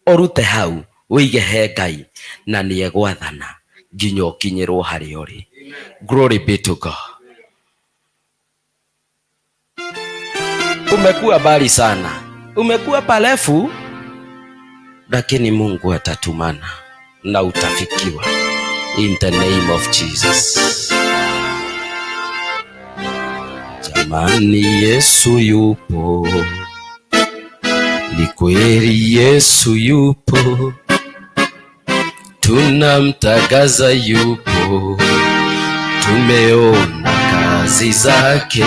ũrute hau ũige he Ngai, na nĩ egwathana nginya ũkinyĩrwo harĩa ũrĩ. Glory be to God. Umekuwa mbali sana, umekuwa parefu, lakini Mungu atatumana na utafikiwa in the name of Jesus. Jamani, Yesu yupo, ni kweli Yesu yupo, tunamtangaza yupo, tumeona kazi zake.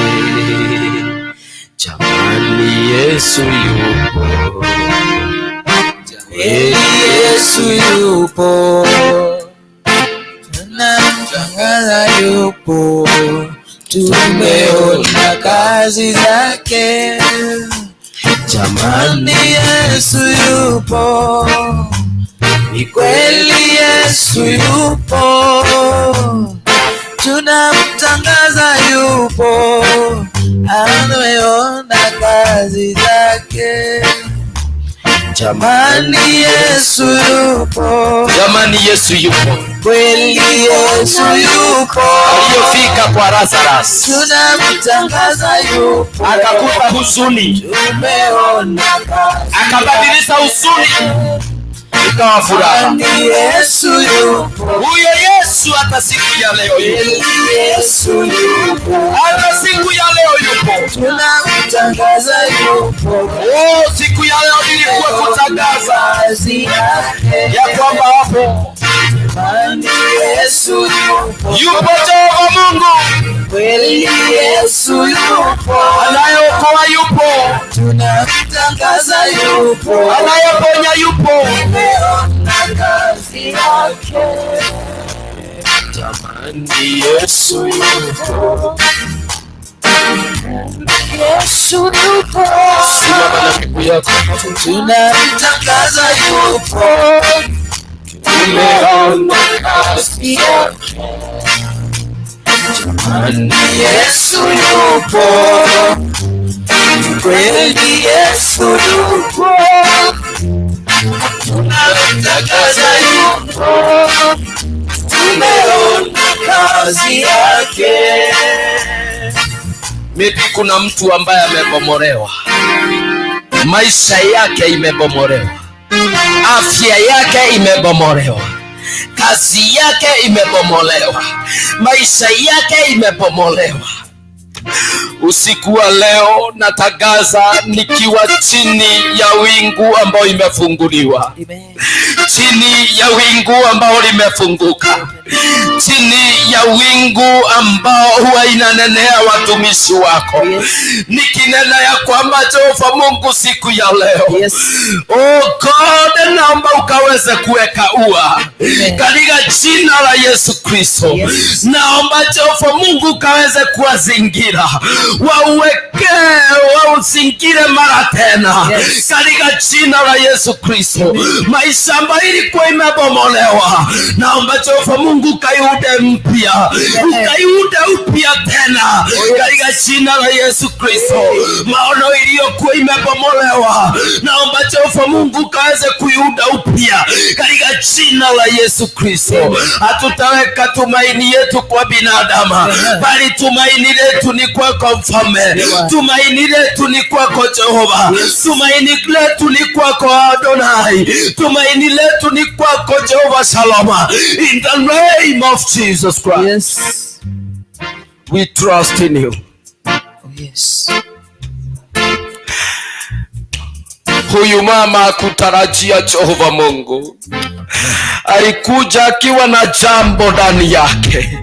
Jamani, Yesu yupo, Kweli Yesu yupo, tunamtangaza yupo, tumeona kazi zake. Jamani, Yesu yupo, ni kweli Yesu yupo, tunamtangaza yupo, ameona kazi zake. Jamani, Yesu yupo, jamani, Yesu yupo, kweli Yesu yupo, aliyofika kwa Lazarus tunamtangaza yupo, akakuta huzuni, tumeona kazi akabadilisha huzuni ikawa furaha. Jamani, Yesu yupo, Huyo Yesu hata siku ya leo yupo, kweli Yesu yupo, hata siku ya leo yupo. tunamtangaza yupo, Oh, siku ya leo nilikuwa kutangaza kazi yake. ya kwamba hapo Jamani, Yesu yupo, yupo Jehova Mungu kweli Yesu yupo, anayeokoa yupo, tunamtangaza yupo, anayeponya yupo. tumeona kazi yake. Jamani, Yesu yupo. Yesu yupo, Simama na miguu yako. Tunamtangaza yupo, Tumeona kazi yake. Jamani, Yesu yupo, kweli Yesu yupo, tunamtangaza yupo, tumeona kazi yake. Maybe kuna mtu ambaye amebomolewa, maisha yake imebomolewa, afya yake imebomolewa, kazi yake imebomolewa, maisha yake imebomolewa. Usiku wa leo natangaza nikiwa chini ya wingu ambao imefunguliwa, chini ya wingu ambao limefunguka, chini ya wingu ambao huwa inanenea watumishi wako, nikinena ya kwamba Jehova Mungu siku ya leo, oh God, naomba ukaweze kuweka ua katika jina la Yesu Kristo. Naomba Jehova Mungu ukaweze kuwazingira, wauwekee, wauzingire mara tena katika jina la Yesu Kristo. Maisha ambayo ilikuwa imebomolewa, naomba Jehova Mungu ukaiude mpya, ukaiude upya tena katika jina la Yesu Kristo. Maono iliyokuwa imebomolewa, naomba Jehova Mungu ukaweze kuiuda upya katika jina la Yesu Kristo. Hatutaweka tumaini yetu kwa binadamu, bali tumaini letu ni kwako Mfalme, tumaini letu ni kwako Jehova, tumaini letu ni kwako Adonai, tumaini letu ni kwako Jehova Shalom. In the name of Jesus Christ, Yes. we trust in you. Oh, yes. Huyu mama hakutarajia Jehova Mungu, alikuja akiwa na jambo ndani yake.